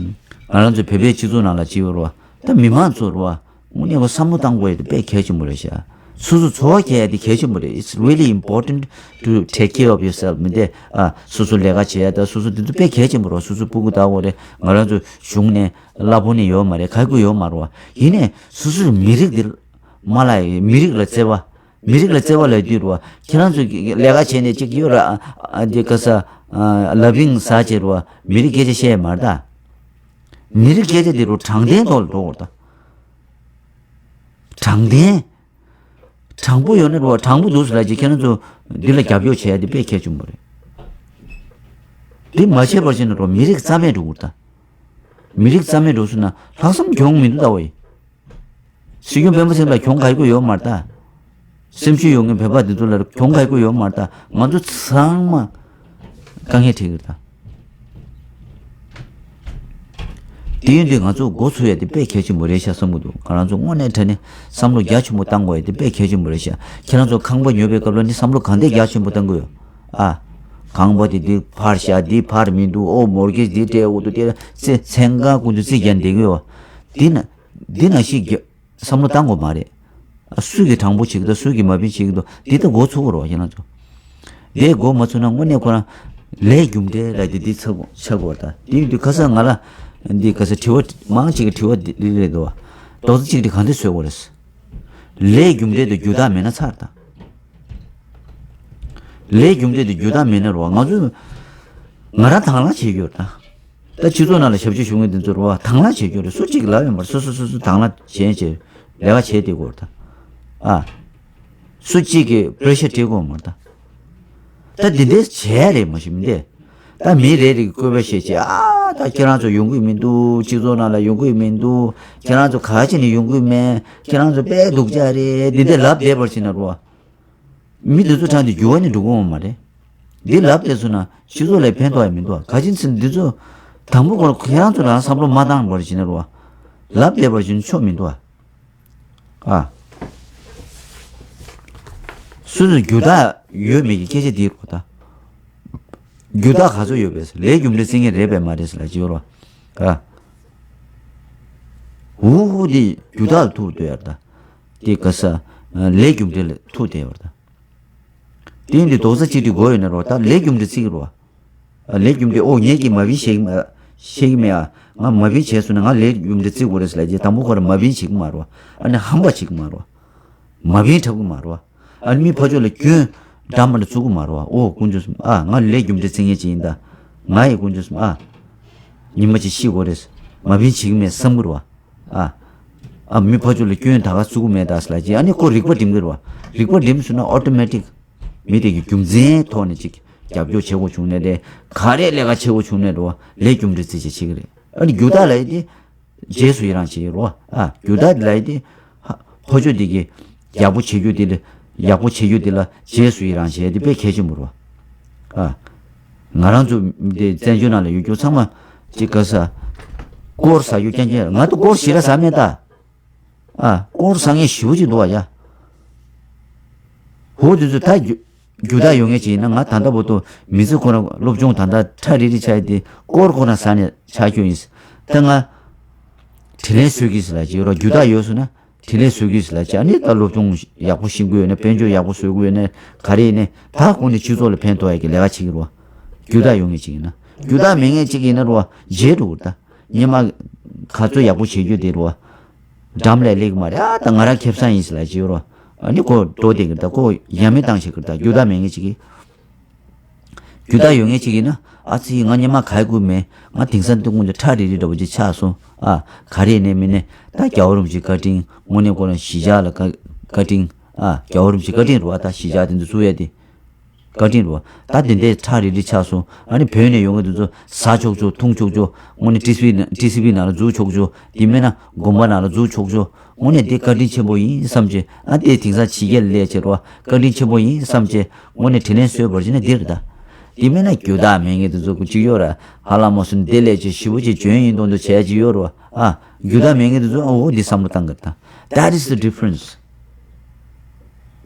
ང་རང་ཚོ་བོད་པའི་སྤྱི་ཚོགས་ནང་ལ་ཅིག་ཡོད་རེད་བ། ད་མི་མང་ཚོ་རེད་བ། དངོས་གནས་ཁོ་བསམ་བློ་བཏང་དགོས་ཡ་དེ་དཔེ་གལ་ཆེན་པོ་རེད་ཤག་སོ་སོ་འཚོ་བ་སྐྱེལ་ཡ་དེ་གལ་ཆེན་པོ་རེད། It's really important to take care of yourself. མི་འདི། ཨ། སོ་སོ་ལས་ཀ་བྱེད་ཡ་དང་སོ་སོ་དེ་ཚོ་དཔེ་གལ་ཆེན་པོ་རེད། སོ་སོ་སྤུ་གུ་ལྟ་བུ་རེད། ང་རང་ཚོ་གཞུང་ནས་གླ་ཕོགས་ནི་ཡོད་མ་རེད། ག་གུ་ཡོད་མ་རེད་བ། ཡིན་ནའི་སོ་སོའི་མི་རིགས་འདི་མ་ལ་ཡི་མི་རིགས་ལ་བརྩེ་བ། མི་རིགས་ལ་བརྩེ་བ་ལབ་དུས་རེད་བ། ཁྱེད་རང་ཚོ་གི་ལས་ཀ་བྱས་ནས་ཅིག་ཡོད་ར། ཨ། འདི་ག་ས། ཨ། ལ་བིང་ཟ་བྱས་རེད་བ། མི་རིགས་སྐད་ཆ་བཤད་ཡ་མ་རེད་ད། མི་རིགས་སྐད་ཆ་འདི་རུ་དྲང་བདེན་ཐོག་ལ་འགྲོ་དགོས་རེད་ད། དྲང་བདེན། དྲང་པོ་ཡོད་ན་རུ་དྲང་པོ་འདུག་ཟེར་ལབ་ཅིག་ཁྱེད་རང་ཚོ་འདི་ལ་རྒྱབ་སྐྱོར་བྱེད་ཡ་འདི་དཔེ་གལ་ཆེན་པོ་རེད། འདི་མ་བྱས་པར་བྱས་ན་རུ་མི་རིགས་རྩ་མེད་འགྲོ་གི་རེད་ད། མི་རིགས་རྩ་མེད་འགྲོ་སོང་ན་ལྷག་བསམ་གྱོང་མི་འདུག་ད་བ་ཡི། སྲིད་སྐྱོང་སྤེན་པ་ཚེ་རིང་ལ་གྱོང་ག་རེ་ཡོད་མ་རེད་ད། སེམས་ཤུགས་ཡོད་མཁན་བོད་པ་འདི་ཚོ་ལ་གྱོང་ག་རེ་ཡོད་མ་རེད་ད། ང་ཚོ་ཚང་མ་དཀའ་ངལ་འཕྲད་ཀྱི་རེད་ད། དེ་ཡིན་དུས་ང་ཚོ་འགོ་ཚུགས་ཡ་དེ་དཔེ་གལ་ཆེན་པོ་རེད་ཤག་བསམ་གྱི་འདུག་ང་རང་ཚོ་དངོས་གནས་དྲང་གནས་བསམ་བློ་རྒྱ་ཆེན་པོ་བཏང་དགོས་ཡ་དེ་དཔེ་གལ་ཆེན་པོ་རེད་ཤག་ཁྱེད་རང་ཚོ་ཁང་པ་ཉོ་བའི་སྐབས་ལ་ནི་བསམ་བློ་གང་ཐད་རྒྱ་ཆེན་པོ་བཏང་གི་ཡོད། ཨ། ཁང་པ་དེ་འདི་འཕར་ཤག་འདི་འཕར་མི་འདུག་ཨོ་མོར་གེཇ་འདི་སྤྲད་འོ་འདུག་དེ་ཚེ་ཚན་ཁག་ཀུན་ཏུ་རྩིས་རྒྱག་བསྡད་ཀྱི་ཡོད། འདི་ན་འདི་ནང་བཞིན་རྒྱ་བསམ་བློ་བཏང་དགོས་མ་རེད། ཨ། སུས་ཀྱིས་དྲང་པོ་བྱེད་ཀྱི་འདུག་སུས་ཀྱིས་མ་ཕན་བྱེད་ཀྱི་འདུག་འདི་ལྟ་འགོ་ཚུགས་དགོས་རེད་བ་ཁྱེད་རང་ཚོ། དེ་འགོ་མ་ཚུགས་ན་དངོས་གནས་ཁོ་རང་ལས་རྒྱུ་འབྲས་ལ་དེ་འདི་ཚ་དགོས་ཆ་དགོས་ད། དེ་ཡིན་དུས་ཁ་སང་ང་ལ་འདི་ག་ས་དྲི་བ་མང་ཆེ་གི་དྲི་བ་འདི་རེད་འདུག་བ། རྡོག་རྩ་གཅིག་སྒྲིལ་གང་འདྲ་བཟོ་དགོས་རེད། ལས་རྒྱུ་འབྲས་དེ་རྒྱུ་དག་མེད་ན་ཚར་ད། ལས་རྒྱུ་འབྲས་དེ་རྒྱུ་དག་མེད་ན་རེད་བ། ང་ཚོ་ ང་རང་དང་བླངས་བྱེད་རྒྱུ་རེད་ད། ད་སྤྱི་ཚོགས་ནང་ལ་ཞབས་ཕྱི་ཞུ་མཁན་འདི་ཚོ་རེད་བ། དང་བླངས་བྱེད་རྒྱུ་རེད། སུ་གཅིག་ལབ་ཡོད་མ་རེད། སོ་སོ་སོ་སོ་དང་བླངས་བྱས་བྱས་ལས་ཀ་བྱས་བསྡད་དགོས་རེད་ད། ཨ། སུ་གཅིག་གིས་པེ་རེ་ཤར་སྤྲད་དགོས་མ་རེད་ད། ད་འདི་འདྲའི་བྱས་རེད་མ་གཞི་མི་འདི། ད་མི་རེ་རེ་གིས་བསྐོས་པ་བཤད་བྱས། ཨ། ད་ཁྱེད་རང་ཚོ་ཡོང་གི་མི་འདུག་སྤྱི་ཚོགས་ནང་ལ་ཡོང་གི་མི་འདུག་ཁྱེད་རང་ཚོ་ག་བྱས་ནས་ཡོང་གི་མེད། ཁྱེད་རང་ཚོ་དཔེ་སྡུག་ཅག་རེད། འདི་འདྲ་ལབ་བསྡད་པར་བྱས་ན་རོ། མི་འདི་ཚོ་དྲངས་ཏེ་འགྱུར་བ་ནི་འགྲོ་གི་ཡོད་མ་རེད། འདི་ལབ་བསྡད་སོང་ན་སྤྱི་ཚོགས་ལ་ཕན་ཐོགས་ཡ་མི་འདུག་ཨ། ག་ཅི་ཟེར་ན་འདི་ཚོ་དང་པོ་ཁོ་རང་ཁྱེད་རང་ཚོ་ལ་བསམ་བློ་མ་བཏང་བར་བྱས་ན་རོ། ལབ་བསྡད་པར་བྱས་ན་ཆོ་མི་འདུག་ཨ། ཨ། སོ་སོའི་རྒྱུ་དག་ཡོད་མེད་ཀྱི་སྐད་ཆ་འདི་རེད་ད། རྒྱུ་དག་ག་ཚོད་ཡོད་པས། ལས་རྒྱུ་འབྲས་བརྩི་མཁན་རེད་པས་མ་རེད་ཟེར་ལབ་ཀྱི་ཡོད་རེད་བ། ཨ། འུ་འུ་འདི་རྒྱུ་དག་ལ་ཐུག་འདོད་ཡ་རེད་ད། དེ་ག་ས། ལས་རྒྱུ་འབྲས་ལ་ཐུག་བསྡད་ཡོད་རེད་ད། དེ་འདི་རྡོག་རྩ་གཅིག་སྒྲིལ་དགོས་ཡོད་ན་རོ། ད་ལས་རྒྱུ་འབྲས་བརྩི་གི་རོ། ཨ། ལས་རྒྱུ་འབྲས། ཨོ། ངེད་ཀྱིས་མ་བིན་བྱེད་ཀྱི་མ། བྱེད་ཀྱི་མེད་ཨ། ང་མ་བིན་བྱས་སོང་ན་ང་ལས་རྒྱུ་འབྲས་བརྩི་དགོས་རེད་ཟེར་ལབ་རྗེས་དང་པོ་ཁོ་རང་མ་བིན་བྱེད་ཀྱི་མ་རེད་བ། ཨ་ནི་ཧམ་པ་བྱེད་ཀྱི་མ་རེད་བ། མ་བིན་འཁྲབ་ཀྱི་མ་རེད་བ། ཨ་ནི་མི་ཕར་ཕྱོགས་ལ་སྐྱོན་འདྲ་མི་འདྲ་བཙུགས་ཀྱི་མ་རེད་བ། ཨོ། དཀོན་མཆོག་གསུམ། ཨ། ང་ལས་རྒྱུ་འབྲས་བརྩི་མཁན་ཅིག་ཡིན་ད། ང་ཡི་དཀོན་མཆོག་གསུམ། ཨ། ཉི་མ་གཅིག་ཤི་དགོས་རེད། མ་བིན་བྱེད་ཀྱི་མེད་བསམ་གྱི་རེད་བ། ཨ། ཨ། མི་ཕར་ཕྱོགས་ལ་སྐྱོན་ད་ག་བཙུགས་ཀྱི་མེད་ད་ཟེར་ལབ་རྗེས་ཨ་ནི་ཁོ་རིག་པ་སྒྲིམ་གྱི་རེད་བ། རིག་པ་སྒྲིམ་སོང་ན་ཨོ་ཊོ་མེ་ཊིག་མི་དེ་གི་རྒྱུ་མཚན་ཐོག་ནས་ཅིག་རྒྱབ་སྐྱོར་བྱེད་དགོས་བྱུང་ནས་དེ་ག་རེ་ལས་ཀ་བྱེད་དགོས་བྱུང་ནས་རེད་བ། ལས་རྒྱུ་འབྲས་བརྩི་བྱེད་བྱེད་ཀྱི་རེད། ཨ་ནི་རྒྱུ་དག་ལབ་ཡ་དེ་རྗེས་སུ་ཡི་རང་བྱེད་ཀྱི་རེད་བ། ཨ། རྒྱུ་དག་ལབ་ཡ་དེ་ཧ། ཕོ་ཆོས་དེ་གི་ཡག་པོ་བྱེད་རྒྱུ་དེ་ལ་ཡག་པོ་བྱེད་རྒྱུ་དེ་ལ་རྗེས་སུ་ཡི་རང་བྱེད་དེ་དཔེ་གལ་ཆེན་པོ་རེད་བ། ཨ། ང་རང་ཚོ་དེ་བཙན་བྱོལ་ནང་ལ་ཡོད་རྒྱུ་ཚང་མ་ཅིག་ག་ས། སྐོར་ཟ་རྒྱུ་རྐྱང་རྐྱང་རེད། ང་ཚོ་སྐོར་ཞེ་དྲག་ཟ་མེད་ད། ཨ། སྐོར་ཟ་མཁན་ཞེ་པོ་ཅིག་འདུག་བ་ཡ། འོ། དེ་ཚོ་ད་རྒྱུ་རྒྱུ་དག་ཡོད་མཁན་ཅིག་ཡིན་ན། ང་ད་ལྟ་བར་དུ་མི་ཚེ་ཁོ་རང་སློབ་སྦྱོང་ད་ལྟ་ཁྲ་རིལ་རིལ་ཆགས་ཡ་དེ་སྐོར་ཁོ་རང་ཟ་ནས་ཆགས་རྒྱུ་ཡིན། ད་ང་དྲིན་ལན་གཟོ་གི་ཟེར་ལབ་ཀྱི་ཡོད་རེད། རྒྱུ་དག་ཡོད་སོང་ན་དྲིན་ལན་གཟོ་གི་ཟེར་ལབ་ཀྱི། ཨ་ནི་ད་སློབ་སྦྱོང་ཡག་པོ་ཤེས་ཀྱི་ཡོད་ན། དཔལ་འབྱོར་ཡག་པོ་བཟོ་གི་ཡོད་ན། ག་རེ་ཡིན་ནའི་ད་ཁོང་ནི་སྤྱི་ཚོགས་ལ་ཕན་ཐོགས་ཡ་གི་ལས་ཀ་བྱེད་ཀྱི་རེད་བ། རྒྱུ་དག་ཡོད་མཁན་ཅིག་ཡིན་ན། རྒྱུ་དག་མེད་མཁན་ཅིག་ཡིན་ན་རེད་བ། བརྗེད་འགྲོ་གི་རེད་ད། སྔོན་མ་ག་ཚོད་ཡག་པོ་བྱེད་རྒྱུ་དེ་རེད་བ། འགྲམ་ལ་སླེབས་ཀྱི་མ་རེད། ཨ། ད་ང་རང་ཁེ་བཟང་ཡིན་ཟེར་ལབ་ཀྱི་ཡོད་རེད་བ། ཨ་ནི་ཁོ་འགྲོ་བསྡད་ཀྱི་རེད་ད། ཁོ་ཡ་མེད་བཏང་བྱེད་ཀྱི་རེད་ད། རྒྱུ་དག་མེད་མཁན་ཅིག་གིས། རྒྱུ་དག་ཡོད་མཁན་ཅིག་ཡིན་ན། ཨ་ཙི། ང་སྔོན་མ་ག་ཡེ་དགོས་མེད། ང་དེང་སང་སྟོན་ཁོང་ཚོ་ཁྲ་རིལ་རིལ་འདྲ་པོ་ཅིག་ཆགས་སོང་། ཨ། ག་རེ་ཡིན་ནའི་མིན་ནའི་ད་རྒྱལ་བ་རིན་པོ་ཆེའི་བཀའ་དྲིན། དངོས་གནས་ཁོ་རང་གཞིས་ཆགས་ལ་བཀའ་བཀའ་དྲིན། ཨ། རྒྱལ་བ་རིན་པོ་ཆེའི་བཀའ་དྲིན་རེད་བ། ད་གཞིས་ཆགས་དེ་ཚོ་བཙུགས་ཡ་དེ། བཀའ་དྲིན་རེད་བ། ད་དེ་འདྲའི་ཁྲ་རིལ་རིལ་ཆགས་སོང་། ཨ་ནི་བོད་ནས་ཡོང་མཁན་དེ་ཚོ་ཟ་ཆོག་ཆོག་འཐུང་ཆོག་ཆོག་དངོས་གནས་ཊི་སི་ཝི་ན་ཊི་སི་ཝི་ནང་ལ་འཛུལ་ཆོག་ཆོག་དེ་མིན་ན་དགོན་པ་ནང་ལ་འཛུལ་ཆོག་ཆོག་དངོས་གནས་དེ་བཀའ་དྲིན་ཆེན་པོ་ཡིན་བསམ་བྱས། ཨ། དེ་དེང་སང་ཕྱི་རྒྱལ་ལ་སླེབས་བྱས་རེད་བ། བཀའ་དྲིན་ཆེན་པོ་ཡིན་བསམ་བྱས། དངོས་གནས་དྲིན་ལན་གཟོས་པར་བྱས་ན་འདི་རེད་ད། དེ་མིན་ན་རྒྱུ་དག་མེད་མཁན་དེ་ཚོ་གཅིག་ཡོད་ར། ཧ་ལམ་མོ་སུན་དེ་ལས་ཅིག་ཞེ་པོ་ཅིག་འཇོན་ཡིན་མདོག་མདོག་བྱས་ཅིག་ཡོད་ར། ཨ། རྒྱུ་དག་མེད་མཁན་དེ་ཚོ། ཨོ། འདི་བསམ་བློ་བཏང་གི་རེད་ད། That is the difference.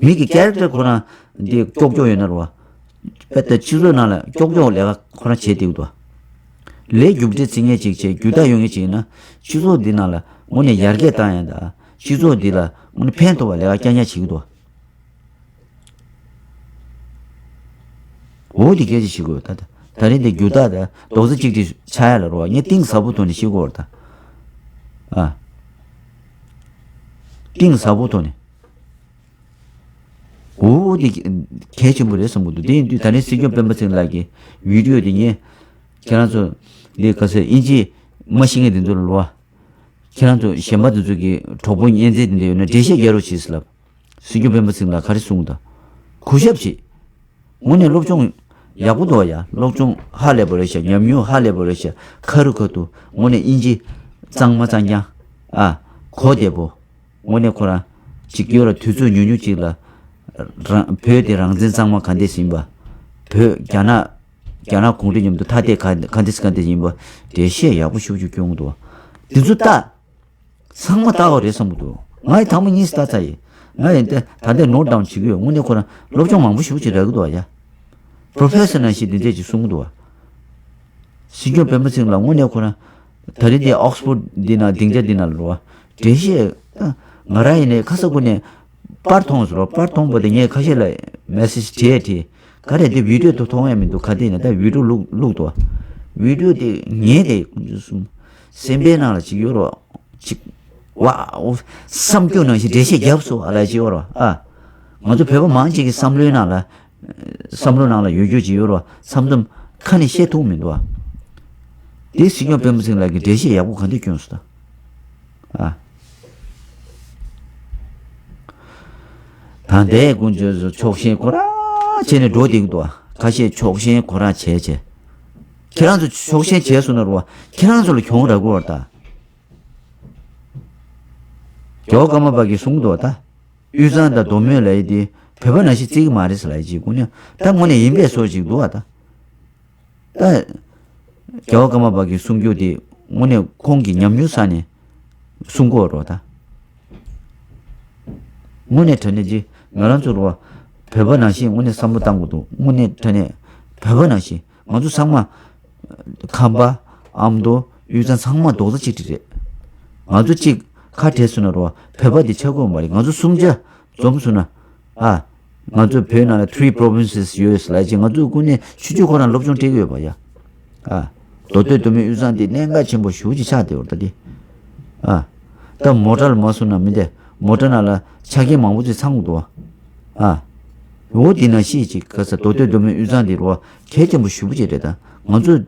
མི་གི་ཀེ་རེག་ཊར་ཁོ་རང་འདི་ཀྱོག་ཀྱོག་ཡོད་ན་རེད་བ། དཔེ་ད་སྤྱི་ཚོགས་ནང་ལ་ཀྱོག་ཀྱོག་ལས་ཀ་ཁོ་རང་བྱེད་བསྡད་ཀྱི་འདུག་ལས་རྒྱུ་འབྲས་བརྩི་མཁན་ཅིག་བྱས། རྒྱུ་དག་ཡོད་མཁན་ཅིག་ཡིན་ན། སྤྱི་ཚོགས་འདི་ནང་ལ་དངོས་གནས་ཡར་རྒྱས་བཏང་ཡ་དང་། སྤྱི་ཚོགས་འདི་ལ་དངོས་གནས་ཕན་ཐོགས་པ་ལས་ཀ་རྐྱང་རྐྱང་བྱེད་ཀྱི་འདུག་འོ། དེ་སྐད་ཆ་བཤད་དགོས། ད་ད་ད་རིང་དེ་རྒྱུ་དག་ད་རྡོག་རྩ་གཅིག་སྒྲིལ་ཆགས་ཡ་ལ་རོ། ངས་གཏིང་ཟབ་པོ་ཐོག་ནས་བཤད་དགོས་རེད་ད། ཨ། གཏིང་ཟབ་པོ་ཐོག་ནས། འོ། དེ་གལ་ཆེན་པོ་རེད་བསམ་གྱི་འདུག་དེ་ཡིན་དུས་ད་ནི་སྲིད་སྐྱོང་སྤེན་པ་ཚེ་རིང་ལགས་ཀྱི་བི་ཌི་ཡོ་དེ་ངས་ཁྱེད་རང་ཚོ་འདི་ག་ས་དབྱིན་ཇི་མ་ཤེས་མཁན་དེ་ཚོ་ལ་རོ། ཁྱེད་རང་ཚོ་གཞན་པ་དེ་ཚོ་གི་གྲོགས་པོ་གཉེན་ཚན་དེ་འདྲ་ཡོད་ན་འགྲེལ་བཤད་རྒྱག་རོགས་བྱེད་ཟེར་ལབ། སྲིད་སྐྱོང་སྤེན་པ་ཚེ་རིང་ལགས་ག་རེ་གསུངས་དང་། གུས་ཞབས་བྱེད། དངོས་གནས་སློབ་སྦྱོང་ཡག་པོ་འདུག་ཡ། སློབ་སྦྱོང་ཧ་ལས་པ་རེད་ཤག་ཉམས་མྱོང་ཧ་ལས་པ་རེད་ཤག་ཁ་རུ་ཁ་ཐུག་དངོས་གནས་དབྱིན་ཇི་གཙང་མ་གཙང་རྐྱང་། ཨ། གོ་བདེ་པོ། དངོས་གནས་ཁོ་རང་ཅིག་ཡོད་ར། དུས་ཚོད་ཉུང་ཉུང་ཅིག་ལ་རང་བོད་དེ་རང་བཙན་གཙང་མ་ག་འདྲས་ཡིན་པ། བོད་རྒྱ་ནག་རྒྱ་ནག་གུང་ཁྲན་མཉམ་དུ་ཐ་དད་ག་ག་འདྲས་ག་འདྲས་ཡིན་པ་འགྲེལ་བཤད་ཡག་པོ་ཞེ་པོ་ཅིག་སྐྱོན་གྱི་འདུག་འདི་ཚོ་ལྟ། ཚང་མ་ལྟ་བ་རེད་བསམ་གྱི་འདུག་ང་ཡི་ཐེངས་མ་གཉིས་ལྟ་ཚར་ཡིན། ང་ཡི་ད་ད་ལྟ་ནོ་ཊི་ཌའུན་བྱེད་ཀྱི་ཡོད། དངོས་གནས་ཁོ་རང་སློབ་སྦྱོང་མང་པོ་ཞེ་པོ་ཅིག་རག་གི་འདུག་ཡ། པོ་རོ་ཕེ་སར་ནང་བཞིན་འདི་འདྲས་ཅིག་གསུང་གི་འདུག་བ། སྲིད་སྐྱོང་སྤེན་པ་ཚེ་རིང་ལགས་དངོས་གནས་ཁོ་རང་ད་རེས་འདི་ཨོག་སི་ཕོར་ཌི་འདི་ནང་སྡིངས་ཆ་འདི་ནང་ལ་རོ། འགྲེལ་བཤད་ད་ང་རང་ཡིན་ནའི་ཁ་ས་ཁུ་ནས་པར་མཐོང་ཟེར་རོ། པར་མཐོང་བ་དེ་ངས་ཁ་ཤས་ལ་མེ་སེ་ཇི་བྲིས་བྲིས། ག་རེ་དེ་བི་ཌི་ཡོ་དེ་མཐོང་ཡ་མི་འདུག་ག་དེ་ཡིན་ན་ད་བི་ཌི་ཡོ་བླུག་བླུག་འདུག་བ། བི་ཌི་ཡོ་དེ་ངས་དེ་སེམས་པའི་ནང་ལ་ཅིག་ཡོད་རོ། ཅིག་ཝའོ། བསམ་རྒྱུ་ནང་བཞིན་འགྲེལ་བཤད་རྒྱབ་སོང་ཨ་ལ་ཅིག་ཡོད་རོ། ཨ། ང་ཚོ་བོད་པ་མང་ཅིག་གི་བསམ་བློའི་ནང་ལ། བསམ་བློ་ནང་ལ་ཡོད་རྒྱུ་ཅིག་ཡོད་རོ། མཚམས་མཚམས་ ཁ་ནས་བཤད་ཐུབ་མི་འདུག་ཨ། དེ་སྲིད་སྐྱོང་སྤེན་པ་ཚེ་རིང་ལགས་ཀྱིས་འགྲེལ་བཤད་ཡག་པོ་ག་འདྲ་བསྐྱོན་སོང་ད། ཨ། ད་ལྟའི་དཀོན་མཆོག་ཚོ་ཕྱོགས་ཞེན་ཁོ་རང་བྱས་ནས་འགྲོ་བསྡད་ཀྱི་འདུག་ཨ། ཁ་ཤས་ཕྱོགས་ཞེན་ཁོ་རང་བྱས་བྱས། ཁྱེད་རང་ཚོ་ཕྱོགས་ཞེན་བྱས་སོང་ན་རུ་བ་ཁྱེད་རང་ཚོ་ལ་གྱོང་རག་གི་རེད་ད། རྒྱལ་བ་ཀརྨ་པ་གིས་གསུངས་འདུག་ད། དབུས་གཙང་དང་མདོ་སྨད་ལབ་ཡས་དེ་བོད་པ་ནང་བཞིན་བརྩི་གི་མ་རེད་ཟེར་ལབ་ཡས་ཅིག་དངོས་གནས་ད་དངོས་གནས་ཡིན་པའི་བཟོ་ཅིག་འདུག་བ་ད། ད། རྒྱལ་བ་ཀརྨ་པ་གིས་གསུང་རྒྱུ་དེ་དངོས་གནས་ཁོང་གིས་ཉམས་མྱོང་བསགས་ནས་གསུང་གི་ཡོད་རེད་ད། དངོས་གནས་དྲང་གནས་ཅིག་ང་རང་ཚོ་རུ་བ་བོད་པ་ནང་བཞིན་དངོས་གནས་བསམ་བློ་བཏང་དགོས་འདུག་དངོས་གནས་དྲང་གནས་བོད་པ་ནང་བཞིན། ང་ཚོ་ཚང་མ། ཁམས་པ། ཨ་མདོ། དབུས་གཙང་ཚང་མ་རྡོག་རྩ་གཅིག་སྒྲིལ་རེད། ང་ཚོ་གཅིག་ཁ་བྲལ་སོང་ན་རོ། བོད་པ་འདི་ཆགས་ཀྱི་ཡོད་མ་རེད། ང་ཚོ་གསུམ་ཆ་འཛོམས་སོང་ན། ཨ། ང་ཚོ་བོད་ནང་ལ་three provinces ཡོད་ཟེར་ལབ་ཅིག་ང་ཚོ་ཀུན་ནས་ཆུང་ཆུང་ཁོ་རང་སློབ་སྦྱོང་སྤྲད་ཀྱི་ཡོད་པ་ཡ། ཨ། མདོ་སྟོད་མདོ་སྨད་དབུས་གཙང་འདི་གནད་འགག་ཆེན་པོ་ཞེ་པོ་ཅིག་ཆགས་བསྡད་ཡོད་རེད་ད་འདི། ཨ། ད་མོ་ཊ་ལ་མ་སོང་ན་མི་འདི་མོ་ཊ་ནང་ལ་ཆ་རྐྱེན་མང་པོ་ཅིག་ཚང་དགོས་འདུག་བ། ཨ། འོ་དེ་ནང་བཞིན་ཅིག་ག་ས་མདོ་སྟོད་མདོ་སྨད་དབུས་གཙང་འདི་རོ་གལ་ཆེན་པོ་ཞེ་པོ་ཅིག་རེད་ད། ང་ཚོ་མདོ་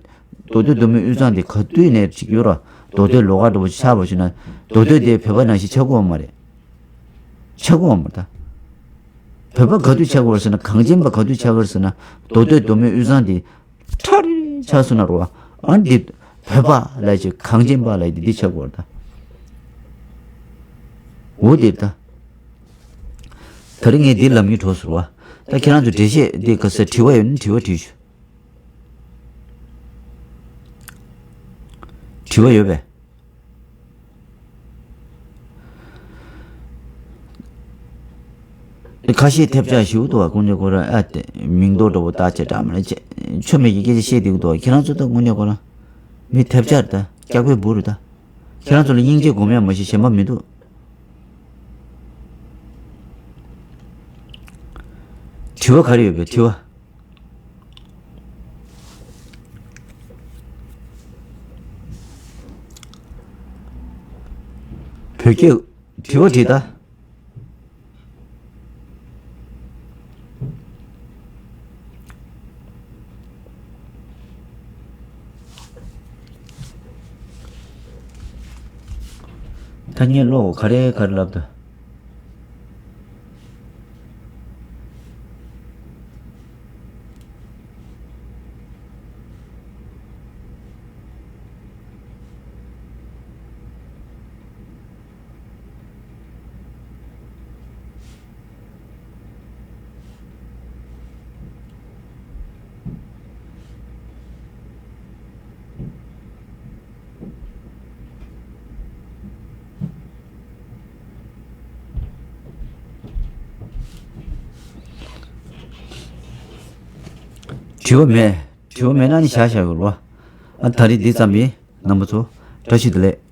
སྟོད་མདོ་སྨད་དབུས་གཙང་འདི་ག་དུས་ནས་ཅིག་ཡོད་ར། མདོ་སྟོད་ལོགས་ཀ་འདྲ་པོ་ཆགས་པ་ཞིག་ན་མདོ་སྟོད་དེ་བོད་པ་ནང་བཞིན་ཆགས་ཀྱི་ཡོད་མ་རེད། ཆགས་ཀྱི་ཡོད་མ་རེད་ད། བོད་པ་ག་དུས་ཆགས་ཀྱི་ཡོད་རེད་ཟེར་ན་གངས་ཅན་པ་ག་དུས་ཆགས་ཀྱི་ཡོད་རེད་ཟེར་ན་མདོ་སྟོད་མདོ་སྨད་དབུས་གཙང་འདི་ཁྲ་རེ་ཆགས་སོང་ན་རོ། ཨ་འདི་བོད་པ་ལབ་ཅིག་གངས་ཅན་པ་ལབ་འདི་འདི་ཆགས་ཀྱི་ཡོད་རེད་ད། འོ་དེ་རེད་ད། ད་རིང་ངས་འདི་ལབ་ངེས་འགྲོ་ཟེར་བ། ད་ཁྱེད་རང་ཚོ་འགྲེལ་བཤད་འདི་ག་ས་དྲི་བ་ཡོད་ན་དྲི་བ་དྲིས་ཤོག་དྲི་བ་ཡོད་པས། ཁ་ཤས་ཐེབས་ཆག་ཞིག་འདུག་བ། དཀོན་མཆོག་ཁོ་རང་ཨ་དེ་མིང་འདོགས་འདྲ་པོ་བཏགས་བྱས་འདྲ་མ་རེད་ཅེས་ཆོ་མེད་ཀྱི་སྐད་ཆ་བཤད་བསྡད་ཀྱི་འདུག་བ། ཁྱེད་རང་ཚོ་ད་དཀོན་མཆོག་ཁོ་རང་མི་ཐེབས་ཆག་རེད་ད། སྐྱག་པའི་འབུ་རེད་ད། ཁྱེད་རང་ཚོ་ལ་སྙིང་རྗེ་སྒོམ་ཡག་མ་གཞི་གཞན་པ་མི་འདུག་དྲི་བ་ག་རེ་ཡོད་པས་དྲི་བ། བོད་སྐད་དྲི་བ་དྲིས་ད། ཐ་སྙད་ཀློག་ག་རེ་ག་རེ་ལབ་ད། དྲི་བ་མེད། དྲི་བ་མེད་ན་ནི་བཞག་བཞག་ཡོད་རོ། ཨ་ད་རེས་འདི་ཙམ་ཡིན། རྣམ་པ་ཚོ། བཀྲ་ཤིས་བདེ་ལེགས།